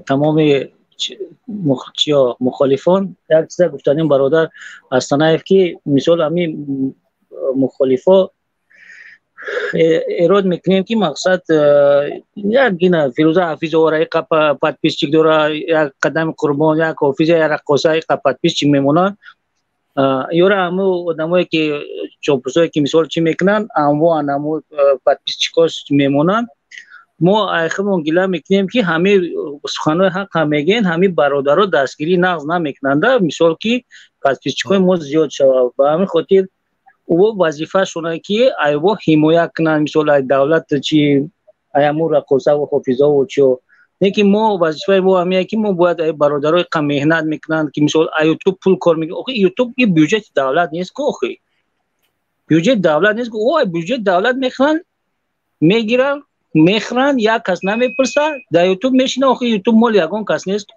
тамоми чиё мухолифон. Як чиза гуфтаним, бародар Астанаев, ки мисол ҳами мухолифо эрод мекунем, ки мақсад як гина Фирӯза Ҳафизовара иқа подписчик дора, як Қадами Қурбон, як Ҳофиза, як раққоса иқа подписчик мемонанд. Ёра ҳаму одамое ки чопусое ки мисол чӣ мекунанд, анвоан ҳаму подписчикош мемонанд. Мо айхимон гила мекунем, ки ҳами суханҳои ҳаққа мегӯен, ҳами бародаро дастгирӣ нағз намекунанда, мисол ки подписчикои мо зиёд шавад. Ба ҳамин хотир ӯ вазифашона ки айво ҳимоя кунанд, мисол ай давлат чи ай ҳаму раққосаву ҳофизову чиё. Не ки мо вазифаи мо ҳамия ки мо бояд ай бародарои қа меҳнат мекунанд, ки мисол ай Ютуб пул кор мекунанд. Охи, Ютуб и бюҷети давлат нест ку, охи, бюҷети давлат нест ку. Ӯ ай бюҷети давлат мехӯранд, мегиранд, мехӯранд, як кас намепурса, дар Ютуб мешина. Охи, Ютуб моли ягон кас нест,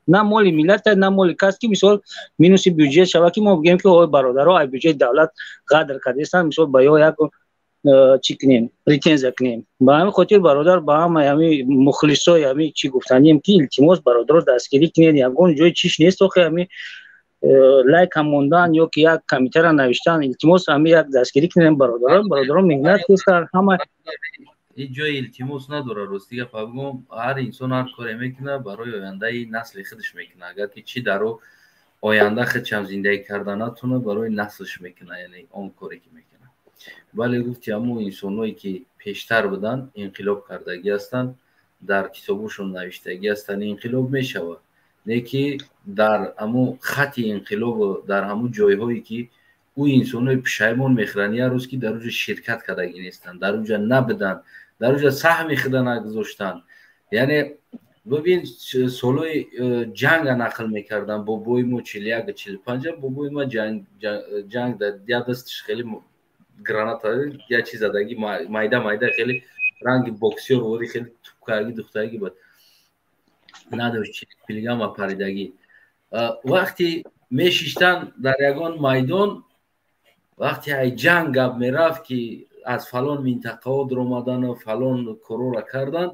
на моли миллата, на моли кас, ки мисол минуси бюҷет шава, ки мо бигӯем, ки ой, бародаро ай бюҷети давлат ғадр кардастанд, мисол ба ё як чӣ кунем, претензия кунем. Ба ҳамин хотир, бародар, ба ҳама ҳами мухлисои ҳами чӣ гуфтанем, ки илтимос, бародаро, дастгирӣ кунед. Ягон ҷои чиш нест, охи, ҳами лайкам мондан ё ки як комментара навиштан. Илтимос, ҳами як дастгирӣ кунем, бародаро. Бародаро меҳнат кестанд ҳама. Ҳеҷ ҷои илтимос надорад. Рости гап бигӯм, ҳар инсон ҳар коре мекунад, барои ояндаи насли худаш мекунад. Агар ки чӣ дар оянда худшам зиндагӣ карда натонад, барои наслш мекунад, яъне он коре ки мекунад. Бале, гуфти, ҳамун инсонҳое ки пештар буданд, инқилоб кардагӣ ҳастанд, дар китобошон навиштагӣ ҳастанд, инқилоб мешавад. Не ки дар ҳамун хати инқилобу дар ҳамун ҷойҳое ки ӯ инсонҳои пушаймон мехӯранд як рӯз, ки дар уҷа ширкат кардагӣ нестанд, дар уҷа набуданд, дар уҷа саҳми худа нагузоштанд. Яъне бибин, солҳои ҷанга нақл мекардам, бобои мо 41, 45-а, бобои ма ҷанг як дастиш хеле граната як чиз задагӣ, майда майда, хеле ранги боксёр вори, хеле тупкаги духтаги буд, надошт, пилигама паридагӣ. Вақти мешиштан дар ягон майдон, вақте ай ҷанг гап мерафт, ки аз фалон минтақаҳо дуромадану фалон корора кардан,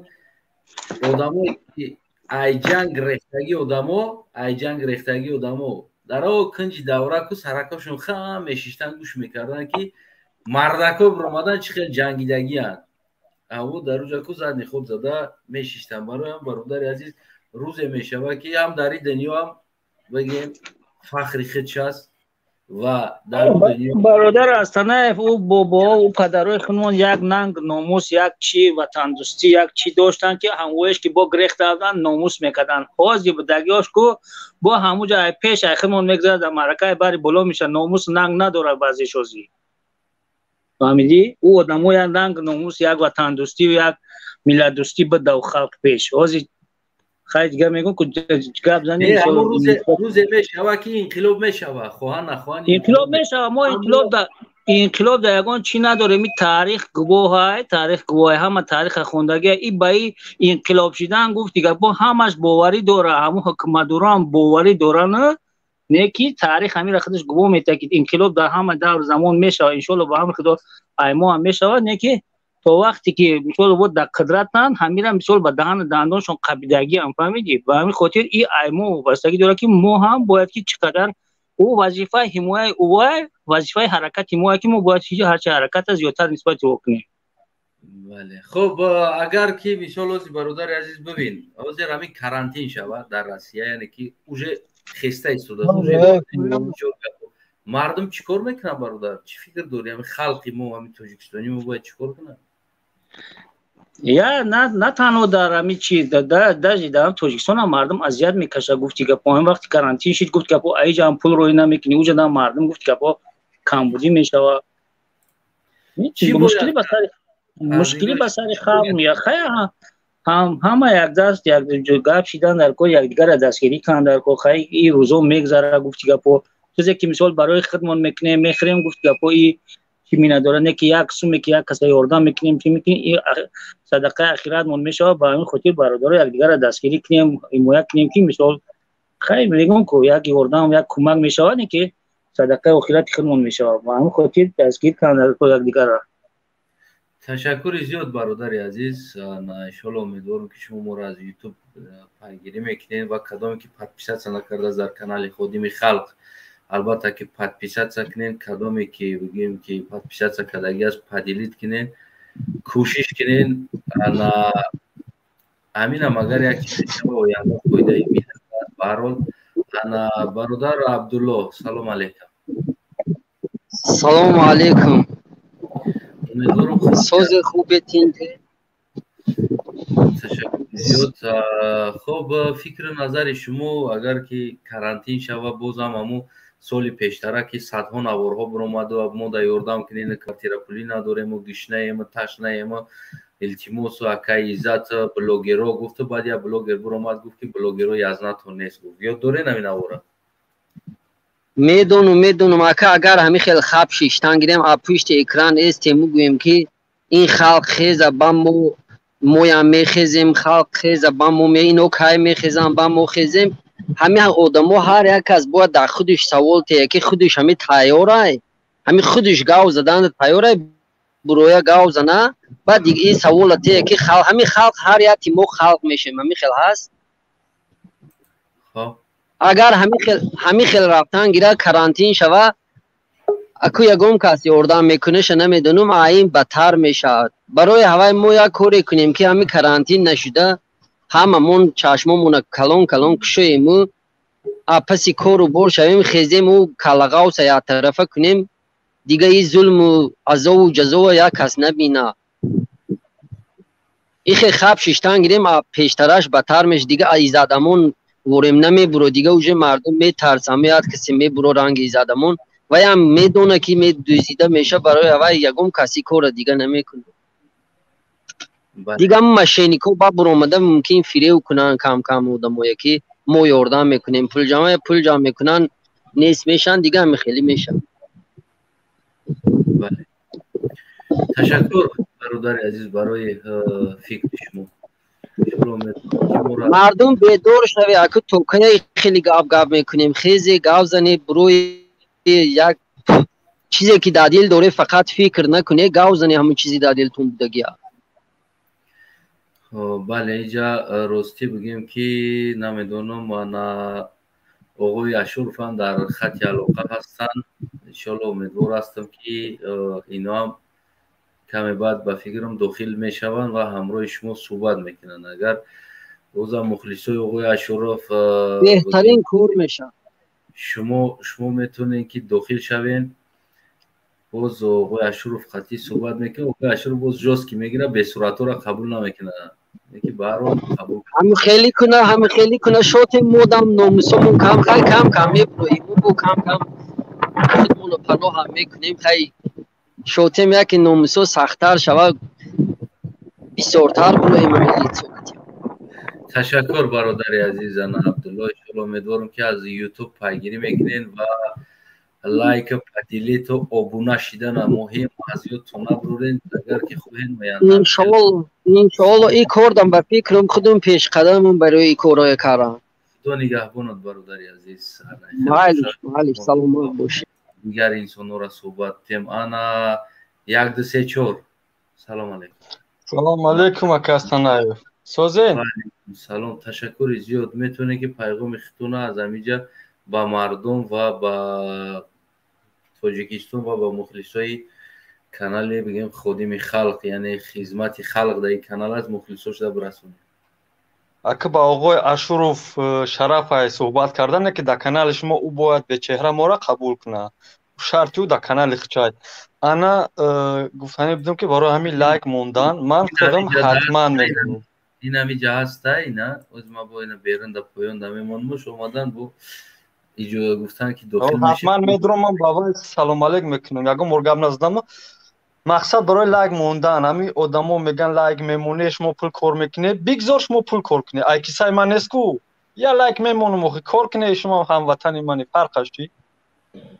одамое ки ай ҷанг рехтагӣ одамо, ай ҷанг рехтагӣ одамо дар о кунҷи давраку саракошон хам мешиштан, гӯш мекардан, ки мардако биромадан, чӣ хел ҷангидагианд. Аво дар уҷа ку задни ход зада мешиштан. Бароям, бародари азиз, рӯзе мешавад, ки ҳам дар ин дунё ҳам бигем фахри худш аст ва дар Бародар Астанаев, ӯ бобоҳо, ӯ падарои худмон як нанг, номус, як чи ватандӯстӣ, як чӣ доштанд, ки ҳамвоеш ки бо грехта буданд, номус мекарданд. Ҳозир будагиҳош ку бо ҳамуҷа ай пеш ай худмон мегузарад, дар маъракаи бари боло меша, номус нанг надорад баъзеш ҳозир. Фаҳмидӣ? Ӯ одамо як нанг, номус, як ватандӯстӣ, як миллатдӯстӣ буд дар халқ пеш. Ҳозир хай, дигар мегӯм ку гап занем. Рӯзе мешава, ки инқилоб мешава, хоҳа нахоҳа. Инқилоб мешава. Мо инқилоб дар ягон чӣ надорем. И таърих гувоҳай, таърих гувоҳай, ҳама таъриха хондагия. И ба и инқилоб шидан, гуфти гапо, ҳамаш боварӣ дора, ҳамун ҳукуматдорам боварӣ доранд. Не ки таърих ҳамира худаш гувоҳ метиҳад, ки инқилоб дар ҳама давр замон мешавад. Иншоалло, ба ҳамри худо ай мо ҳам мешавад. Не ки то вақте ки мисол во дар қудратанд, ҳамира мисол ба даҳану дандоншон қабидагиам, фаҳмидӣ? Ба ҳамин хотир и ай мо вобастагӣ дорад, ки мо ҳам бояд ки чӣ қадар ӯ вазифаи ҳимояи ӯвай, вазифаи ҳаракати моя, ки мо бояд ҳарчи ҳараката зиёдтар нисбати ӯ кунем. Бале, хуб, агар ки мисол ҳозир, бародари азиз, бибин, ҳозир ҳамин карантин шавад дар Россия, яъне ки уже хеста истодааст, мардум чӣ кор мекунад? Бародар, чӣ фикр дорӣ, ҳамин халқи мо, ҳамин тоҷикистони мо бояд чӣ кор кунад? Я на танҳо дар ҳамин чи, даже дар Тоҷикистон ҳам мардум азият мекашад. Гуфти гапо, ҳамин вақти карантин шид, гуфти гапо, аиҷа ҳам пул рӯй намекунӣ, уҷа дам мардум, гуфти гапо, камбудӣ мешавад, мушкилӣ ба сари халқ меяд. Хай, ҳама якдаст гап шидан дар кор, якдигарро дастгирӣ кунанд дар кор. Хай, и рӯзо мегзара, гуфти гапо. Чизе ки мисол барои худмон мекунем, мехӯрем, гуфти гапо, и чӣ минадора. Не ки як суме ки як каса ёрдам мекунем, чӣ мекунем, и садақаи ахиратмон мешавад. Ба ҳамин хотир, бародаро, якдигарро дастгирӣ кунем, ҳимоя кунем, ки мисол хай, мегӯм ку, як ёрдам, як кӯмак мешавад, не ки садақаи охирати худмон мешавад. Ба ҳамин хотир дастгир кунанд якдигарро. Ташаккури зиёд, бародари азиз. Иншолло, умедворам, ки шумо моро аз Ютуб пайгирӣ мекунед ва кадоме ки подписаться накардааст дар канали Ходими халқ, албатта ки подписаться кунед. Кадоме ки бигӯем ки подписаться кардагӣ аст, поделить кунед, кӯшиш кунед. Ана ҳаминам агар як чизе шава, оянда фоидаи миллат аст. Баҳарҳол, ана бародар Абдулло, салом алейкум. Салому алейкум. Умедворам. Сози хубетин. Ташаккур зиёд. Хуб, фикру назари шумо, агар ки карантин шава, бозам ҳамун соли пештара, ки садҳо наворҳо биромаду мо да ёрдам кунем, квартирапулӣ надорему, гишнаему, ташнаему, илтимосу, акаи Иззат, блогерро гуфту. Баъд як блогер биромад, гуфт, ки блогерро язнатон нест, гуфт. Ёд дорен ҳамин навора? Медонум, медонум, ака. Агар ҳамин хел хаб шиштан гирем, а пушти экран эстем, мегӯем, ки ин халқ хеза, ба мо моям мехезем, халқ хеза, ба мо, ино кай мехезам, ба мо хезем. Ҳамин одамо ҳар як кас бояд дар худаш савол тея, ки худаш ҳами тайёрай, ҳами худаш гав задан тайёрай, буроя гав зана. Баъд ин савола тея, ки ҳами халқ, ҳар яки мо халқ мешем, ҳамин хел ҳаст. Агар ҳамин хел рафтан гира, карантин шава, аку ягон кас ёрдам мекунаша намедонам, ин бадтар мешавад. Барои ҳавай мо як коре кунем, ки ҳамин карантин нашуда, ҳамамон чашмомона калон калон кушоему, паси кору бор шавем, хезему, калағавса яктарафа кунем. Дига и зулму азову ҷазова як кас набина. Ихе хаб шиштан гирем, пештараш бадтар меш. Дига Иззатамон ворем намебуро, дига уже мардум метарсам, меяд касе мебуро ранги Иззатамон, ваям медона, ки медӯзида меша. Барои ҳавай ягон каси кора дига намекунад. Дига мошеннико ба буромада мумкин фирев кунанд кам кам одамое, ки мо ёрдам мекунем, пул ҷамъ мекунанд, нест мешаванд, дига ҳами хеле мешаванд. Ташаккур, бародари азиз, барои фикри шумо. Мардум бедор шаве, аку то кай хеле гап гап мекунем? Хезе, гап зане, бурои, як чизе ки дар дил доре, фақат фикр накуне, гав зане, ҳамон чизи дар дилтон будагия. Бале, иҷа ростӣ бигӯем, ки намедонам, ана оғои Ашуровам дар хати алоқа ҳастанд. Иншолло, умедвор ҳастам, ки иноам каме баъд, ба фикрам, дохил мешаванд ва ҳамроҳи шумо суҳбат мекунанд. Агар бозам мухлисои оғои Ашуров Беҳтарин кор мешавад. Шумо метавонед, ки дохил шавед. Боз оғои Ашуров қатъӣ суҳбат мекунад. Оғои Ашуров боз жёсткий мегирад, бесуратҳоро қабул намекунад, ки баҳарҳол қабул. Ҳами хеле куна, ҳами хеле куна, шотем модам, номусомон кам, хай, кам кам мебуроим, бу кам кам худмоно паноҳ ҳам мекунем. Хай, шотем, яке номусо сахттар шава, бисёртар буроем. Ташаккур, бародари азиз, ана Абдулло. Иншолло, умедворам, ки аз Ютуб пайгирӣ мекунед ва лайк, поделить, обуна шидана муҳим, аз ёдтон набурен, агар ки хоҳед. Иншоалло, иншоалло, и кордам, ба фикрам, худум пешқадамам барои и корҳое кардам. Худо нигаҳбонат, бародари азиз. Майлиш, майлиш, саломат бошед. Дигар инсонҳоро суҳбат тем. Ана як, ду, се, чор, салом алейкум. Салом алейкум, ака Астанаев, созен? Салом, ташаккури зиёд. Метавонед, ки пайғоми худтона аз ҳамиҷа ба мардум ва ба Тоҷикистон ва ба мухлисои канале, бигем, Ходими халқ, яъне хизмати халқ дар ин канал аст, мухлисо шуда бирасонед. Ака, ба оғои Ашуров шарафай суҳбат кардане, ки дар канали шумо ӯ бояд бечеҳра моро қабул кунад, шарти ӯ дар канали хичай. Ана гуфтанӣ будам, ки барои ҳамин лайк мондан ман худам ҳатман мекунам. Ин ҳамиҷа ҳаста, ина оз ма бо ина берун да поён да мемонмуш, омадан бо иҷо гуфтан, ки дохил. Ҳатман медурам, ман ба вай салом алейк мекунам, ягон бор гап назадам. Мақсад барои лайк мондан, ҳамин одамо меган, лайк мемонӣ, шумо пул кор мекунед, бигзор шумо пул кор кунед, ай кисаи ман нест ку, я лайк мемонам, охи кор кунед, шумо ҳамватани мани, фарқаш чӣ?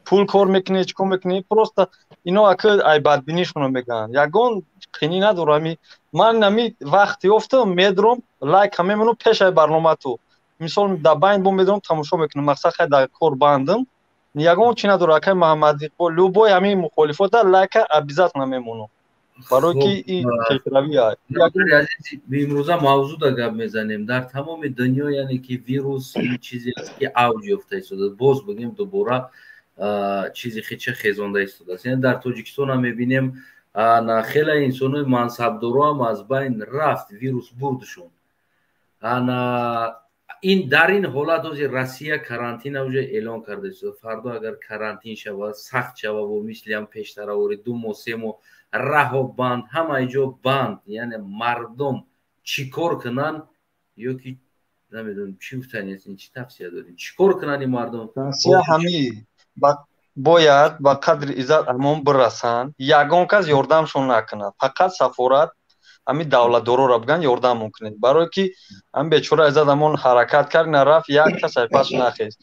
Пул кор мекунед, чӣ кор мекунед? Просто ино ака ай бадбинишонро мегӯянд, ягон қинӣ надорам. Ами ман ами вақт ёфтам, медурам, лайка мемонам пешаи барномату. Мисол, дар байн бо медурам, тамошо мекунам. Мақсад, хай, дар кор бандам, ягон чӣ надорам. Акай Маҳаммадиқбол, любой ҳамин мухолифота лайка обязательно мемонам. Барои ки ин пешравӣ. Имрӯза мавзӯъда гап мезанем. Дар тамоми дунё, яъне ки вирус ин чизе аст, ки авҷ ёфта истодааст. Боз бигем, дубора чизи хеча хезонда истодааст. Яъне дар Тоҷикистон ҳам мебинем, хеле инсонои мансабдороам аз байн рафт, вирус бурдшон. Ана ин дар ин ҳолат ҳозир Россия карантина уже эълон карда истодааст. Фардо агар карантин шавад, сахт шавад, бо мисли ҳам пештаравори 2 моҳ, 3 моҳ раҳо банд, ҳамаи ҷо банд, яъне мардум чӣ кор кунанд? Ё ки намедонам, чӣ гуфтани аст, чӣ тавсия дорем, чӣ кор кунанд ин мардум? Тавсия ҳами: бояд ба қадри Иззат Амон бирасанд, ягон кас ёрдамшон накунад, фақат сафорат, ҳамин давлатдорора бигӯянд, ёрдамон кунед, барое ки ҳамин бечора Иззат Амон ҳаракат кард, нарафт, як кас айпас нахест.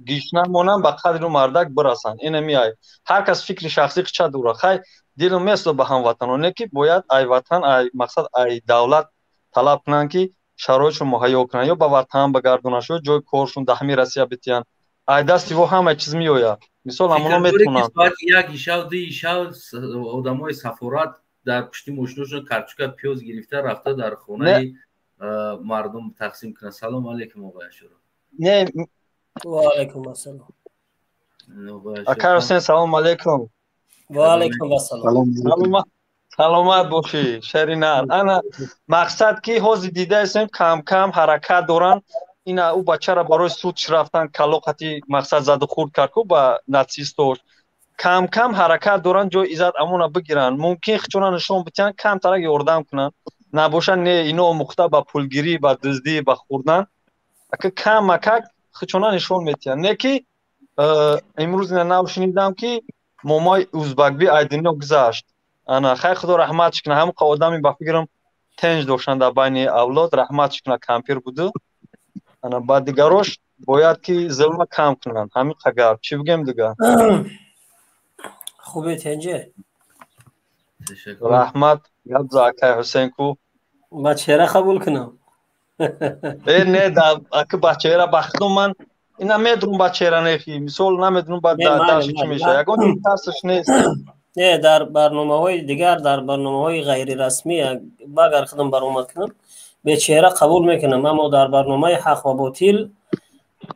Гишна монанд, ба қадри мардак бирасанд. Инами ай ҳар кас фикри шахсӣ қича дура. Хай, дилм месӯзад ба ҳамватаноне, ки бояд ай ватан, ай мақсад, ай давлат талаб кунанд, ки шароитшон муҳайё кунанд ё ба ватан багардонанд, ё ҷои коршон дар ҳамин Россия битиҳанд. Ай дасти во ҳама чиз меояд. Мисол, ҳамоно метавонанд. Соати 1 шав, 2 шав одамои сафорат дар пушти мошиношон карчука пиёз гирифта рафта дар хонаи мардум тақсим кунанд. Салом алейкум, оғои Ашуров. Не. Ваалайкум ассалом. Ака Ҳусен, салом алейкум. Ваалайкум ассалом. Саломат бошӣ, шеринар. Ана мақсад, ки ҳозир дидаистем, кам-кам ҳаракат доранд. Ина ӯ бачара барои суд рафтан, калоқати мақсад заду хурд кард ку ба натсистош. Кам-кам ҳаракат доранд, ҷои Иззат Амона бигиранд. Мумкин хичона нишон битиҳанд, камтарак ёрдам кунанд. Набошад, не, ино омӯхта ба пулгирӣ, ба дуздӣ, ба хӯрдан. Ака камакак хичона нишон метиҳанд. Не ки имрӯз ина нав шунидам, ки момои узбакби ай дунё гузашт. Ана хай, худо раҳматш кунад. Ҳамон одами ба фикрам тенҷ доштанд дар байни авлод, раҳматш кунад, кампир буду. Ана ба дигарош бояд ки зулма кам кунанд. Ҳамин қагар чӣ бигем дигар? Хубе, тенҷе. Раҳмат. Гап за, акай Ҳусен ку. Ба чеҳра қабул кунам? Э, не, аки ба чеҳра, ба худо, ман ина медурум, ба чеҳра нехи, мисол, намедунум, ба даши чӣ мешавад, ягон тарсаш нест. Не, дар барномаҳои дигар, дар барномаҳои ғайрирасмӣ агар худам баромад кунам, бечеҳра қабул мекунам, аммо дар барномаи ҳақ ва ботил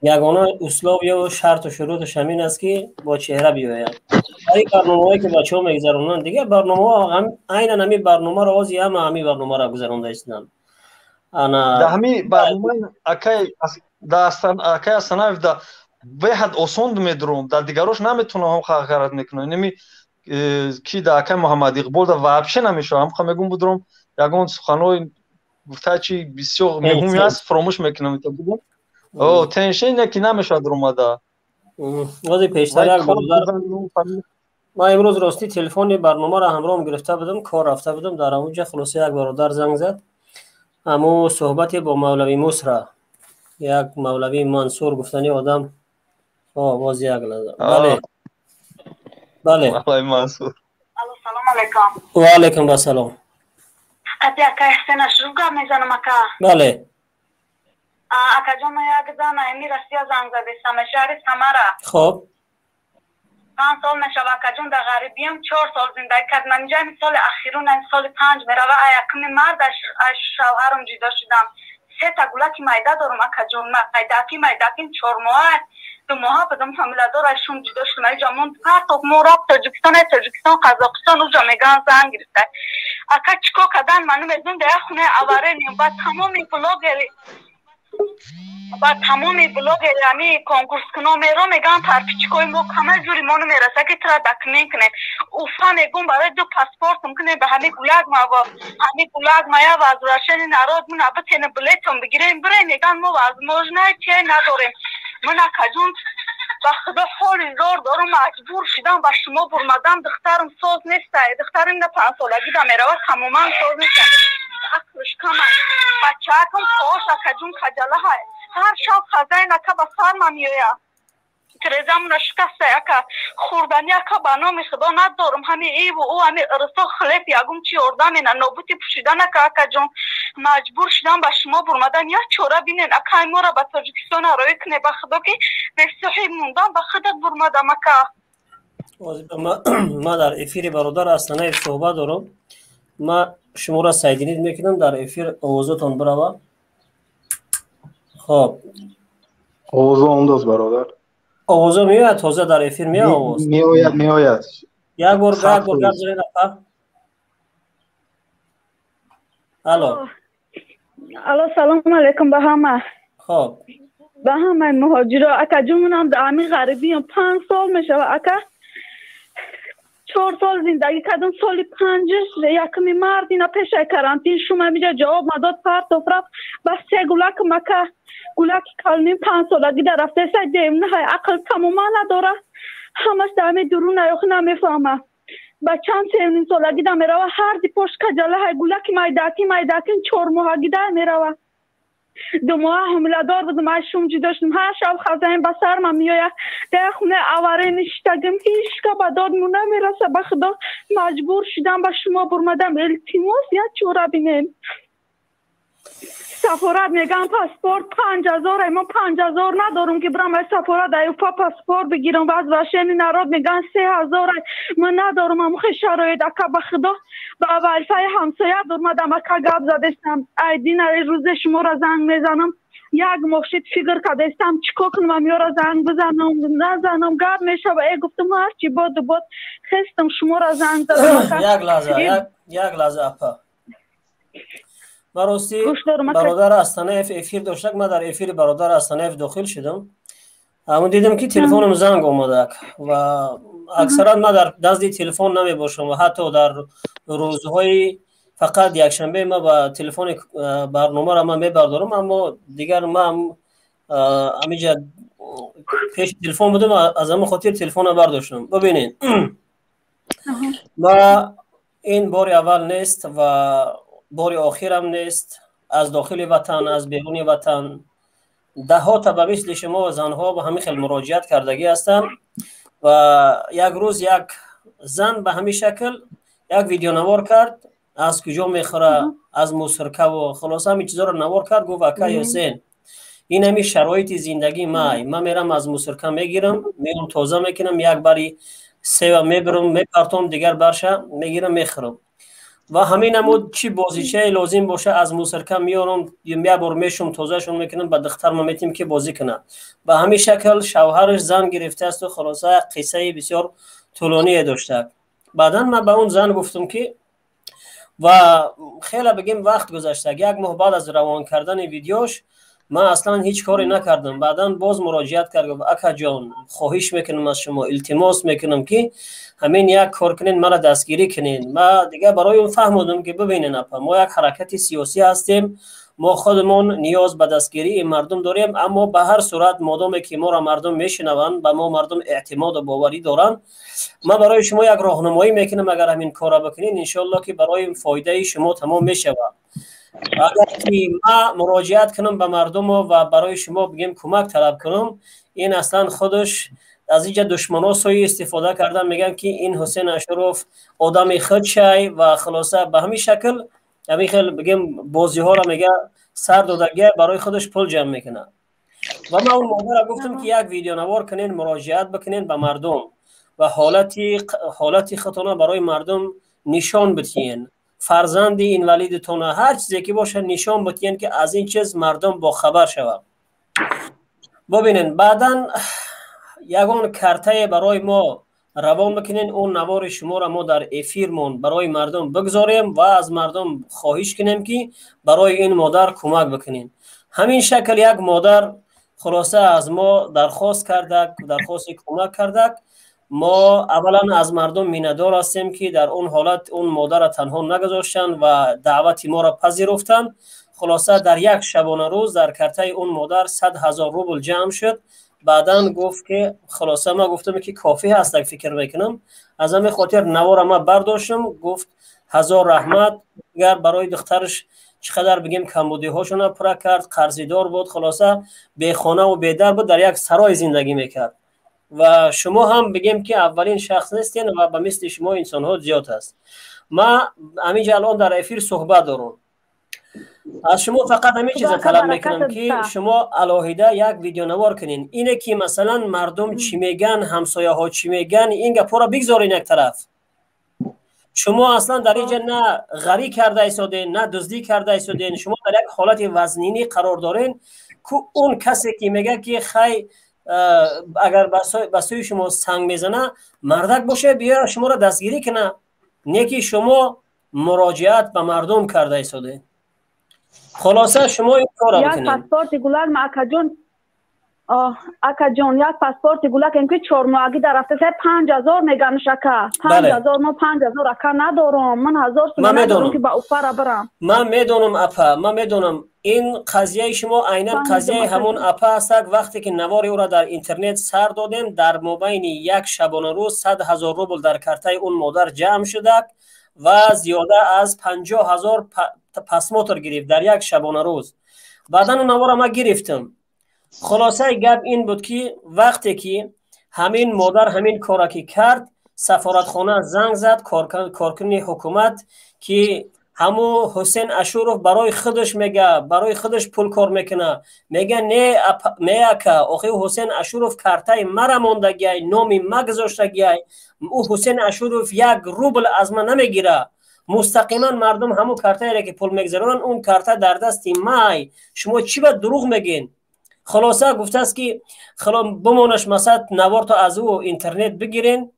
ягона условия шарту шуруташ ҳамин аст, ки бо чеҳра биёяд. Дар ин барномаҳое ки бачаҳо мегузаронанд, дигар барномаҳо айнан ҳамин барномаро ози ҳама ҳамин барномаро гузаронда истанд. Ана ҳамин барномаи акай Асанаев да беҳад осон медурум, дар дигарош наметавонам, ҳам ҳаракат мекунам. Инами ки да акай Муҳаммад Иқбол да вообще намешавам. Ҳамха мегум, будурум, ягон суханҳои гуфта чи бисёр муҳим аст, фаромӯш мекунам. О, теншн ки намешавад омада. Ози пештар як бародар, ман имрӯз ростӣ телефони барномаро ҳамроҳам гирифта будам, кор рафта будам, дар ҳамонҷа хулоса як бародар занг зад. Ҳаму суҳбате бо мавлави Мусра, як мавлави Мансур гуфтани одам. Боз як лаҳза. Бале, бале. Мансур. Салом алейкум. Ва алейкум ассалом. Қати акай Ҳусен Ашуров гап мезанам, ака? Бале. Акаҷон, ман як зан ами Россия занг задистам, шаҳри Самара. Хоб. 5 сол мешава, акаҷон, дар ғарибиям 4 сол зиндагӣ кардам. Инҷа ами соли ахирун, ами соли 5 мерава, якуми март аз шавҳарам ҷудо шудам. Сета гулаки майда дорам, акаҷон, майдаки майдаким 4 моҳа, 2 моҳа будам ҳомиладор, аз шум ҷудо шудам. Иҷа мон партоф мо рафт Тоҷикистон, Тоҷикистон Қазоқистон, уҷа меган зан гирифта. Ака, чӣ кор кардан ман намедонам. Дар як хонаи аваренем ба тамоми блогери, ба тамоми блогери ами конкурскуно меро меган, подписчикои мо кама, зури мо намераса, ки тура документ кунем. Уфа мегум, барои ду паспортум кунем, ба ҳами гулаг ма, ҳами гулаг мая возвращение народ муна битене, билетом бигирем, бирем. Меган, мо возможно че надорем. Ман, акаҷон, ба худо, ҳоли зор дорум, маҷбур шудам ба шумо бурмадам. Духтарам соз неста, духтарам на 5 солагӣ да меравад, тамоман соз неста, ақлш кама. Бачаакам кош, акаҷун, хаҷалаҳай, ҳар шаб хазайн, ака, ба сарма меояд, тирезамона шикаста, ака. Хӯрдани, ака, ба номи худо, надорум. Ҳами иву ӯ, ҳами ирсо хлеб, ягум чи ёрдам мена, нобути пӯшидан, ака. Акаҷон, маҷбур шудам ба шумо бурмадам. Як чора бинен, ака, мора ба Тоҷикистон ароӣ куне. Ба худо, ки бесоҳиб мондам, ба худат бурмадам, ака. Ман дар эфири бародар Астанаев суҳбат дорам. Ман шуморо соединить мекунам дар эфир, овозатон бирава. Хоб. Овозо омдост, бародар. Овозо меояд, тоза дар эфир меояд овоз? Меояд, меояд. Як бор, як бор гап занед, апа. Алло. Алло, салом алейкум ба ҳама. Хоб. Ба ҳамаи муҳоҷиро. Ака ҷумунам дар ҳамин ғарибиям 5 сол мешавад, ака. 4 сол зиндагӣ кардам, соли 5 якуми март ина пешаи карантин шума миҷа ҷавоб надод, партоф рафт. Бас се гулакам, ака, гулаки калоним 5 солагӣ дар рафтеса, демнаҳай ақл тамоман надора, ҳамаш дар ҳамин дурун аёхи намефаҳма. Бачам 3.5 солагӣ да мерава, ҳар ди пош каҷалаҳай, гулаки майдаки майдаки 4 моҳагӣ да мерава. 2 моҳа ҳомиладор будам, ай шум ҷудо шудам, ҳар шаб хазаим ба сармам меояд. Дар хонаи аварӣ ништагим, ҳеҷ ка ба додмон намераса, ба худо маҷбур шудам ба шумо бурмадам. Илтимос, як чора бинем. Сафорат меган паспорт 5000, мо 5000 надорум ки бирам ай сафорат ай Уфа паспорт бигирам. Ва аз вашени народ меган 3000, ман надорум амхи шароит, ака, ба худо ба вайфаи ҳамсоя дурмадам, ака, гап задестам. Ай дина рӯзе шуморо занг мезанам, як моҳ шид фикр кардестам, чӣ кор кунам, амёра занг бизанам назанам, гап мешава. Э, гуфтам ҳарчи боду бод, хестам шуморо занг задам. Як лаҳза, як лаҳза, апа. Ман рости бародар Астанаев эфир доштак, ман дар эфири бародар Астанаев дохил шудам. Ҳамун дидам ки телефонам занг омадак ва аксаран ман дар назди телефон намебошам ва ҳатто дар рӯзҳои фақат якшанбе ман ба телефони барномаро ман мебардорам, аммо дигар ман ҳаминҷа пеши телефон будам, аз ҳамин хотир телефонро бардоштам. Бибинед, ма ин бори аввал нест ва бори охирам нест. Аз дохили ватан, аз беруни ватан даҳҳо та ба мисли шумо занҳо ба ҳамин хел муроҷиат кардагӣ ҳастанд ва як рӯз як зан ба ҳамин шакл як видеонавор кард, аз куҷо мехӯра, аз мусиркаву хулоса ҳамин чизоро навор кард, гуфт: ака Ҳусен, ин ҳамин шароити зиндагии май, ман мерам аз мусирка мегирам, меом тоза мекунам, як бари сева мебирам мепартом, дигар барша мегирам мехӯрам. Ва ҳамин намуд чӣ бозичае лозим боша аз мусирка меорам, як бор мешум тозаашон мекунам, ба духтарма метим ки бозӣ кунад. Ба ҳамин шакл шавҳараш зан гирифтаасту хулоса қиссаи бисёр тӯлоние доштак. Баъдан ман ба он зан гуфтам ки ва хеле бигем вақт гузаштак, як моҳ баъд аз равон кардани видеош ман аслан ҳеҷ коре накардам. Баъдан боз муроҷиат кард, гуфт: акаҷон, хоҳиш мекунам аз шумо, илтимос мекунам ки ҳамин як кор кунед, маро дастгирӣ кунед. Ма дигар барои он фаҳмодам ки бибинед, апа, мо як ҳаракати сиёсӣ ҳастем, мо худамон ниёз ба дастгирии мардум дорем, аммо ба ҳар сурат модоме ки моро мардум мешунаванд, ба мо мардум эътимоду боварӣ доранд, ман барои шумо як роҳнамоӣ мекунам, агар ҳамин корро бикунед, иншоалло ки барои фоидаи шумо тамом мешавад. Агар ки ман муроҷиат кунам ба мардуму ва барои шумо бигем кӯмак талаб кунам, ин аслан худаш аз инҷа душманҳо суи истифода кардан, мегӯянд ки ин Ҳусен Ашуров одами худшай ва хулоса ба ҳамин шакл ҳамин хел бигем бозиҳоро мега сар додагия, барои худаш пул ҷамъ мекунад. Ва ман он модарро гуфтам ки як видеонавор кунед, муроҷиат бикунед ба мардум ва ҳолати худтонро барои мардум нишон бидиҳед, фарзанди инвалидтона ҳар чизе ки бошад нишон бидиҳед ки аз ин чиз мардум бохабар шавад. Бибинед, баъдан ягон картае барои мо равон бикунед, он навори шуморо мо дар эфирмон барои мардум бигзорем ва аз мардум хоҳиш кунем ки барои ин модар кӯмак бикунед. Ҳамин шакл як модар хулоса аз мо дархост кардак, дархости кӯмак кардак. Мо аввалан аз мардум миннатдор ҳастем ки дар он ҳолат он модарро танҳо нагузоштанд ва даъвати моро пазируфтанд. Хулоса дар як шабонарӯз дар картаи он модар 100 000 рубл ҷамъ шуд. Баъдан гуфт ки хулоса ман гуфтам ки кофӣ ҳаст, фикр мекунам, аз ҳамин хотир навора ман бардоштам. Гуфт: ҳазор раҳмат. Дигар барои духтараш чӣ қадар бигем камбудиҳошона пурра кард, қарзидор буд, хулоса бехонаву бедар буд, дар як сарой зиндагӣ мекард. Ва шумо ҳам бигем ки аввалин шахс нестен ва ба мисли шумо инсонҳо зиёд аст. Ман ҳаминҷа алон дар эфир суҳбат дорам. Аз шумо фақат ҳамин чиза талаб мекунам ки шумо алоҳида як видеонавор кунед. Ине ки масалан мардум чӣ меган, ҳамсояҳо чӣ меган, ин гапҳоро бигзорен як тараф. Шумо аслан дар инҷа на ғарӣ карда истоден, на дуздӣ карда истоден. Шумо дар як ҳолати вазнинӣ қарор дорен. Ку он касе ки мегӯяд ки хай, агар ба сӯи шумо санг мезана, мардак боша, биё шуморо дастгирӣ кина. Не ки шумо муроҷиат ба мардум карда истодед. Хулоса, шумо ин корро бикунед. Паспорти гулак ма, акаҷон, акаҷон, як паспорти гулакем ки чормоҳагӣ дар рафта сай 5000 мегануш, ака, 5000. Мо 5000, ака, надорам. Ман 1000 сум надорам ки ба Уфара бирам. Ман медонам, апа, ман медонам. Ин қазияи шумо айнан қазияи ҳамон апа ҳастак. Вақте ки навори ӯро дар интернет сар додем, дар мобайни як шабонарӯз 100 000 рубл дар картаи он модар ҷамъ шудак ва зиёда аз 50 000 просмотр гирифт дар як шабонарӯз. Баъдан он навора ман гирифтам. Хулосаи гап ин буд, ки вақте ки ҳамин модар ҳамин кора ки кард, сафоратхона занг зад, коркуни ҳукумат, ки ҳаму Ҳусен Ашуров барои худаш мега, барои худаш пул кор мекуна. Мега: «Не, не, ака, охи Ҳусен Ашуров картаи мара мондагиай, номи ма гузоштагиай. Ӯ Ҳусен Ашуров як рубл аз ман намегира. Мустақиман мардум ҳамун картаере ки пул мегузаронанд, он карта дар дасти май. Шумо чӣ ба дурӯғ мегӯен?» Хулоса, гуфтааст ки бимонаш, масалан, наворто аз ӯ интернет бигирен.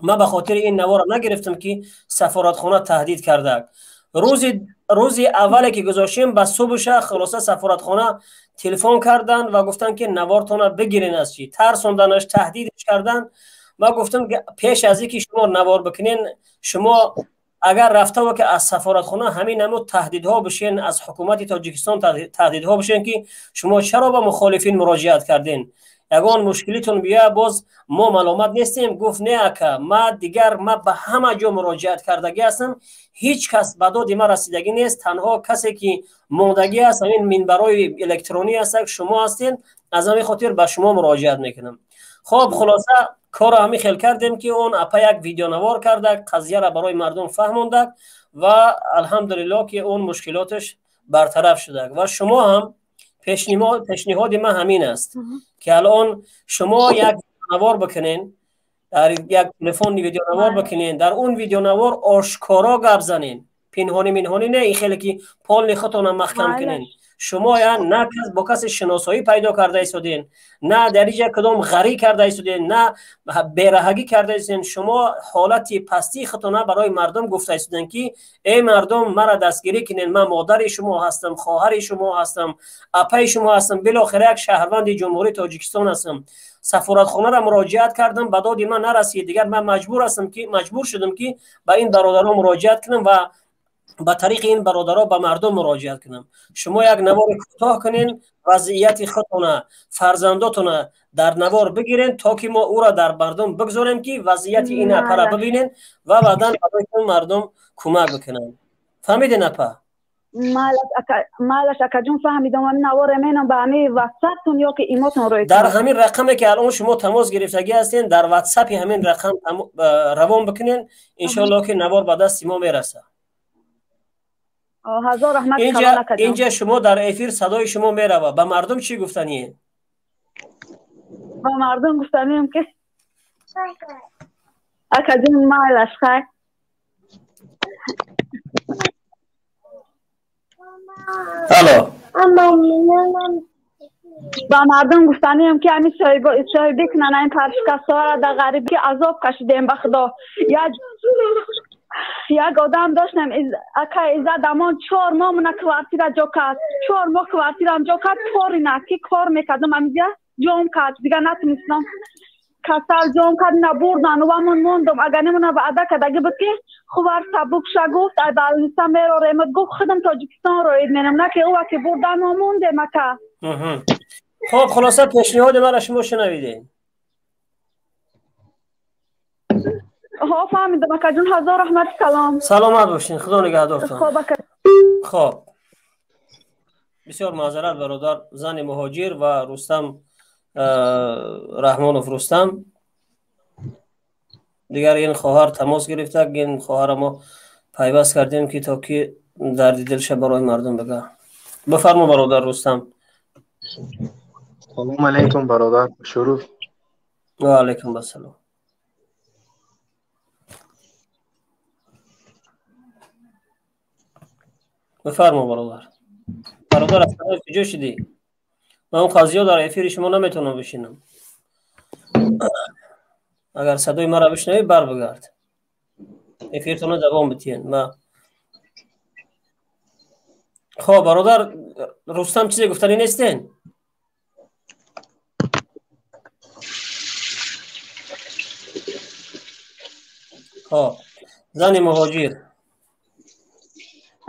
Ман ба хотири ин навора нагирифтам, ки сафоратхона таҳдид кардак. Рӯзи аввале ки гузоштем, ба субҳша, хулоса, сафоратхона телефон карданд ва гуфтанд, ки навортона бигирен. Аз чӣ тарсонданаш, таҳдидш кардан. Ман гуфтам, ки пеш аз ин ки шумо навор бикунен, шумо агар рафтава ки аз сафоратхона ҳамин намуд таҳдидҳо бишен, аз ҳукумати Тоҷикистон таҳдидҳо бишен, ки шумо чаро ба мухолифин муроҷиат карден, ягон мушкилитон бия, боз мо маломат нестем. Гуфт: «Не, ака, ма дигар ма ба ҳама ҷо муроҷиат кардагӣ ҳастам, ҳеҷ кас ба доди ма расидагӣ нест. Танҳо касе ки мондагӣ аст, ҳамин минбарҳои электронӣ ҳастак, шумо ҳастен. Аз ҳамин хотир ба шумо муроҷиат мекунам». Хоб, хулоса, корро ҳамин хел кардем, ки он апа як видеонавор кардак, қазияро барои мардум фаҳмондак ва алҳамдулиллоҳ, ки он мушкилоташ бартараф шудак. Ва шумо ҳам пешниҳоди ман ҳамин аст, ки алон шумо як видеонавор бикунен, дар як телефони видеонавор бикунен, дар он видеонавор ошкоро гап занен, пинҳонӣ минҳонӣ не, ин хеле ки полный худтона маҳкам кунен. Шумо я на кас бо касе шиносоӣ пайдо карда истоден, на дар иҷа кадом ғарӣ карда истоден, на бераҳагӣ карда истоден. Шумо ҳолати пастии худтона барои мардум гуфта истоден, ки эй мардум, мара дастгирӣ кунен, ман модари шумо ҳастам, хоҳари шумо ҳастам, апаи шумо ҳастам, билохира як шаҳрванди Ҷумҳурии Тоҷикистон ҳастам. Сафоратхонаро муроҷиат кардам, ба доди ман нарасид. Дигар ман маҷбур ҳастам, ки маҷбур шудам, ки ба ин бародарон муроҷиат кунам ва ба тариқи ин бародаро ба мардум муроҷиат кунам. Шумо як навори кӯтоҳ кунен, вазъияти худтона, фарзандотона дар навор бигирен, то ки мо ӯро дар мардум бигзорем, ки вазъияти ин апара бибинен ва баъдан барои мардум кӯмак бикунанд. Фаҳмиден, апа? Майлаш, акаҷон, фаҳмидам. Ҳамин наворе менам ба ҳамин ватсаптон ё ки имотон рӯй? Дар ҳамин рақаме ки алон шумо тамос гирифтагӣ ҳастен, дар ватсапи ҳамин рақам равон бикунен. Иншоаллоҳ, ки навор ба дасти мо мерасад. Ҳазор раҳмат. Инҷа шумо дар эфир, садои шумо мерава. Ба мардум чӣ гуфтание? Ба мардум гуфтанием, ки акаҷон, майлаш, хай. Алло. Ба мардум гуфтанием, ки ҳамин соҳибӣ кунанд ин паршикастҳоро. Дар ғарибӣ азоб кашидем, ба худо. Як одам доштем, ака Иззат Амон, 4 моҳ мона квартира ҷо кард. 4 моҳ квартирам ҷо кард. Кори ки кор мекардам, ҳамиҷа ҷом кард. Дигар натунистам, касал ҷом кард, набурдан ва ман мондам. Агар немона ваъда кардаги буд, ки хувар сабук ша, гуфт, ай больница мероремад, гуфт, худам Тоҷикистон роид мерам. На ки ува ки бурдан, мо мондем, ака. Хоб, хулоса, пешниҳоди мара шумо шунавидем. Ҳо, фаҳмидам, акаҷон, ҳазор раҳмати калом. Саломат бошед, худо нигаҳдортон. Хоб, ака. Хоб, бисёр маъзарат, бародар зани муҳоҷир ва Рустам Раҳмонов. Рустам, дигар ин хоҳар тамос гирифта, ин хоҳара мо пайваст кардем, ки то ки дарди дилша барои мардум бага. Бифармо, бародар Рустам. Салом алейкум, бародар Шуруф. Ва алейкум ассалом. Бифармо, бародар. Бародар, аз куҷо шудӣ? Ман он қазиё дар эфири шумо наметавонам бишинам. Агар садои маро бишнавӣ, бар бигард. Эфиртонро давом битиҳен. Ма хоб, бародар Рустам, чизе гуфтанӣ нестен? Хоб, зани муҳоҷир.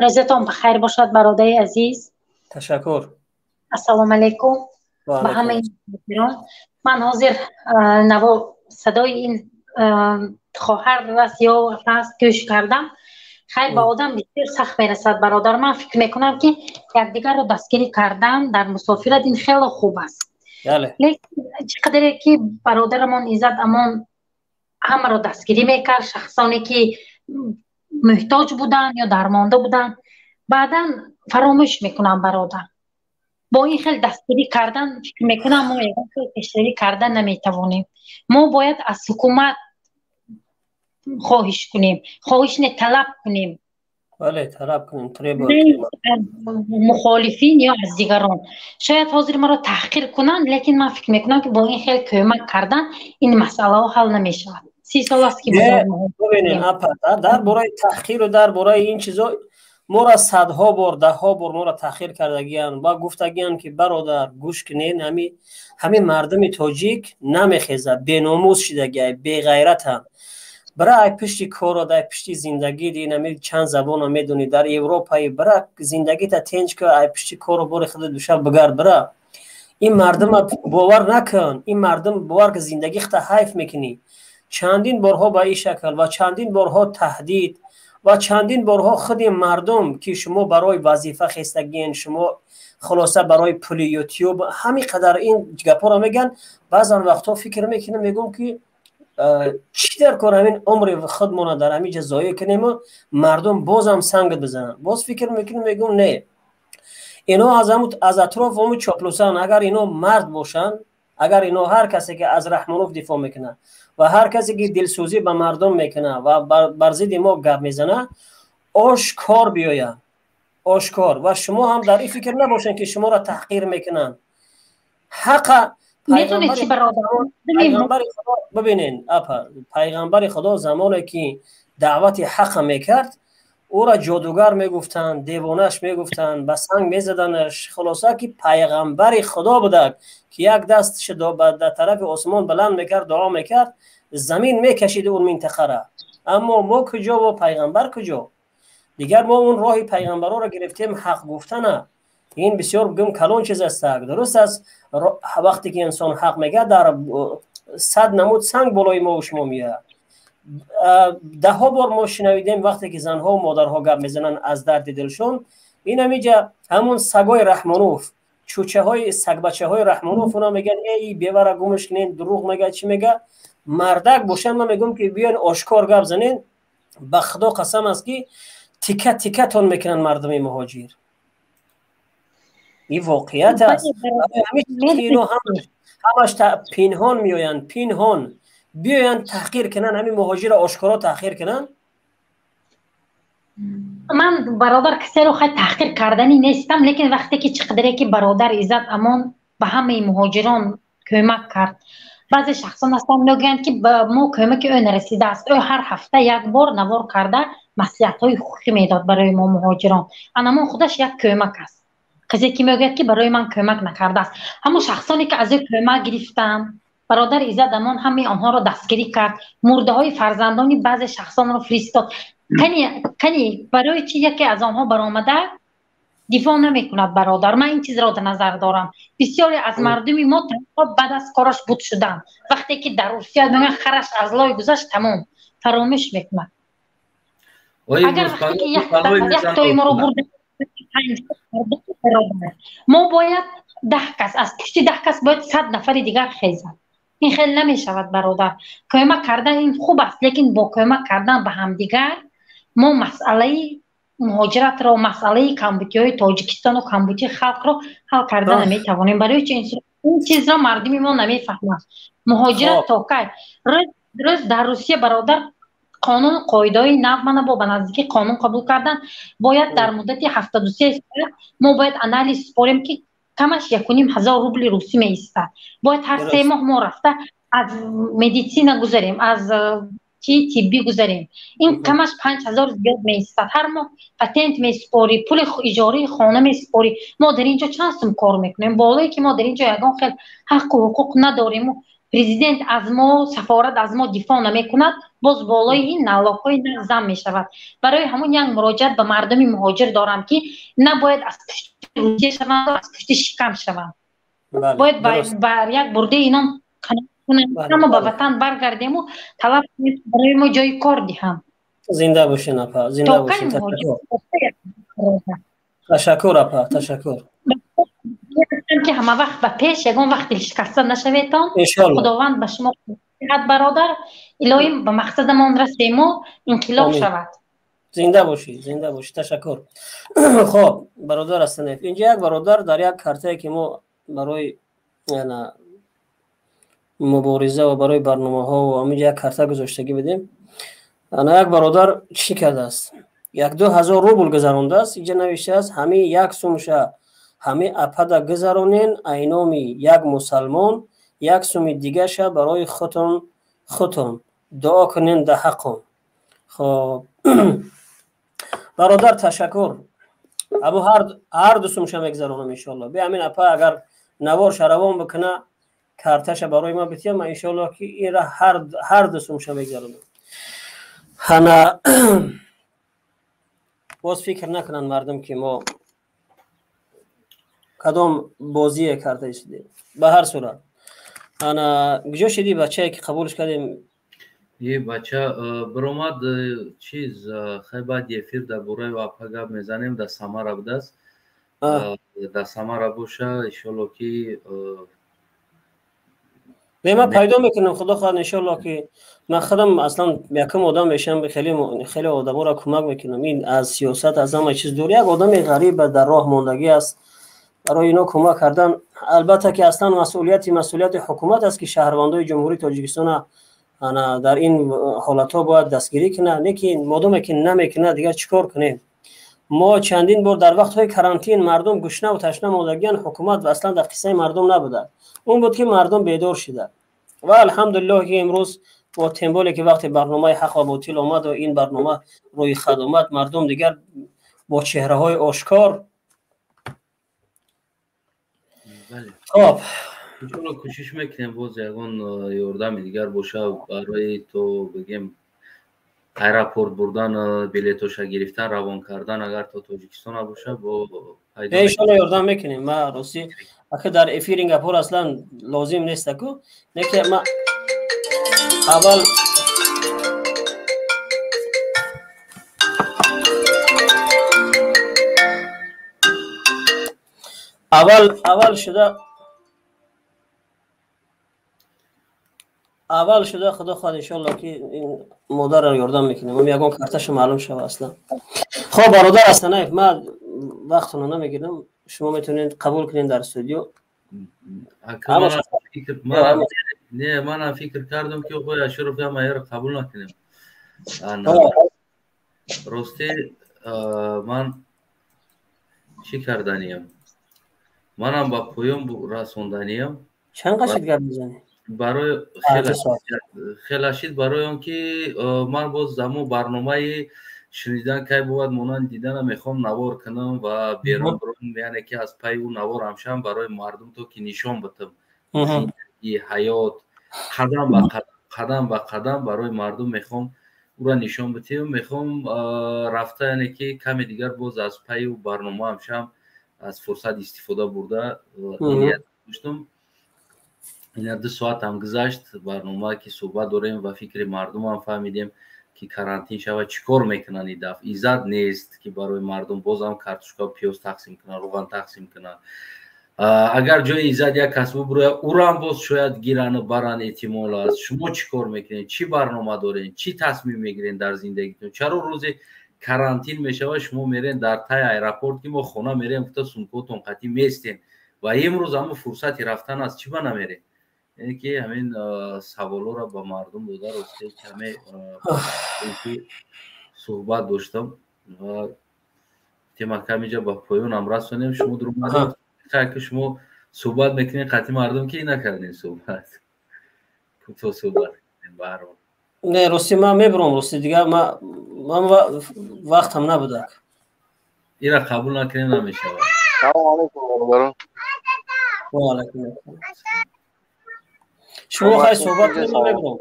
Рӯзатон бахайр бошад, бародари азиз. Ташаккур. Ассалому алайкум ба ҳамаи муҳоҷирон. Ман ҳозир наво садои ин хоҳар аст ё ҳаст гӯш кардам. Хайр, ба одам бисёр сахт мерасад, бародар. Ман фикр мекунам, ки якдигарро дастгирӣ кардан дар мусофират ин хеле хуб аст. Лекин чӣ қадаре ки бародарамон Иззат Амон ҳамаро дастгирӣ мекард, шахсоне ки муҳтоҷ буданд ё дармонда буданд, баъдан фаромӯш мекунам, бародар. Бо ин хел дастгирӣ кардан, фикр мекунам, мо ягон хел пешравӣ кардан наметавонем. Мо бояд аз ҳукумат хоҳиш кунем, хоҳиш не, талаб кунем. Бале, талаб кунем, аз мухолифин ё аз дигарон. Шояд ҳозир маро таҳқир кунанд, лекин ман фикр мекунам, ки бо ин хел кӯмак кардан ин масъалаҳо ҳал намешавад. 30 сол аст, ки бибинед, апа, дар бораи таҳқиру дар бораи ин чизо моро садҳо бор, даҳҳо бор моро таҳқир кардагиянд ва гуфтагиянд, ки бародар, гӯш кунед, ҳамин мардуми тоҷик намехезад, беномус шидагиай, беғайратанд. Бира, ай пишти корро, ай пишти зиндагӣ, дин ами чанд забонро медонӣ, дар Европаи, бира, зиндагита тенҷ ка, ай пишти кору бори худат душаб бигард, бира, ин мардума бовар накун, ин мардум бовар ки зиндагӣ хата ҳайф мекунӣ. Чандин борҳо ба ин шакл ва чандин борҳо таҳдид ва чандин борҳо худи мардум, ки шумо барои вазифа хестагиен, шумо хулоса барои пули Ютюб, ҳамин қадар ин гапҳоро мегӯянд. Баъзан вақтҳо фикр мекунам, мегӯм, ки чӣ дар кор ҳамин умри худмона дар ҳамин ҷа зоеъ кунему мардум бозам санг бизананд. Боз фикр мекунам, мегӯм, не, ино аз атроф ому чоплусанд. Агар ино мард бошанд, агар ино ҳар касе ки аз Раҳмонов дифоъ мекунад ва ҳар касе ки дилсӯзӣ ба мардум мекунад ва бар зидди мо гап мезанад, ошкор биёяд, ошкор. Ва шумо ҳам дар ин фикр набошед, ки шуморо таҳқир мекунанд. Ҳақа пайғамбари Худо, бибинед, апа, пайғамбари Худо замоне ки даъвати ҳақа мекард, ӯро ҷодугар мегуфтанд, девонаш мегуфтанд, ба санг мезаданаш. Хулоса, ки пайғамбари Худо будак, ки як дастш дар тарафи осмон баланд мекард, дуо мекард, замин мекашид он минтақара. Аммо мо куҷо ва пайғамбар куҷо? Дигар мо он роҳи пайғамбарҳоро гирифтем, ҳақ гуфтана. Ин бисёр гум калон чиз аст. Дуруст аст, вақте ки инсон ҳақ мегӯяд, дар сад намуд санг болои мо шумо меояд. Даҳҳо бор мо шинавидем, вақте ки занҳо, модарҳо гап мезананд аз дарди дилшон, ин ҳамиҷа ҳамун сагои Раҳмонов, чӯчаҳои сагбачаҳои Раҳмонов, оно мегӯянд: эй, бевара гумш кунед, дурӯғ мегӯяд, чӣ мегӯяд. Мардак бошанд, ман мегӯям, ки биёен ошкор гап занен. Ба Худо қасам аст, ки тика тикатон мекунанд мардуми муҳоҷир. Ин воқеият аст. Ино ҳамаш пинҳон меоянд, пинҳон биёянд, таҳқир кунанд, ҳамин муҳоҷирро ошкоро таҳқир кунанд. Ман, бародар, касеро хай таҳқир карданӣ нестам, лекин вақте ки чӣ қадаре ки бародар Иззат Амон ба ҳамаи муҳоҷирон кӯмак кард, баъзе шахсон ҳастанд, мегӯянд, ки ба мо кӯмаки ӯ нарасидааст. Ӯ ҳар ҳафта як бор навор карда маслиҳатҳои ҳуқуқӣ медод барои мо муҳоҷирон. Анамон худаш як кӯмак аст. Касе ки мегӯяд, ки барои ман кӯмак накардааст, ҳамон шахсоне ки аз ӯ кӯмак гирифтанд, бародар Иззат Амон ҳамаи онҳоро дастгирӣ кард, мурдаҳои фарзандони баъзе шахсонро фиристод. Кани, барои чи яке аз онҳо баромада дифоъ намекунад, бародар? Ман ин чизро дар назар дорам. Бисёре аз мардуми мо танҳо баъд аз кораш буд шудан, вақте ки дар Русия мегӯянд, хараш аз лой гузашт, тамом, фаромӯш мекунад. Агар вақте ки яктои моро бурда, мо бояд 10 кас, аз пушти 10 кас бояд 100 нафари дигар хезад. Ин хел намешавад, бародар. Кӯмак кардан ин хуб аст, лекин бо кӯмак кардан ба ҳамдигар мо масъалаи муҳоҷиратро, масъалаи камбудиҳои Тоҷикистону камбудии халқро ҳал карда наметавонем. Барои чи ин чизро мардуми мо намефаҳмад? Муҳоҷират то кай? Рӯз дар Русия, бародар, Қонун қоидаҳои нав мана бо ба наздикӣ қонун қабул кардан, бояд дар муддати 73 соат мо бояд анализ супорем, ки камаш 1500 рубли русӣ меистад. Бояд ҳар 3 моҳ мо рафта аз медицина гузарем, аз чи тиббӣ гузарем. Ин камаш 5000 зиёд меистад. Ҳар моҳ патент месупорӣ, пули иҷораи хона месупорӣ. Мо дар ин ҷо чанд сум кор мекунем? Болое ки мо дар ин ҷо ягон хел ҳаққу ҳуқуқ надорему, президент аз мо, сафорат аз мо дифоъ намекунад, боз болои ин налогҳои нав зам мешавад. Барои ҳамон як муроҷиат ба мардуми муҳоҷир дорам, ки набояд аз пушти Русия шаванд, аз пушти шикам шаванд. Бояд ба як бурдаи нон қаноат кунанд, ҳама ба ватан баргардему талаб кунем, барои мо ҷои кор диҳанд. Зинда бошен, апа, зинда бошен. Ташаккур, апа, ташаккур. Ки ҳама вақт ба пеш, ягон вақт дилшикаста нашаветон. Худованд ба шумо сиҳат, бародар. Илоҳим ба мақсадамон расему, инқилоб шавад. Зинда бошӣ, зинда бошӣ, ташаккур. Хоб, бародар Астанаев, инҷа як бародар дар як картае, ки мо барои мубориза ва барои барномаҳо ва ҳаминҷа як карта гузоштагӣ будем. Ана як бародар чӣ кардааст? 1-2 ҳазор рубл гузарондааст. Инҷа навиштааст: ҳамин як сумша ҳами апада гузаронен, айноми як мусалмон, як суми дигаша барои худтон дуо кунен да ҳаққон. Хоб, бародар, ташаккур. Абу ҳар ду сумша мегузаронам, иншоалло. Би ҳамин апа агар навор шаравон бикуна, карташа барои ман бития, ман иншоалло ки инра ҳар ду сумша мегузаронам. Ҳана боз фикр накунанд мардум, ки мо кадом бозие карда истодем. Ба ҳар сурат, ана куҷо шиди бачае, ки қабулш кардем? Е бача биромад, чиз, хай, баъди эфир дар бораи апа гап мезанем. Дар Самара будааст, дар Самара боша, иншолло ки. Не, ман пайдо мекунам, худо хоҳад, иншолло ки ман худам аслан якум одам мешавам, хеле хеле одаморо кӯмак мекунам. Ин аз сиёсат, аз ҳама чиз дур, як одами ғариб дар роҳ мондагӣ аст, барои ино кӯмак кардан. Албатта ки аслан масъулияти ҳукумат аст, ки шаҳрвандои Ҷумҳурии Тоҷикистона ана дар ин ҳолатҳо бояд дастгирӣ кунад, лекин модоме ки намекунад, дигар чӣ кор кунем? Мо чандин бор дар вақтҳои карантин мардум гушнаву ташна мондагиян, ҳукумат аслан дар қиссаи мардум набуда. Он буд, ки мардум бедор шида, ва алҳамдулиллоҳ, ки имрӯз бо темболе ки вақте барномаи ҳақ ва ботил омаду ин барнома рӯи хат омад, мардум дигар бо чеҳраҳои ошкор. Хоб. Иншолло, кӯшиш мекунем, боз ягон ёрдами дигар боша барои то бигем аэропорт бурдан, билетоша гирифтан, равон кардан, агар то Тоҷикистон набоша, бо Иншолло, ёрдам мекунем. Ма ростӣ, ака, дар эфир ин гапҳоро аслан лозим нестаку, неки ма аввал шуда, худо хоҳад, иншолло ки ин модарро ёрдам мекунем, ам ягон карташа маълум шава аслан. Хоб, бародар Астанаев, ман вақтонро намегирам, шумо метавонед қабул кунед дар студио. Не, манам фикр кардам, ки охои Ашуров ҳамаеро қабул накунем. Рости, ман чӣ карданиям, манам ба поён расонданиям. Чанд қашид гап мезанӣ? Барои хелашид, барои он ки ман боз ҳамон барномаи шунидан кай бувад монанд дидана мехоҳам навор кунам ва берун бурам, яъне ки аз пайи ӯ навор ҳамшам барои мардум, то ки нишон битам зиндагӣ, ҳаёт, қадам ба қадам, қадам ба қадам барои мардум мехоҳам ӯра нишон битем. Мехоҳам рафта, яъне ки каме дигар боз аз пайи ӯ барнома ҳамшам, аз фурсат истифода бурда доштам. Ина 2 соатам гузашт барнома, ки суҳбат дорем ва фикри мардумам фаҳмидем, ки карантин шавад, чӣ кор мекунанд. И дафъ Иззат нест, ки барои мардум бозам картошка, пиёз тақсим кунанд, рӯған тақсим кунанд. Агар ҷои Иззат як кас бубурояд, ӯрам боз шояд гирану баранд, эҳтимол аст. Шумо чӣ кор мекунед? Чӣ барнома доред? Чӣ тасмим мегиред дар зиндагитон? Чаро рӯзи карантин мешавад, шумо мерен дар таи аэропорт, ки мо хона мерем, гуфта сумкотон қатӣ местен, ва имрӯз ҳамон фурсати рафтан аст, чӣ ба намерем? Яъне ки ҳамин саволҳоро ба мардум дода, росте каме суҳбат доштам ва тема камиҷа ба поёнам расонем. Шумо дурумадед, ки шумо суҳбат мекунед қатъи мардум, ки накардем суҳбат, кӯтоҳ суҳбат кардем. Баҳрҳол, не, рости ман мебурам, рости дигар ман вақтам набудак. Ира қабул накунем, намешавад. Салому алайкум, бародарон. Ва алайкум. Шумо хай суҳбат кунед, ман мебурам.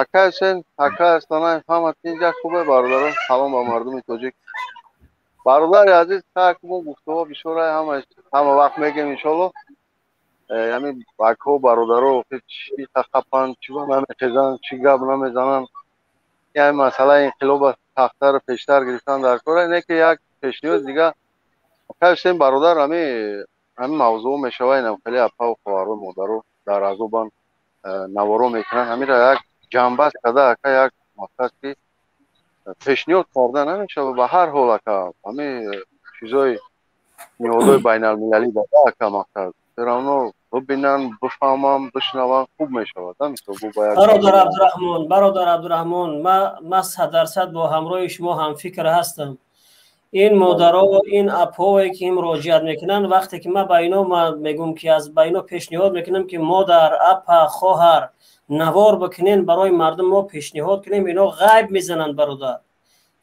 Ака Ҳусен, ака Астонаев, ҳама тинҷа, хубе, бародарон. Салом ба мардуми тоҷик. Бародари азиз, так мо гуфтаҳо бисёра, ҳама вақт мегем, иншолло. Ҳамин бакҳо, бародаро, чӣ тақапанд, чӣ ба намехезанд, чӣ гап намезананд. Ин масъалаи инқилоба тахтаро пештар гирифтан дар кора, не ки як пешниҳоди дига. Ака Ҳусен, бародар, ҳамин мавзӯъ мешава, инам хеле апаву хоҳару модаро дар азобанд, наворо мекунанд. Ҳаминро як ҷанбаст карда, ака, як мақсад ки пешниҳод карда намешава. Ба ҳар ҳол, ака, ҳамин чизои ниҳодҳои байналмилалӣ дада, ака, мақсад все равно бибинанд, бифаҳманд, бишнаванд, хуб мешавад. Бародар Абдураҳмон, бародар Абдураҳмон, ма 100% бо ҳамроҳи шумо ҳамфикр ҳастам. Ин модаро, ин апҳое ки муроҷиат мекунанд, вақте ки ман ба ино мегӯм ки аз ба ино пешниҳод мекунам ки модар, апа, хоҳар, навор бикунен барои мардум, мо пешниҳод кунем, ино ғайб мезананд, бародар.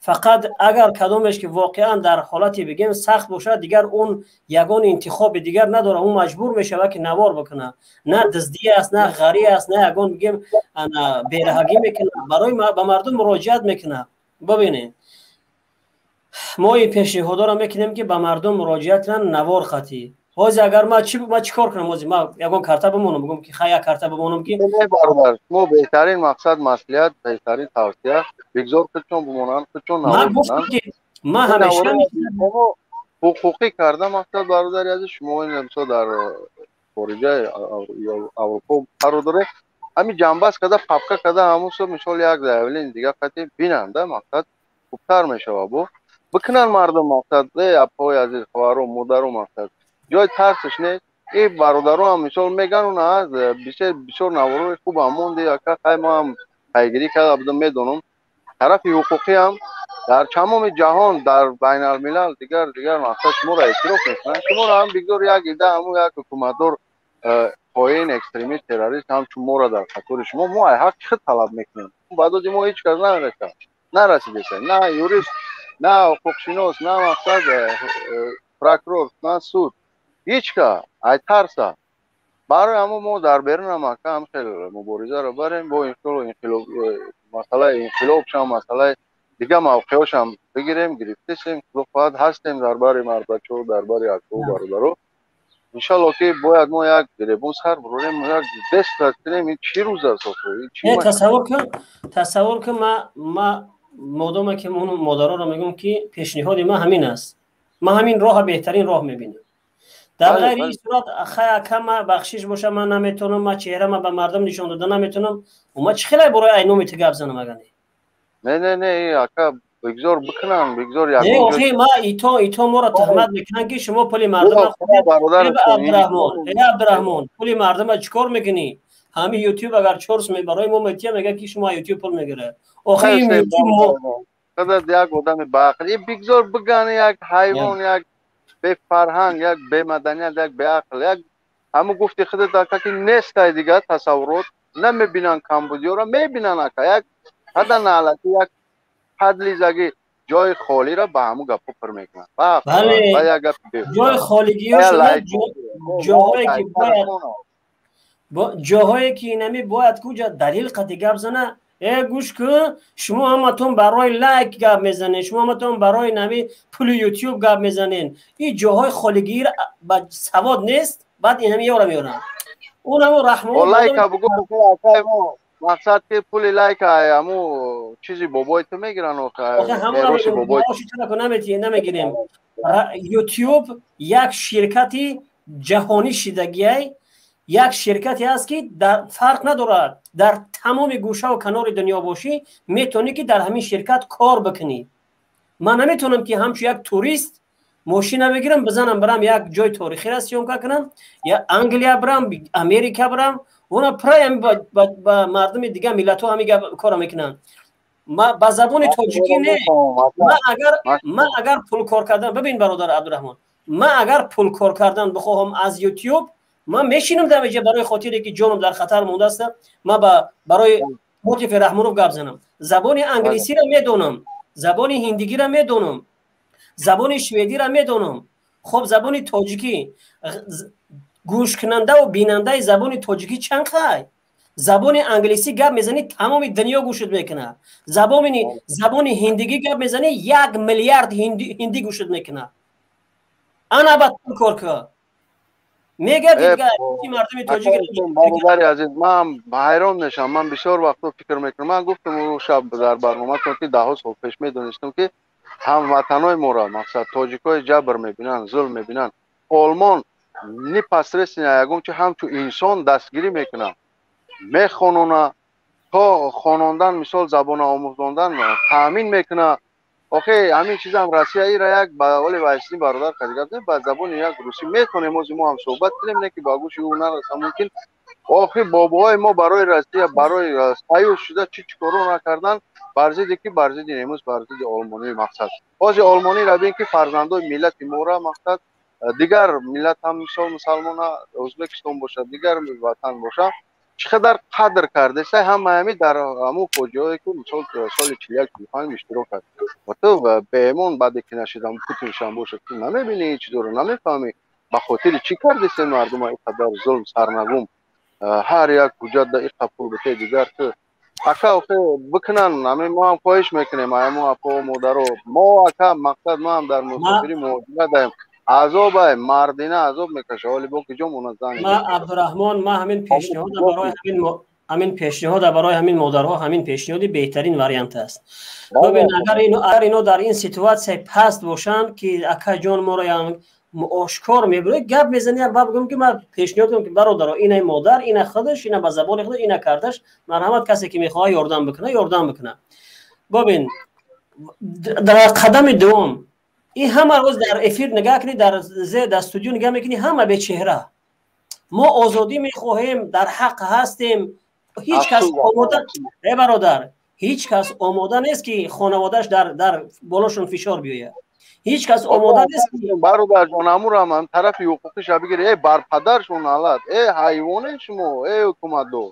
Фақат агар кадомеш ки воқеан дар ҳолати бигем сахт бошад, дигар он ягон интихоби дигар надорад, ӯ маҷбур мешавад ки навор бикунад. На дуздӣ аст, на ғарӣ аст, на ягон бигем бераҳагӣ мекунад, барои ба мардум муроҷиат мекунад. Бибинед, мо ин пешниҳодҳоро мекунем ки ба мардум муроҷиат кунанд навор қатӣ. Ҳозир агар ма чӣ кор кунам? Ҳозир ма ягон карта бимонам, бигӯм ки хай, як карта бимонам ки бародар, шумо беҳтарин мақсад, маслиҳат, беҳтарин тавсия, бигзор худшон бимонанд, худшон навор кунанд. Ма ҳамеша ҳуқуқӣ карда мақсад, бародари азиз, шумо ин мисол дар хориҷаи Аврупо қарор доред, ҳамин ҷанбаст карда, папка карда, ҳамун суб мисол як заявление дига қатӣ бинанда, мақсад хубтар мешавад. Бо бикунанд мардум, мақсад, э апои азиз, хоҳаро, модаро, мақсад ҷои тарсиш нест. И бародаро ҳам мисол меган, уна аз бисёр наворои хуб ҳам монди, ака, хай мо ҳам пайгирӣ карда будам, медонам тарафи ҳуқуқӣ ҳам дар тамоми ҷаҳон, дар байналмилал, дигар дигар мақсад шуморо эътироф мекунанд. Шуморо ҳам бигзор як ида ҳамун як ҳукуматдор, хоин, экстремист, террорист ҳам шуморо дар қатори шумо, мо ай ҳаққи худ талаб мекунем. Баъдози мо ҳеҷ кас нарасад, нарасидеса, на юрист, на ҳуқуқшинос, на мақсад прокурор, на суд, ҳеҷ ка ай тарса. Барои ҳамон мо дар берунам, ака, ҳам хел муборизаро барем бо инқилоб, масъалаи инқилобшам, масъалаи дига мавқеъошам бигирем, гирифтесем, худо хоҳад ҳастем дар бари мардбачаҳо, дар бари акоу бародаро. Иншалло ки бояд мо як гиребон сар бурорем, як дест кунем. Ин чӣ рӯз аст охир? Тасаввур кун, тасаввур кун, ма модоме ки модароро мегӯм ки пешниҳоди ман ҳамин аст, ман ҳамин роҳа беҳтарин роҳ мебинам. Дар ғайри ин сурат, хай ака, ма бахшиш боша, ман наметавонам, ма чеҳрама ба мардум нишон дода наметавонам. Ма чӣ хелай барои айноми ту гап занам агар не? Не, не, не, ака, бигзор бикунанд, бигзор. Не, охи, ма ито моро туҳмат мекунанд ки шумо пули мардума, Абдураҳмон, э Абдураҳмон, пули мардума чӣ кор мекунӣ? Ҳамин ютуб агар чор сум барои мо метия, мегӯяд ки шумо ютуб пул мегирад. Охи, ин ютуб як одами баақл, бигзор биган, як ҳайвон, як бефарҳанг, як бемаданият, як беақл, як ҳамун гуфти худат, ака, ки нестай дигар тасаввурот, намебинанд камбудиёро, мебинанд, ака, як ҳада наалати, як падлизаги ҷои холиро ба ҳамун гапҳо пур мекунанд. Ҷои холигиёшона, ҷоҳое ки бояд, ҷоҳое ки инами бояд куҷа далил қати гап зана. Э, гӯш кун, шумо ҳаматон барои лайк гап мезанед, шумо ҳаматон барои нами пули ютуб гап мезанед. Ин ҷоҳои холигиро ба савод нест, баъд инами ёра меёранд. Он ҳамун раҳмон мақсад ки пули лайка ҳаму чизи бобои ту мегиранд. Намегирем. Ютуб як ширкати ҷаҳонӣ шидагиай, як ширкате аст ки фарқ надорад, дар тамоми гӯшаву канори дунё бошӣ, метавонӣ ки дар ҳамин ширкат кор бикунӣ. Ман наметавонам ки ҳамчун як турист Мошина бигирам, бизанам, бирам як ҷои торихиро съёмка кунам, я Англия бирам, Америка бирам, она праям ба мардуми дигар миллатҳо ҳамин кора мекунанд. Ба забони тоҷикӣ не. Ман агар пул кор кардан, бибин, бародар Абдураҳмон, ман агар пул кор кардан бихоҳам аз Ютуб, ман мешинам дар инҷа, барои хотире ки ҷонам дар хатар мондааст, ман барои против Раҳмонов гап занам. Забони англисиро медонам, забони ҳиндигиро медонам, забони шведиро медонам. Хоб, забони тоҷикӣ гӯшкунандаву бинандаи забони тоҷикӣ чанд хай? Забони англисӣ гап мезанӣ, тамоми дунё гӯшт мекунад. Забони ҳиндигӣ гап мезанӣ, 1 миллиард ҳиндӣ гӯшт мекунад. Ана ба пул кор кар мегардӣ мардуми тоҷик. Бародари азиз, ман ҳайрон мешавам. Ман бисёр вақтҳо фикр мекунам. Ман гуфтам ӯ шаб дар барноматон, ки даҳҳо сол пеш медонистам, ки ҳамватанои моро, мақсад, тоҷикҳои ҷабр мебинанд, зулм мебинанд, Олмон непосредственно ягон чи ҳамчун инсон дастгирӣ мекунад, мехонона, то хонондан, мисол, забона омӯзондан таъмин мекунад. Охе, ҳамин чизам Россия ира як ба оли вайсни бародар кадигап ба забони як русӣ метонем ози мо ҳам суҳбат кунем, не ки ба гӯши ӯ нараса мумкин. Охи, бобоҳои мо барои Россия, барои союз шуда чӣ чӣ коро накардан, бар зидди ки, бар зидди немус, бар зидди олмонӣ. Мақсад, ҳози олмониро бин, ки фарзандои миллати мора, мақсад, дигар миллат ҳам, мисол, мусалмона Ӯзбекистон бошад, дигар ватан бошад, чӣ қадар қадр кардеса. Ҳама ҳами дар ҳамун фоҷиаое ки, мисол, соли 41, 45 иштирок кард. Ва ту беэмон баъде ки нашидам Путиншам бошад, ту намебинӣ ин чизоро, намефаҳмӣ, ба хотири чӣ кардесе мардума ин қадар зулм, сарнагум, ҳар як ҳуҷҷат да иқа пул бите. Дигар ту ака, охе, бикунан. Ҳамин мо ҳам хоҳиш мекунем, ҳамо апо модаро мо, ака, мақсад, мо ҳам дар мусофири муҳоҷират даем, азобай мардина азоб мекаша. Ҳоли бо киҷо мона зан. Ма, Абдураҳмон, ма ҳамин пешниҳода барои ҳамин пешниҳода барои ҳамин модарҳо, ҳамин пешниҳоди беҳтарин вариант аст. Бибин, агар ино дар ин ситуатсияи паст бошанд, ки акаҷон моро ошкор мебуред, гап мезани, ба бигӯм, ки ман пешниҳод кунам, ки бародаро, ина модар, ина худаш, ина ба забони худаш, ина кардаш, марҳамат, касе ки мехоҳад ёрдам бикунад, ёрдам бикунад. Бибин, дар қадами дуввум ин ҳама рӯз дар эфир нигоҳ кунӣ, дар студио нигоҳ мекунӣ, ҳама бечеҳра. Мо озодӣ мехоҳем, дар ҳақ ҳастем. Ҳеҷ кас омода, э бародар, ҳеҷ кас омода нест, ки хонаводааш дар болошон фишор биёяд. Ҳеҷ кас омода нест. Бародарҷон, амурам тарафи ҳуқуқиша бигир. Э, бар падаршон налат, э ҳайвоне шумо, э ҳукуматдор,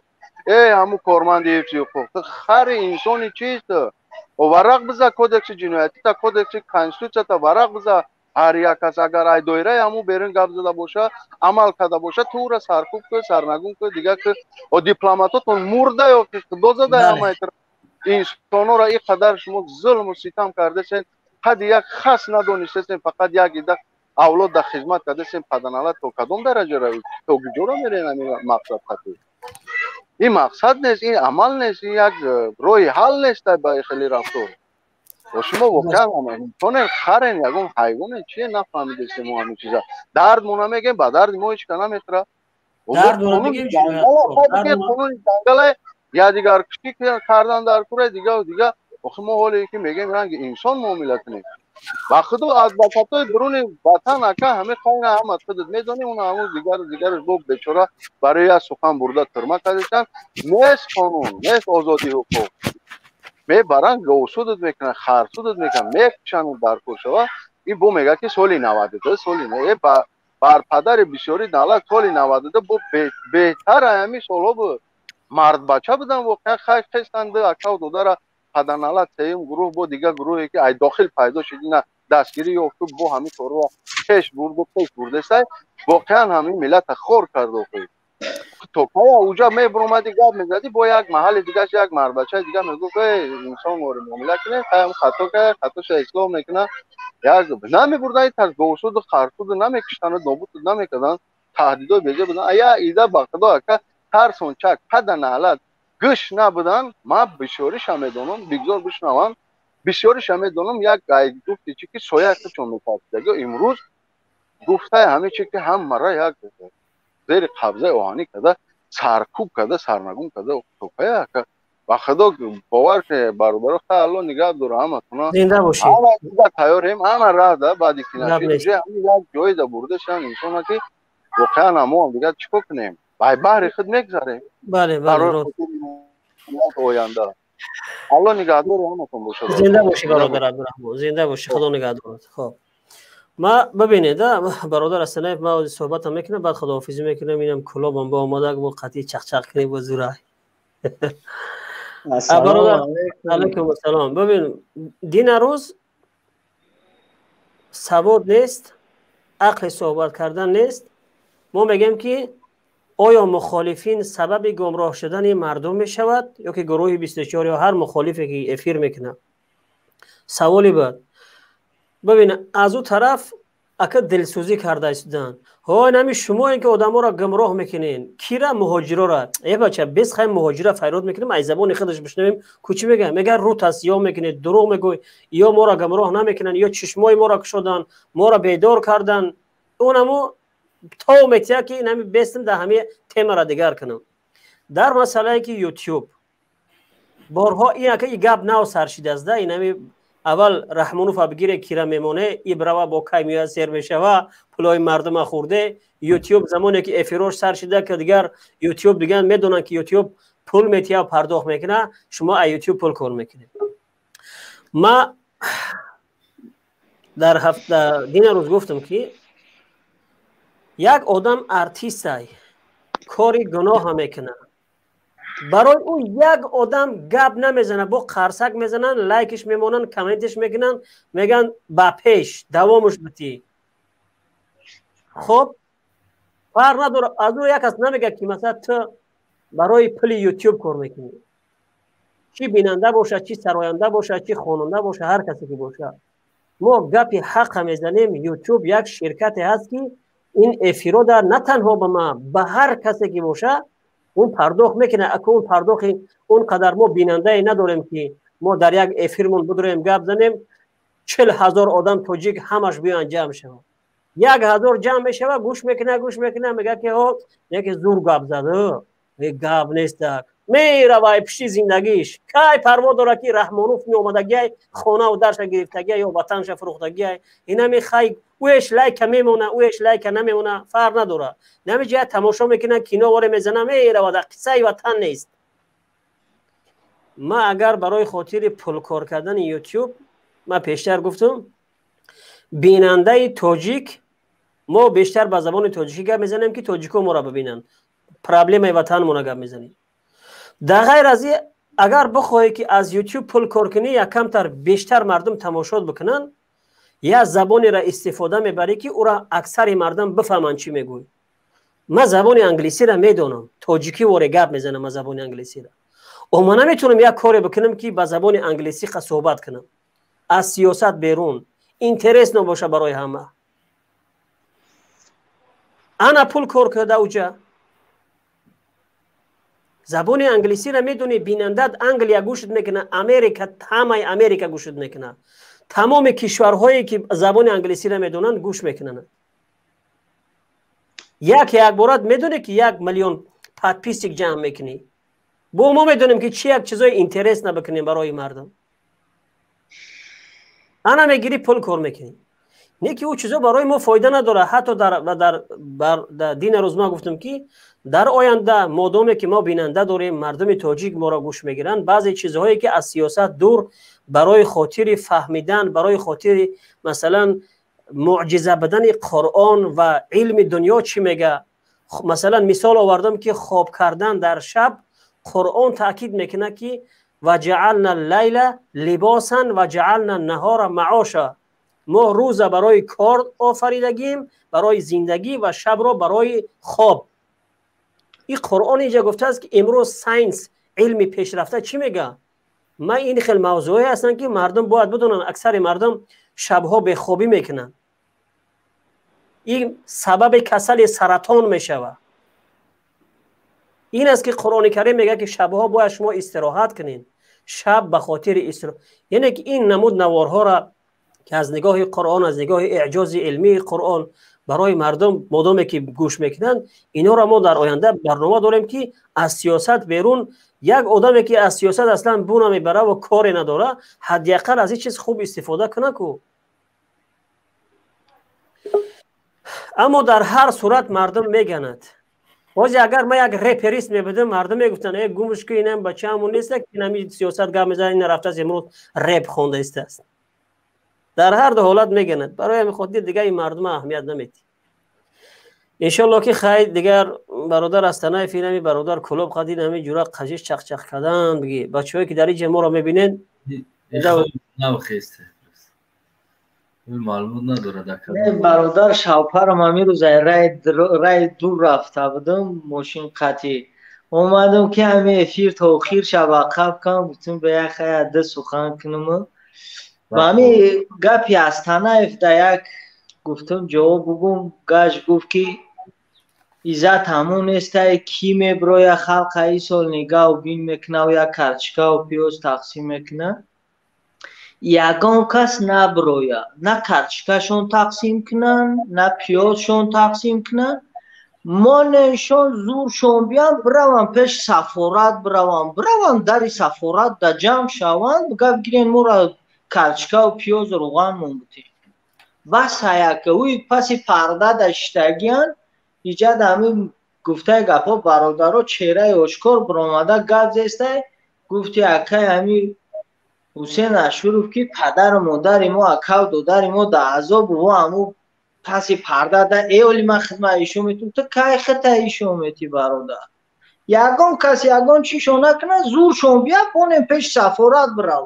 э ҳамун корманди ҳифзи ҳуқуқ, ту хари инсони чист? Варақ биза кодекси ҷиноятита, кодекси конститутсията варақ биза. Ҳар як кас агар ай доираи ҳамун берун гап зада боша, амал карда боша, ту ӯра саркӯб кӯ, сарнагун кӯ, дигар кӯ. О, дипломатотон мурда ё ки худо зада ҳамаи инсонҳоро ин қадар шумо зулму ситам кардесен, қади як хас надонистесен, фақат як ида авлод дар хизмат кардесен. Паданалат, то кадом дараҷара, то куҷоро мерен ҳамин мақсад қатӣ? Ин мақсад нест, ин амал нест, ин як роҳи ҳал нест ба хеле рафтор. Шумо воқеан инсонен, харен, ягон ҳайвоне, чие, нафаҳмидесем мо ҳамин чиза. Дард мо намегем, ба дарди мо ҳеҷ ка намехӯра. Қонуни ҷангале якдигаркушӣ кардан дар кура, дигаву дига. Охи, мо ҳоле ки мегем, ранги инсон муомила кунем. Ба худо, адвокатҳои бируни ватан, ака, ҳаме хайна ҳама худат медонӣ, он ҳамун дигару дигараш бо бечора барои як сухан бурда тюрьма кардешанд. Нест қонун, нест озодӣ, ҳуқуқ. Мебаранд, говсудат мекунанд, харсудат мекунанд, мекушанд дар кӯшава. Ин бо мегӯяд, ки соли 92, соли бар падари бисёри налат, соли 92 бо беҳтар ҳамин солҳо буд. Мардбача будан воқеан, хай хестанд акав додара паданалат. Сеюм гурӯҳ бо дигар гурӯҳе ки ай дохил пайдо шуд, ина дастгирӣ ёфту, бо ҳамин корро пеш бурду пеш бурдесай. Воқеан ҳамин миллата хор кард. Охи, то кая уҷа мебуромади, гап мезадӣ, бо як маҳалли дигаш як мардбачаи дига мегуфт: э, инсон мори муомила кунем, хаям хато кая, хатоша ислоҳ мекунад. Як намебурдан тарз, говсуду харсуду намекиштану нобуду намекарданд, таҳдидои беҷа будан. Я ида, ба худо, ака, тарсончак пада наълат гӯш набудан. Ман бисёриша медонам, бигзор бишнавам, бисёриша медонам. Як гуфти чи ки соя худшон метарсидаги. Имрӯз гуфтаи ҳамин чи ки ҳамара як зери қабзаи оҳанӣ карда, саркӯб карда, сарнагун карда. Топая, ака. Ба худо бовар кунед бародаро, хай Аллоҳ нигаҳ дора ҳаматона. Зинда бошӣ. Ҳама чиза тайёрем, ҳама раҳ да баъди ки Гап нашид нест. уже ҳамин як ҷое да бурда шан инсона ки воқеан мо ҳам дигар чӣ кор кунем? Бай баҳри худ мегзарем. Бале, бале, Барои рост. хотири миллат оянда. Аллоҳ нигаҳдори ҳаматон бошад. Зинда бошӣ Зинда бародар Абдураҳмон, зинда бошӣ, Худо нигаҳдорат. Хоб. Ма бибинед, бародар Асанаев, ма суҳбатам мекунам, баъд худоҳофизӣ мекунам, инам кулобам бо омода бо қатъи чақчақ кунем бо зура. Ассалому Бародар, алайкум. Алайкум ассалом. Бибин, дина рӯз савод нест, ақли суҳбат кардан нест. Мо мегӯем ки оё мухолифин сабаби гумроҳ шудани мардум мешавад ё ки гурӯҳи 24 ё ҳар мухолифе ки эфир мекунад? Саволи баъд. Бибин, аз ӯ тараф ака дилсӯзӣ карда истоданд. Ҳо, инами шумоем ки одаморо гумроҳ мекунен. Кира муҳоҷирора? Э бача, бес хай муҳоҷира файрод мекунем, аз забони худаш бишнавем, ку чӣ мегӯяд? Мегӯяд рӯ тасиё мекунед, дурӯғ мегӯй, ё моро гумроҳ намекунанд, ё чишмои моро кушоданд, моро бедор карданд. Онамо то метия ки инами бестам дар ҳами темара дигар кунам. Дар масъалае ки YouTube борҳо ин ака и гап нав сар шидааст да, инами аввал Раҳмонов бигире кира мемоне, ибрава бо кай меояд сер мешава, пулои мардума хӯрде. YouTube замоне ки эфирош сар шида, ки дигар YouTube дигар медонанд ки YouTube пул метия, пардохт мекуна, шумо аз YouTube пул кор мекунед. Ма дар ҳафта дина рӯз гуфтам ки як одам артистай, кори гуноҳа мекунад, барои ӯ як одам гап намезанад, бо қарсак мезананд, лайкиш мемонанд, комментиш мекунанд, мегӯянд ба пеш давомуш битӣ. Хоб, фарқ надорад, аз ӯ як кас намегӯяд ки масалан ту барои пули YouTube кор мекунӣ. Чӣ бинанда бошад, чӣ сароянда бошад, чӣ хонанда бошад, ҳар касе ки бошад. Мо гапи ҳаққа мезанем. YouTube як ширкате ҳаст ки ин эфиро дар на танҳо ба ман, ба ҳар касе ки бошад он пардохт мекунад. Ака он пардохти он қадар мо бинандае надорем ки мо дар як эфирмон бидурем гап занем, 40,000 одам тоҷик ҳамаш биёянд ҷамъ шаванд. 1000 ҷамъ мешавад, гӯш мекунад, гӯш мекунад, мегӯяд ки ҳо, яке зур гап зад, гап нестак. Мерава пишти зиндагиш. Кай парво дорад ки Раҳмонов меомадагиай, хонаву дарша гирифтагиай ё ватанша фурӯхтагиай. Инами хай ӯеш лайка мемона, ӯеш лайка намемона, фарқ надорад. Нами ҷая тамошо мекунад, кино воре мезана, мерава, дар қиссаи ватан нест. Ма агар барои хотири пулкор кардани YouTube, ма пештар гуфтам, бинандаи тоҷик, мо бештар ба забони тоҷикӣ гап мезанем ки тоҷико моро бибинанд. Проблемаи ватанмона гап мезанем. Дар ғайр аз ин, агар бихоҳӣ ки аз YouTube пул кор кунӣ, як камтар бештар мардум тамошо бикунанд, як забонеро истифода мебарӣ ки ӯро аксари мардум бифаҳманд чӣ мегӯй. Ман забони англисиро медонам, тоҷикӣ воре гап мезанам ман забони англисиро. Ма наметавонам як коре бикунам ки ба забони англисӣ суҳбат кунам. Аз сиёсат берун, интересно боша барои ҳама. Ана пул кор карда уҷа. Забони англисиро медонӣ, бинандат Англия гӯшт мекунад, Америка, ҳамаи Америка гӯшт мекунад. Тамоми кишварҳое ки забони англисиро медонанд гӯш мекунанд. Як якборат медонӣ ки 1 миллион подписчик ҷамъ мекунӣ. Бо мо медонем ки чӣ як чизои интересно бикунем барои мардум. Ана мегирӣ пул кор мекунӣ. Не ки ӯ чизо барои мо фоида надорад. Ҳатто дар дина рӯз ма гуфтам ки дар оянда модоме ки мо бинанда дорем, мардуми тоҷик моро гӯш мегиранд, баъзе чизҳое ки аз сиёсат дур барои хотири фаҳмидан, барои хотири масалан муъҷиза будани Қуръон ва илми дунё чӣ мега. Масалан мисол овардам ки хоб кардан дар шаб Қуръон таъкид мекунад ки ва ҷаална лайла либосан ва ҷаална наҳора маоша. Мо рӯза барои кор офаридагим, барои зиндагӣ ва шабро барои хоб. Ин Қуръон инҷа гуфтааст ки имрӯз сайнс, илми пешрафта чӣ мега? Ма ин хел мавзӯъе ҳастанд ки мардум бояд бидонанд. Аксари мардум шабҳо бехобӣ мекунанд. Ин сабаби касали саратон мешавад. Ин аст ки Қуръони Карим мегӯяд ки шабҳо бояд шумо истироҳат кунед. Шаб ба хотири истироҳат. Яъне ки ин намуд наворҳоро ки аз нигоҳи Қуръон, аз нигоҳи эъҷози илмии Қуръон барои мардум модоме ки гӯш мекунанд, инҳоро мо дар оянда барнома дорем ки аз сиёсат берун Як одаме ки аз сиёсат аслан бу намебара ва коре надора, ҳадди ақал аз ин чиз хуб истифода куна ку. Аммо дар ҳар сурат мардум меганад. Ҳозир агар ман як реперист мебудам, мардум мегуфтанд: э, гумш ку, инам бачаамон неста, ки инами сиёсат гап мезанад, ина рафтааст имрӯз реп хонда истааст. Дар ҳар ду ҳолат меганад. Барои ҳамин хотир дигар ин мардума аҳамият наметӣ. Иншоалло ки хай дигар бародар Астанаев, инами бародар Кулоб қадин ҳами ҷура қажиш чақчақ кардан биги. Бачаҳое ки дар ин ҷа моро мебинед, маълумот надорад. Бародар, шавпарам ҳамин рӯз рай дур рафта будам, мошин қатъӣ омадам, ки ҳами эфир то охир шава қаб кам, гуфтум ба як хая сухан кунам. Ба ҳами гапи Астанаев да як гуфтум ҷавоб бугум. Гаш гуфт, ки иззат ҳамон нестай, ки меброя халқа и сол нигаҳу бин мекунаву як карточкаву пиёз тақсим мекуна. Ягон кас наброя, на карточкашон тақсим кунанд, на пиёзшон тақсим кунанд. Монешон зуршон биям, бираванд пеш сафорат, бираванд дари сафорат да ҷамъ шаванд, гап гирен, моро карточкаву пиёзу руғанмон бутем. Бас ҳаяка ӯи паси парда да шиштагиянд. Иҷад ҳамин гуфтаи гапҳо, бародаро, чеҳраи ошкор биромада гап зестай, гуфти акай ҳами Ҳусен Ашуров, ки падару модари мо, акаву додари мо дар азобу во ҳаму паси парда да э оли ман хидмат ишо метум. Ту кай хита ишо метӣ, бародар? Ягон кас ягон чишо накунад, зуршон бия, монем пеши сафорат бирав.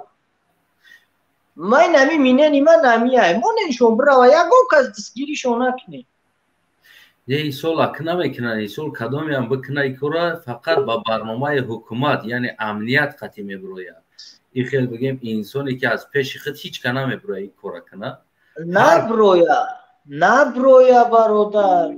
Ман ами минени ман намиай, моненшон бирава, ягон кас дастгиришон накунем. Не, ин сол ак намекунанд. Ин сол кадомеам бикуна ин кора, фақат ба барномаи ҳукумат, яъне амният қатъӣ мебирояд. Ин хел бигем, инсоне ки аз пеши худ ҳеҷ ка намебирояд ин кора куна. Наброя, наброя, бародар.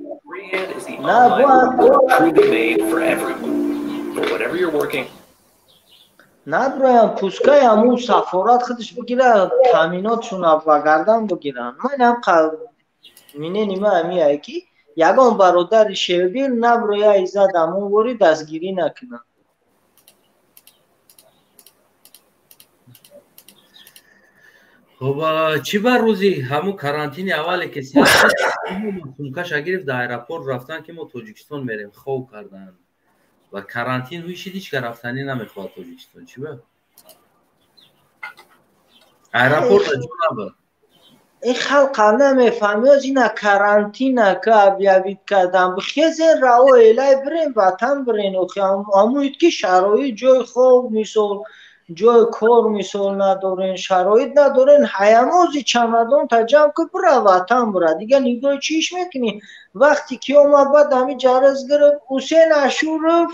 Наброям, пускай ҳамун сафорат худаш бигира, таъминотшон ба гардан бигиранд. Ман ҳам минени ма ҳамиае, ки ягон бародари шердил наброя, иззат ҳамон вори дастгирӣ накунад. Хуб, чӣ бар рӯзи ҳамун карантини аввале ки сумкаша гирифт, дар аэропорт рафтан, ки мо Тоҷикистон мерем, хов карданд ва карантин ҳуйшид, ҳеҷ ка рафтанӣ намехоҳад Тоҷикистон. Чӣ ба аэропорт ҷо набуд? Ин халқа намефаҳми, ина карантина ка объявить кардан, бихезен, рао элай бирен, ватан бирен. Охи ҳамоид ки шароит, ҷои хоб мисол, ҷои кор мисол надорен, шароит надорен. Ҳаямози чамадон та ҷамъ ку, бира ватан, бира. Дигар нигоҳи чиш мекунӣ? Вақте ки омад, баъд ҳами ҷараз гирифт Ҳусен Ашуров,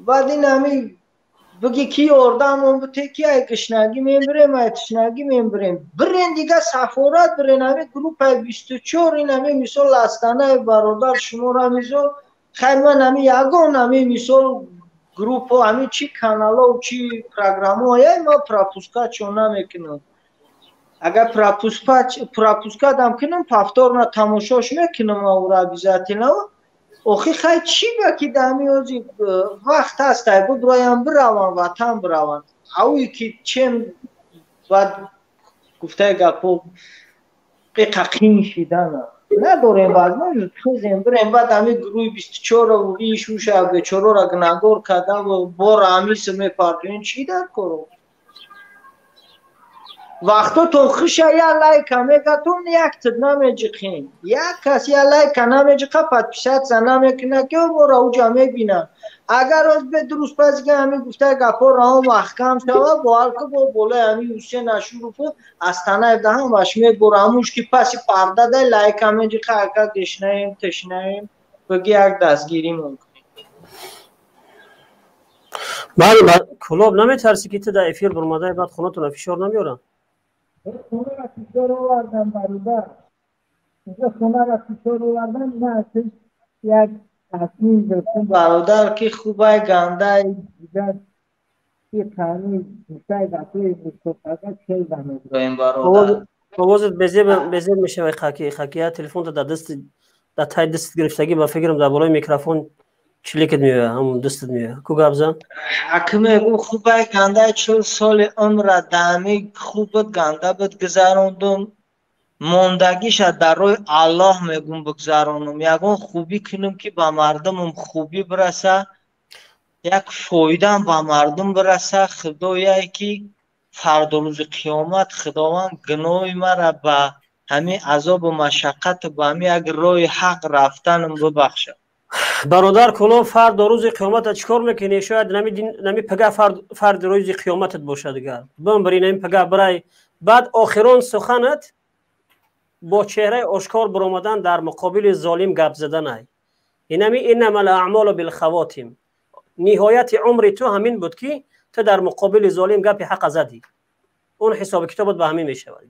баъд ин ҳами биги ки ёрдамон буте, ки ай гишнагӣ мебирем, ай тишнагӣ мебирем. Бирен дига сафорат, бирен ҳами группаи 24, ин ҳами мисол Астанаи бародар, шуморо мисол хай ман ҳами ягон ҳами мисол группа, ҳами чи каналов, чи программаҳое ман пропускатшон намекунам. Агар пропускатам кунам, повторно тамошош мекунам аура обязательно. Охи хай чӣ ба ки дар ҳами ҳози вақт ҳастай, биброям, бираванд, ватан бираванд. Ауи ки чем баъд гуфтаи гапҳо иқа қин шидана надорем, возможно хезем бирем. Баъд ҳами гурӯҳи 24-ро ишуша бечорора гунаҳгор карда, бора ҳамисо мепартоем. Чӣ дар коро? Вақтотон хуша, як лайка мегатон, як тиб намеҷиқем, як кас як лайка намеҷиқа, подписаться намекуна, ки моро уҷа мебинам. Агар оз бедуруст пазига ҳами гуфтаи гапҳо раҳо маҳкам шава, боҳалки бо болои ҳами Ҳусен Ашурову Астанаев да ҳамаш мебора, ҳамуш ки паси парда да лайка меҷиқа. Ака гешнаем, тешнаем, биги як дастгиримон кунем. Бале, Кулоб, наметарсӣ, ки ту дар эфир бурмадаи, баъд хонатона фишор намеёранд? Хонара фишор овардан, бародар, инҷо хонара фишор овардан. На, як тасмим гирифтем, бародар, ки хубай гандай дигар ки қани гуфтаи гапҳои мустафага чел намебироем, бародар. Овозат безеб мешавад, хаки хаки я телефонта дар даст, дар таи дастат гирифтагӣ, ба фикрам дар болои микрофон Чиликат меояд, ҳамун дастат меояд. Ку гап зан? Аки мегӯ хубай гандай 40 соли умра даами хуб буд, ганда буд гузарондум. Мондагиша дар роҳи Аллоҳ мегӯм бигзаронам. Ягон хубӣ кунам ки ба мардумам хубӣ бираса, як фоидаам ба мардум бираса. Худояе ки фардо рӯзи қиёмат Худованд гуноҳи мара ба ҳамин азобу машаққату ба ҳамин як роҳи ҳақ рафтанам бибахшад. Бародар Кулоб, фардо рӯзи қиёмата чӣ кор мекунӣ? Шояд нами пага фарди рӯзи қиёматат бошад дигар. Бимбири нами пага бирай. Баъд охирон суханат бо чеҳраи ошкор баромадан дар муқобили золим гап заданай. Инами иннамал аъмолу билхавотим. Ниҳояти умри ту ҳамин буд ки ту дар муқобили золим гапи ҳақа задӣ. Он ҳисоби китобат ба ҳамин мешавад.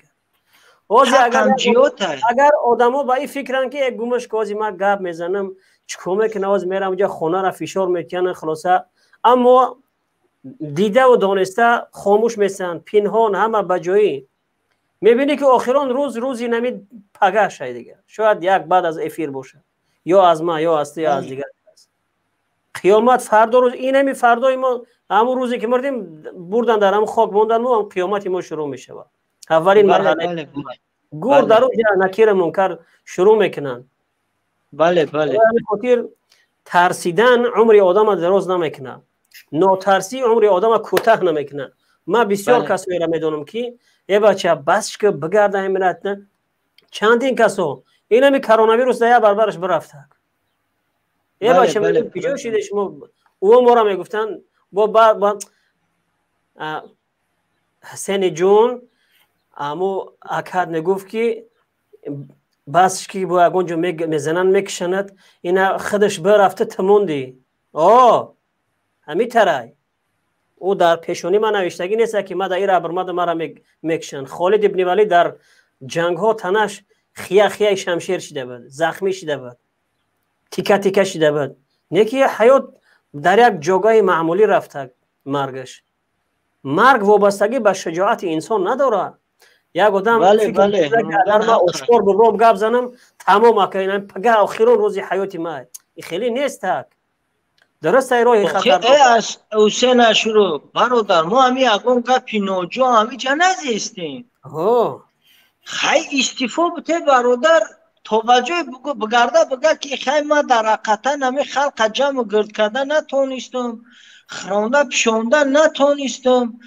Ҳозир агар одамо ба ин фикранд ки як гумаш ки ҳозир ман гап мезанам, чӣ кор мекунам, ҳозир мерам унҷа хонара фишор мекунам, хулоса. Аммо дидаву дониста хомӯш месанд, пинҳон, ҳама ба ҷоӣ. Мебинӣ ки охирон рӯз рӯзи нами пага шай дигар. Шояд як баъд аз эфир бошад, ё аз ман, ё аз ту, ё аз дигар. Қиёмат фардо рӯз, инами фардои мо, ҳамун рӯзе ки мурдем, бурдан дар ҳамун хок мондан мо, ҳам қиёмати мо шурӯъ мешавад. Аввалин марҳала гур дар он накира мункар шурӯъ мекунанд. Бале, бале. Ба хотир тарсидан умри одама дароз намекунад. Нотарсӣ умри одама кӯтаҳ намекунад. Ман бисёр касоеро медонам ки э бача бас ки бигарда ҳаминат чандин касо инами коронавирус да як барбараш бирафтак. Э бача куҷо шиде шумо? Ӯ моро мегуфтанд бо ба Ҳасени ҷун аму акад мегуфт ки бас ки бо ягон ҷо мезананд мекушанад, ина худаш бирафта тимонди. О ҳамин тарай. Ӯ дар пешонӣ ман навиштагӣ нест ки ман дар ира бармада мара мекушанд. Холид ибни Валид дар ҷангҳо танаш хия хияи шамшер шида буд, захмӣ шида буд, тика тика шида буд. Не ки ҳаёт дар як ҷогаи маъмулӣ рафта маргаш. Марг вобастагӣ ба шуҷоати инсон надорад. Як одам агар ман ошкор бубром гап занам, тамом ака, пага охирон рӯзи ҳаёти ман. Хеле нест так. Дуруст ай роҳи хатар. Ҳусен Ашуров, бародар, мо ҳами ягон гапи ноҷо ҳамиҷа назистем. Хай истифо бите бародар, то ба ҷой бигарда бига ки хай ман дар ҳақиқатан ҳами халқа ҷамъу гирд карда натонистам, хӯронда пишонда натонистам.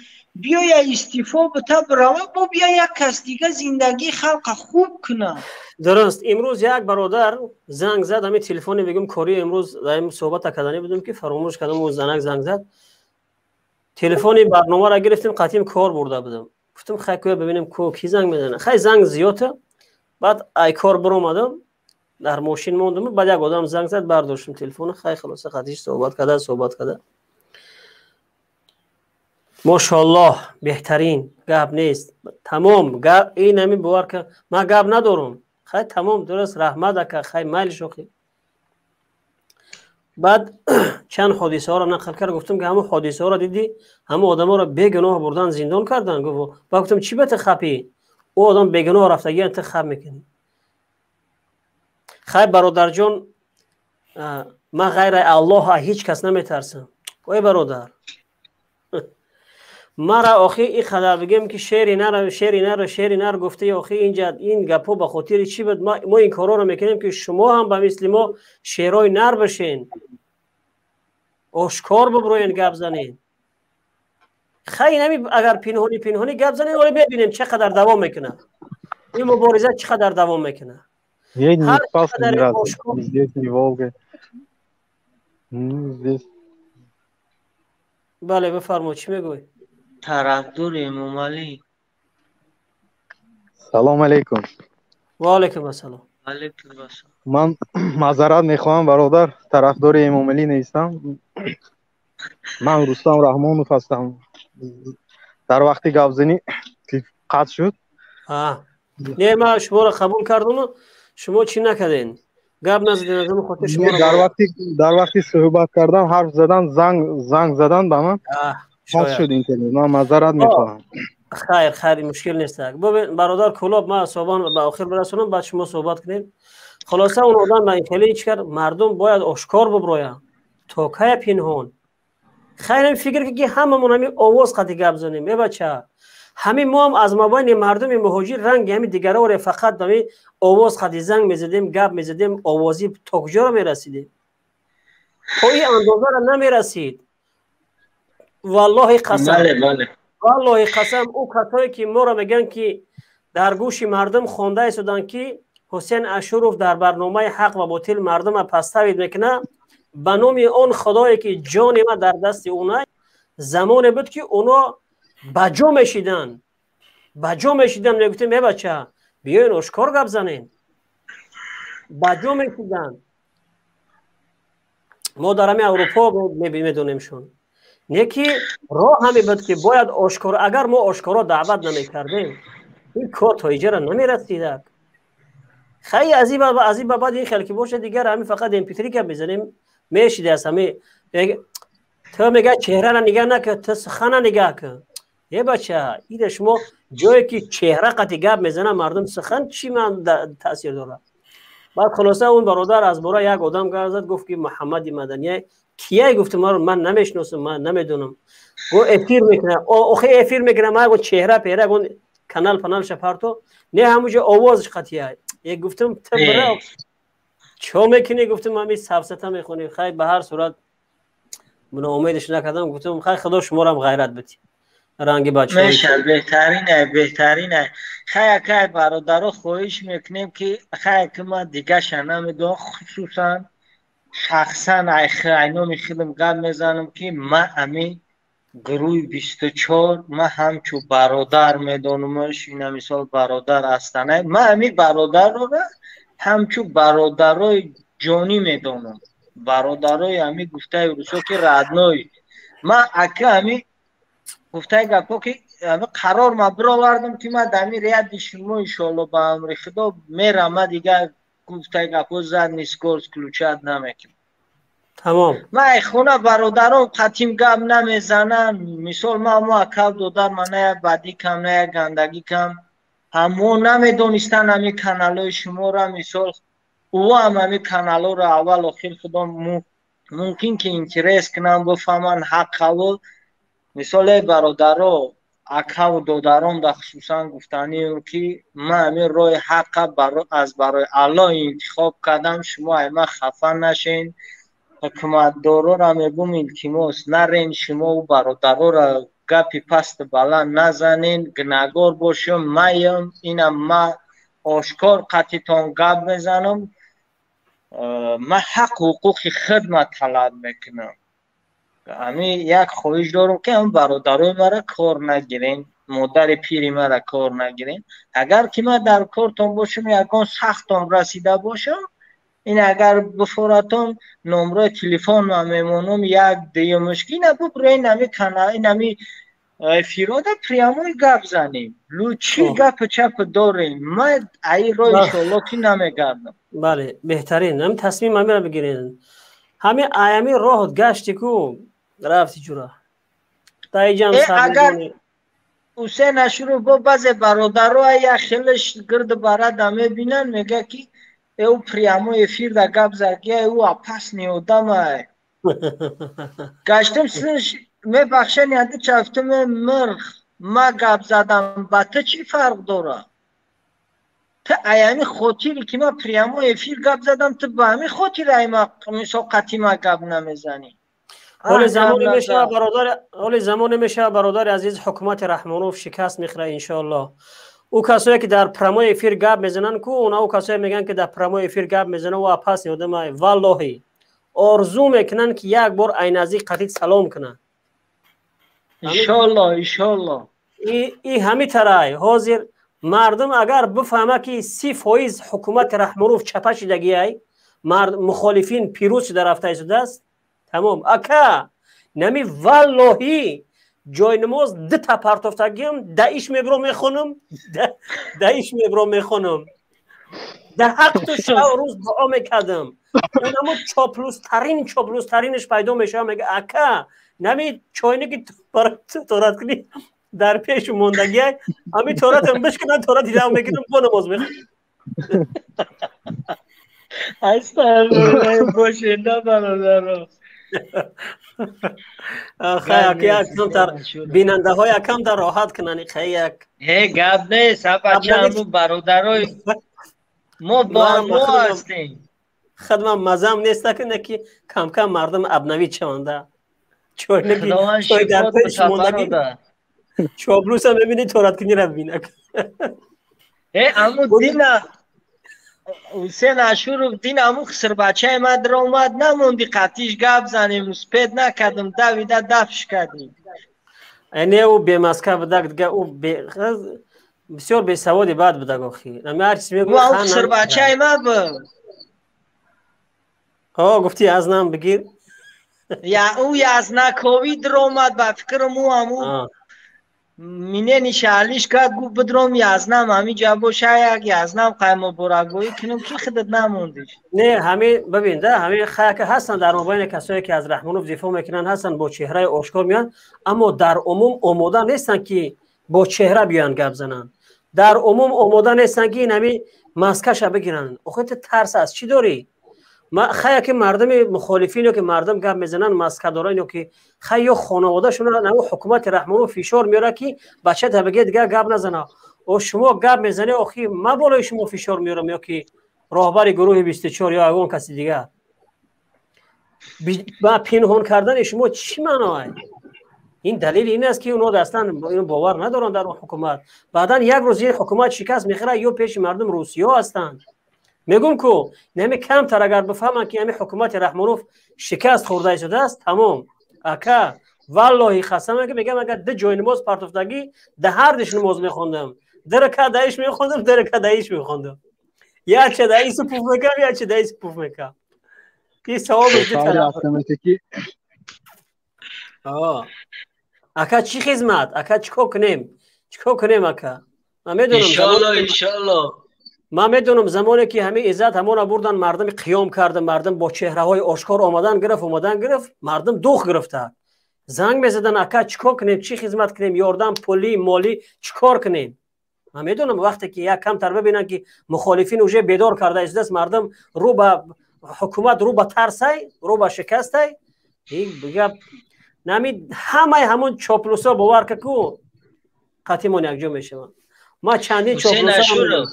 Биёя истифо бита бирава, бо бия як кас дига зиндагии халқа хуб кунад. Дуруст. Имрӯз як бародар занг зад, ҳамин телефоне бигӯм кори имрӯз дар ин суҳбата карданӣ будем ки фаромӯш кардам, ӯ занак занг зад. Телефони барномаро гирифтем, қатъим кор бурда будам. Гуфтам хай кӯя бибинем ко ки занг мезанад. Хай занг зиёта. Баъд ай кор биромадам, дар мошин мондам, баъд як одам занг зад, бардоштам телефона, хай хулоса қатъиш суҳбат карда, суҳбат карда. Мошаллоҳ, беҳтарин, гап нест. Тамом, гап ин ҳамин бовар кун, ман гап надорам. Хай тамом, дуруст, раҳмат ака, хай майли шохӣ. Баъд чанд ҳодисаҳоро нақл кард, гуфтам ки ҳамон ҳодисаҳоро дидӣ, ҳамон одаморо бегуноҳ бурдан зиндон кардан. Гуфт, баъд гуфтам чӣ ба ту хапӣ? Ӯ одам бегуноҳ рафтагиан ту хап мекунӣ. Хай бародарҷон, ман ғайри Аллоҳ ҳеҷ кас наметарсам. Ой бародар, мара охи ин қадар бигем ки шери нар, шери нар, шери нар гуфта, охи инҷа ин гапҳо ба хотири чӣ буд? Мо ин корҳоро мекунем ки шумо ҳам ба мисли мо шерои нар бишен, ошкор биброен, гап занед. Хай инами агар пинҳонӣ пинҳонӣ гап занед, оле мебинем чӣ қадар давом мекунад ин мубориза, чӣ қадар давом мекунад. Я не спался ни разу, ни здесь, ни в Волге. Здесь. Бале, бифармо, чӣ мегӯӣ? Тарафдори Эмомалӣ. Салом алейкум. Ва алейкум ассалом. Алейкум ассалом. Ман маъзарат мехоҳам бародар, тарафдори Эмомалӣ нестам. Ман Рустам Раҳмонов ҳастам. Дар вақти гапзанӣ қатъ шуд. Не, ман шуморо қабул кардаму шумо чӣ накарден? Гап назаден, аз он хотир шуморо дар вақти суҳбат кардан, ҳарф задан, занг задан ба ман қатъ шуд интернет. Ман маъзарат мехоҳам. Хайр, хайр, мушкил нест. Бародар Кулоб, ман суҳбат ба охир бирасонам, баъд шумо суҳбат кунед. Хулоса он одам ба ин хеле чӣ кард? Мардум бояд ошкор биброянд. То кая пинҳон? Хайрам, фикр ки ҳамамон ҳамин овоз қади гап занем. Э бача, ҳамин мо ҳам аз мобайни мардуми муҳоҷир ранги ҳамин дигароре фақат ҳамин овоз қади занг мезадем, гап мезадем, овозӣ то куҷоро мерасидем? То ин андозаро намерасид. Валлоҳи қасам, валлоҳи қасам, ӯ касое ки моро мегӯянд, ки дар гӯши мардум хонда истоданд, ки Ҳусен Ашуров дар барномаи «Ҳақ ва ботил» мардума подставить мекунад, ба номи он худое ки ҷони ма дар дасти ӯ, замоне буд, ки оно ба ҷо мешиданд, ба ҷо мешиданд. Мегуфтем: «Е бача, биёен ошкор гап занем». Ба ҷо мешиданд. Мо дар ҳамин Аврупо медонемшон. Не ки роҳ ҳаме буд, ки бояд ошкоро. Агар мо ошкоро даъват намекардем, ин кор то иҷара намерасидак. Хай, аз ин ба баъд ин хел ки бошад, дигар ҳамин фақат MP3 гап мезанем. Мешиди аз ҳами ту мега: «Чеҳрара нигаҳ накун, ту сухана нигаҳ кун». Е бача, ида шумо ҷое ки чеҳра қати гап мезанад мардум, сухан чӣ ман таъсир дорад? Баъд хулоса, он бародар аз бора як одам гап зад, гуфт ки Муҳаммади Маданияй кияй? Гуфтам: «Ман намешиносам, ман намедонам». Гу эфир мекунад. Охи, эфир мекунад, ман чеҳра пеҳра канал паналша парто не, ҳамуҷо овозш қатия. Е, гуфтам, ту бира чо мекунӣ? Гуфтам: «Ҳами сафсата мехонӣ». Хай, ба ҳар сурат ноумедаш накардам. Гуфтам: «Хай, худо шуморам ғайрат бити ранги бача». Меша, беҳтаринай, беҳтаринай. Хай, акай, бародаро, хоҳиш мекунем, ки хай, ки ман дигаша намедонам, хусусан шахсан ай номи худам гап мезанам, ки ман ами гурӯҳи 24 ман ҳамчун бародар медонамаш. Ина мисол бародар ҳастанай, ман ами бародарро ҳамчун бародарои ҷонӣ медонам, бародарои ами гуфтаи русо ки родной. Ман ака ами гуфтаи гапҳо ки қарор ма бировардам, ки ман дар ами ряди шумо, иншоалло, ба амри худо мерам. Ма дигар, гуфтаи гапҳо, задний скорость включать намекунам. Тамом. Ман ай хона бародарон қатим гап намезанам. Мисол, ман мо акав додар, ма на як бадӣ кам, на як гандагӣ кам. Ҳамо намедонистан ами каналҳои шуморо. Мисол, ӯ ҳам ами каналҳоро аввал охир худо мумкин ки интерес кунам, бифаҳманд ҳаққаву. Мисол, эй бародаро, акаву додарон, да хусусан гуфтанием, ки ман ҳамин роҳи ҳаққа аз барои Аллоҳ интихоб кардам. Шумо ай ман хафа нашен. Ҳукуматдорора мегӯм: илтимос, нарен шумо бародарора гапи пасту баланд назанен. Гунаҳгор бошам, маям, инам ма ошкор қатитон гап мезанам. Ман ҳаққу ҳуқуқи худма талаб мекунам. Ами як хоҳиш дорам, ки ам бародарои мара кор нагирен, модари пири мара кор нагирен. Агар ки ман дар кортон бошам, ягон сахтон расида бошам, ин агар бифоратон, номрои телефон ман мемонам. Як дуюмаш ки ина бубурен ами канал, инами эфирода прямой гап занем. Лучи гапу чапу дорем. Ман аи роҳ иншоалло ки намегардам. Бале, беҳтарин ҳами тасмим ҳамира бигирен. Ҳами аями роҳот гашти ку рафти ҷура таиҷам. Агар Ҳусен Ашуров бо баъзе бародаро як хелеш гирду барада мебинанд, мега ки ӯ прямой эфир да гап задия, ӯ опасный одамай. Гаштам, мебахшен, яди чафтум мирх, ма гап задам, ба ту чӣ фарқ дорад? Ту аями хотире ки ман прямой эфир гап задам, ту ба ҳамин хотир айма мисол қатима гап намезанӣ. Ҳоли замоне мешава, бародар, ҳоли замоне мешава, бародари азиз, ҳукумати Раҳмонов шикаст мехӯрад, иншоаллоҳ. Ӯ касое ки дар прямой эфир гап мезананд ку, она ӯ касое мегӯянд, ки дар прямой эфир гап мезананд, ӯ опасный одамай. Валлоҳи, орзу мекунанд, ки як бор ай наздик қатид салом кунанд. Иншоалло, иншоалло. И ҳами тарай ҳозир мардум агар бифаҳма, ки 30% ҳукумати Раҳмонов чапа шидагиай, мухолифин пирӯз шуда рафта истодааст, тамом, ака. Нами валлоҳи, ҷойнамоз дита партофтагиам, даиш мебро мехонам, даиш мебро мехонам, да ҳақту шав рӯз дуо мекардам. Унамо чоплустарин, чоплустаринаш пайдо мешава, мега: «Ака, нами чойники барои торат кунӣ дар пешу мондагиай, ҳами торатам бишкунам, торат дидам мекунам, бо намоз мехонам». Астағфируллоҳ, бошед, на бародаро. Бинандаҳо якам дар роҳат кунанд. Як гап нест, бача, бародарои мо бо мо ҳастем. Хидмат мазам нест, накунад ки кам-кам мардум абнавид шаванда. Чой дар пеш мондагӣ чоблуса мебини, тораткунира бибинак. Аму дина Ҳусен Ашуров, дин аму хисрбачаи ма даромад, намонди қатиш гап занем, успед накардам, давида дафш кардем. Не, ӯ бемаска будак, дига ӯ бисёр бесаводи бад будак охи. Ами ҳар чиз мегӯ. Хисрбачаи ма буд. О, гуфти аз нам бигир. Я ӯ язнаковӣ даромад, ба фикрам ӯ аму минени шаҳлиш кард, гуфт бидром язнам ҳамиҷа боша, як язнам қаймоборагоӣ кунам, ки худат намондиш. Не, ҳами бибин да, ҳами хаяка ҳастанд дар мобайни касое ки аз Раҳмонов дифоъ мекунанд, ҳастанд бо чеҳраи ошкор меянд, аммо дар умум омода нестанд ки бо чеҳра биёянд гап зананд. Дар умум омода нестанд ки ин ҳами маскаша бигиранд. Охи ту тарс аз чӣ дорӣ? Хая ки мардуми мухолифин ё ки мардум гап мезананд, маскадоран ё ки хай ё хонаводашон ҳамун ҳукумати Раҳмонов фишор меорад ки бача табиге дигар гап назана. О, шумо гап мезанед, охи ма болои шумо фишор меорам ё ки роҳбари гурӯҳи 24 ё ягон каси дигар. Ба пинҳон кардани шумо чӣ маъное? Ин далели ин аст ки онҳо аслан бовар надоранд дар он ҳукумат. Баъдан як рӯз ин ҳукумат шикаст мехӯрад, ё пеши мардум русиё ҳастанд. Мегӯм ку нами камтар агар бифаҳманд ки ҳами ҳукумати Раҳмонов шикаст хӯрда истодааст, тамом. Ака, валлоҳи қасам ки мегӯям, агар ду ҷои намоз партофтагӣ, да ҳар диш намоз мехондам. Ду ракат даиш мехондам, ду ракат даиш мехондам. Якча даису пуф мекардам, якча даису пуф мекардам. Ки савоби ду тараф. Ака, чӣ хизмат? Ака, чӣ кор кунем? Чӣ кор кунем, ака? Ман медонам. Иншоалло, иншоалло. Ман медонам, замоне ки ҳамин Иззат ҳамона бурдан, мардум қиём карда, мардум бо чеҳраҳои ошкор омадан гирифт, омадан гирифт, мардум дух гирифта. Занг мезадан: ака, чӣ кор кунем, чӣ хизмат кунем, ёрдам пулӣ, молӣ, чӣ кор кунем? Ман медонам, вақте ки як камтар бибинанд ки мухолифин уже бедор карда истодааст, мардум рӯ ба ҳукумат, рӯ ба тарсай, рӯ ба шикастай, гап нами ҳамаи ҳамон чоплусо, бовар ка ку қатимон якҷо мешаванд. Ма чандин чоплусо.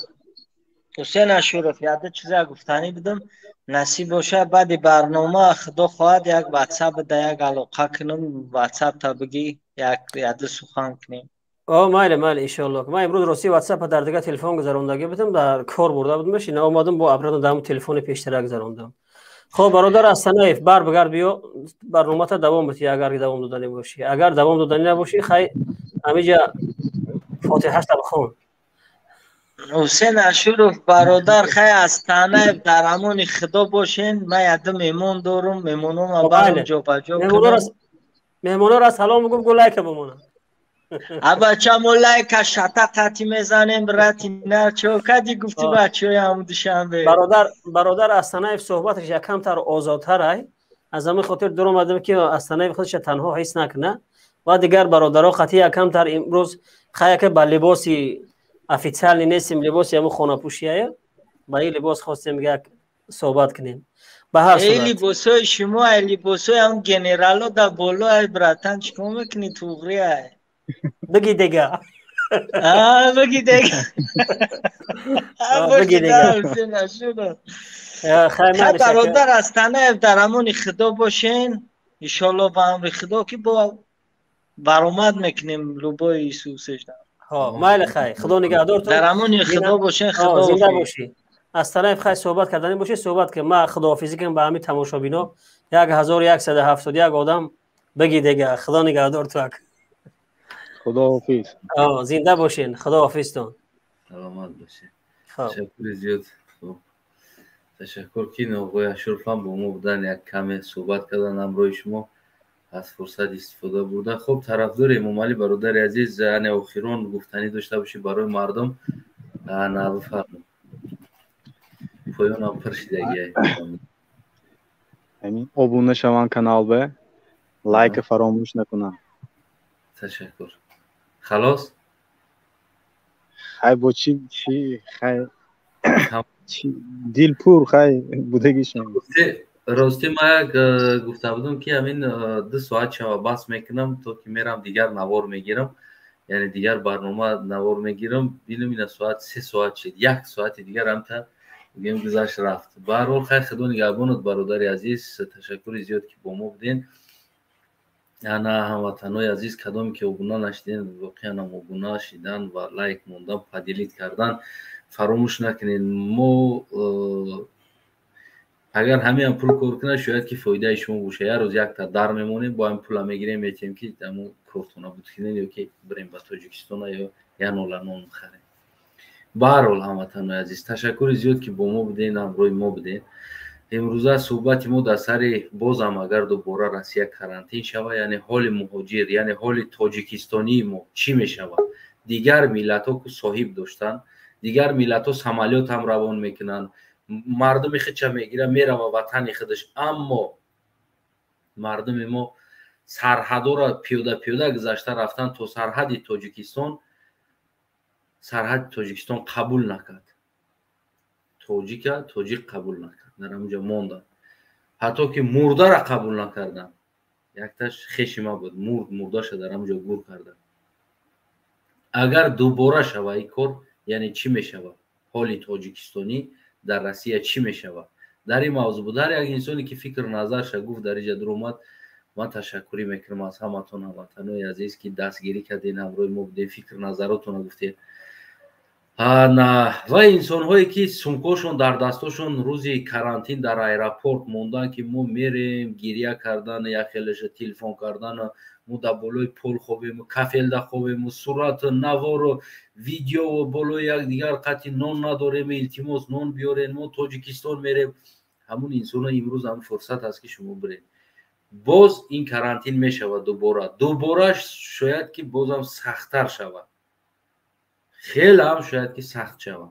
Ҳусен Ашуров, яде чиза гуфтанӣ будам, насиб боша, баъди барнома, худо хоҳад, як ватсап да як алоқа кунам, ватсап та бигӣ, як яде сухан кунем. О, майли, майли, иншоалло. Ман имрӯз рости ватсапа дар дигар телефон гузарондагӣ будам, дар кор бурда будамаш, ина омадам, бо обратно дар телефони пештара гузарондам. Хоб, бародар Астанаев, бар бигард, биё, барномата давом битӣ, агар давом доданӣ бошӣ. Агар давом доданӣ набошӣ, хай ҳамиҷа фотиҳашта бихон. Ҳусен Ашуров, бародар, хай Астанаев, дар амони худо бошен. Ман яду меҳмон дорум, меҳмонома барам ҷобаҷо. Меҳмонора салом бигӯ, гу лайка бимонад. Абача, мо лайка шата қатӣ мезанем, брати, на чо кади гуфти бачаҳои ҳаму Душанбе. Бародар Астанаев суҳбаташ якамтар озодтарай, аз ҳамин хотир дур омадам ки Астанаев худша танҳо ҳис накуна ва дигар бародаро қатӣ якамтар. Имрӯз хаяка ба либоси официальный нестем, либоси ҳамун хонапӯшияя, ба ин либос хостем як суҳбат кунем. Ба ҳар сурат, либосҳои шумо ай либосҳои ҳам генерало да боло ай, братан, чӣ кор мекунӣ, туғри ай? Бигӣ дега. Бигӣ дега, бигӣ дега. Бародар Астанаев, дар амони худо бошен, иншоалло, ба амри худо ки бо баромад мекунем любой исусеш. Майли, хай, худо нигаҳдортон. Дар амони худо бошен, худо. Зинда бошӣ, Астанаев. Хай, суҳбат карданӣ бошӣ, суҳбат ки ма худоҳофизӣ кунам ба ҳамин тамошобино, 1171 одам. Бигӣ дега, худо нигаҳдор ту, ак. Худоҳофиз. Зинда бошен, худоҳофизтон. Саломат бошед, ташаккури зиёд. Ташаккур ки оғои Ашуров ҳам бо мо будан, як каме суҳбат кардан ҳамроҳи шумо, аз фурсат истифода бурдан. Хуб, тарафдори Эмомалӣ, бародари азиз, яъне охирон гуфтанӣ дошта бошӣ барои мардум, на, бифармо, поёнам пир шидагия. Обуна шаванд канал бе, лайка фаромӯш накунанд. Ташаккур, халос. Хай, бо чӣ чӣ, хай, дилпур, хай, будагишон. Рости ман як гуфта будам, ки ҳамин 2 соат шава бас мекунам, то ки мерам дигар навор мегирам, яъне дигар барнома навор мегирам. Бинам, ина соат 3 соат шид, як соати дигар ҳамта гӯем гузашт рафт. Баҳрҳол, хайр, худо нигаҳбонат, бародари азиз, ташаккури зиёд, ки бо мо буден. Ана, ҳамватанои азиз, кадоме ки обуна нашиден, воқеан ҳам обуна шидан ва лайк мондан, поделить кардан фаромӯш накунед. Мо агар ҳамеам пул кор кунад, шояд ки фоидаи шумо боша. Як рӯз якта дар мемонем, бо ҳамин пула мегирем, метиҳем, ки амо кортона буткунем ё ки бирем ба Тоҷикистона ё як нола нон харем. Баҳрҳол, ҳамватанои азиз, ташаккури зиёд, ки бо мо буден, ҳамроҳи мо буден. Имрӯза суҳбати мо дар сари бозам агар дубора Россия карантин шава, яъне ҳоли муҳоҷир, яъне ҳоли тоҷикистонии мо чӣ мешавад? Дигар миллатҳо ку соҳиб доштанд, дигар миллатҳо самолёт ҳам равон мекунанд, мардуми худша мегирад, мерава ватани худаш, аммо мардуми мо сарҳадоро пиёда пиёда гузашта рафтан то сарҳади Тоҷикистон. Сарҳади Тоҷикистон қабул накард тоҷика, тоҷик қабул накард, дар ҳамонҷо монданд, ҳатто ки мурдара қабул накарданд. Якташ хеши ма буд, мурд, мурдаша дар ҳамонҷо гур карданд. Агар дубора шава ин кор, яъне чӣ мешавад? Ҳоли тоҷикистонӣ дар Россия чӣ мешавад? Дар ин мавзӯъ буд. Ҳар як инсоне ки фикр назарша гуфт, дар инҷа дуромад, ман ташаккурӣ мекунам аз ҳаматон, ҳамватанои азиз, ки дастгирӣ кардем, ҳамроҳи мо будем, фикр назаротонро гуфтем. Ана ва инсонҳое ки сумкошон дар дастошон рӯзи карантин дар аэропорт мондан, ки мо мерем, гиря кардан, яхелаша телефон кардан, мо дар болои пол хобему, кафелда хобему, сурату навору видеову болои якдигар қатъи, нон надорем, илтимос, нон биёрен, мо Тоҷикистон мерем. Ҳамун инсонҳо имрӯз ҳам фурсат аст, ки шумо биред. Боз ин карантин мешавад дубора, дубора шояд ки бозам сахттар шавад, хеле ҳам шояд ки сахт шавад.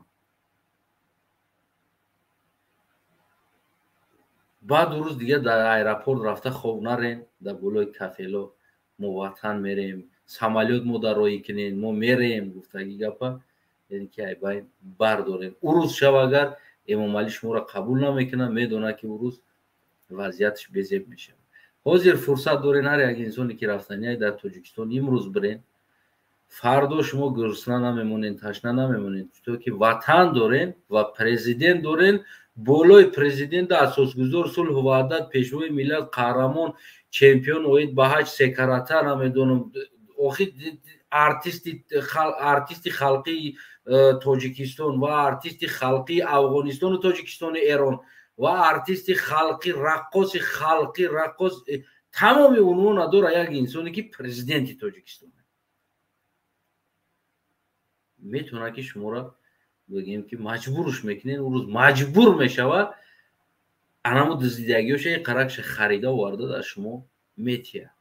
Баъд рӯз дигар дар аэропорт рафта хоб нарен дар болои кафело, мо ватан мерем, самолёт мо дар роҳӣ кунем, мо мерем гуфтаги гапа, яъне ки айбайн бардорем. Ӯ рӯз шав агар Эмомалӣ шуморо қабул намекунад, медонад, ки ӯ рӯз вазъияташ безеб мешавад. Ҳозир фурсат дорен, ҳар як инсоне ки рафтанияй дар Тоҷикистон, имрӯз бирен, фардо шумо гурусна намемонед, ташна намемонед, то ки ватан дорен ва президент дорен. Болои президента асосгузор сулҳу ваҳдат, пешвои миллат, қаҳрамон, чемпион оид ба ҳаҷ, секарата, намедонам, охир артисти халқии Тоҷикистон ва артисти халқии Афғонистону Тоҷикистону Эрон ва артисти халқи, раққоси халқи, раққос, тамоми унвона дора як инсоне, ки президенти Тоҷикистон метавонад, ки шуморо бигем, ки маҷбурш мекунед, ӯ рӯз маҷбур мешавад, анамо дуздидагиёша қаракша харида оварда дар шумо метиҳад.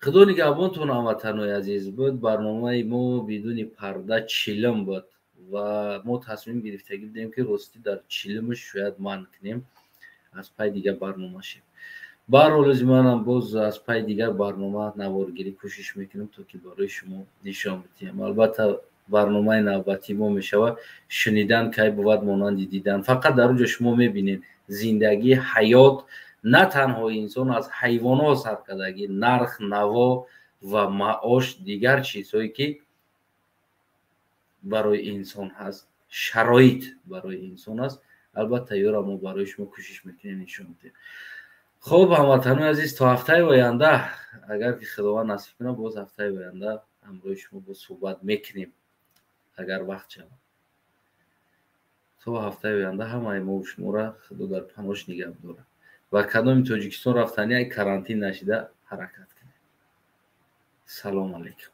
Худо нигаҳбонтон, ҳамватанои азиз. Буд барномаи мо бидуни парда, чилим буд ва мо тасмим гирифтагӣ будем, ки ростӣ дар чилимш шояд манъ кунем, аз пай дигар барнома шем. Баҳрҳол, ози манам боз аз пай дигар барнома наворгирӣ кӯшиш мекунам, то ки барои шумо нишон бидиҳам. Албатта, барномаи навбатии мо мешавад «Шунидан кай бувад монанди дидан». Фақат дар он ҷо шумо мебинед зиндагӣ, ҳаёт, на танҳо инсон, аз ҳайвонҳо саркардагӣ, нарх наво ва маош, дигар чизҳое ки барои инсон ҳаст, шароит барои инсон аст. Албатта, ёра мо барои шумо кӯшиш мекунем нишон диҳем. Хуб, ҳамватанои азиз, то ҳафтаи оянда, агар ки Худованд насиб кунад, боз ҳафтаи оянда ҳамроҳи шумо боз суҳбат мекунем, агар вақт шавад. То ҳафтаи оянда ҳамаи мо шуморо Худо дар паноҳш нигаҳ дорад ва кадоми Тоҷикистон рафтани, карантин нашида ҳаракат кунед. Салом алейкум.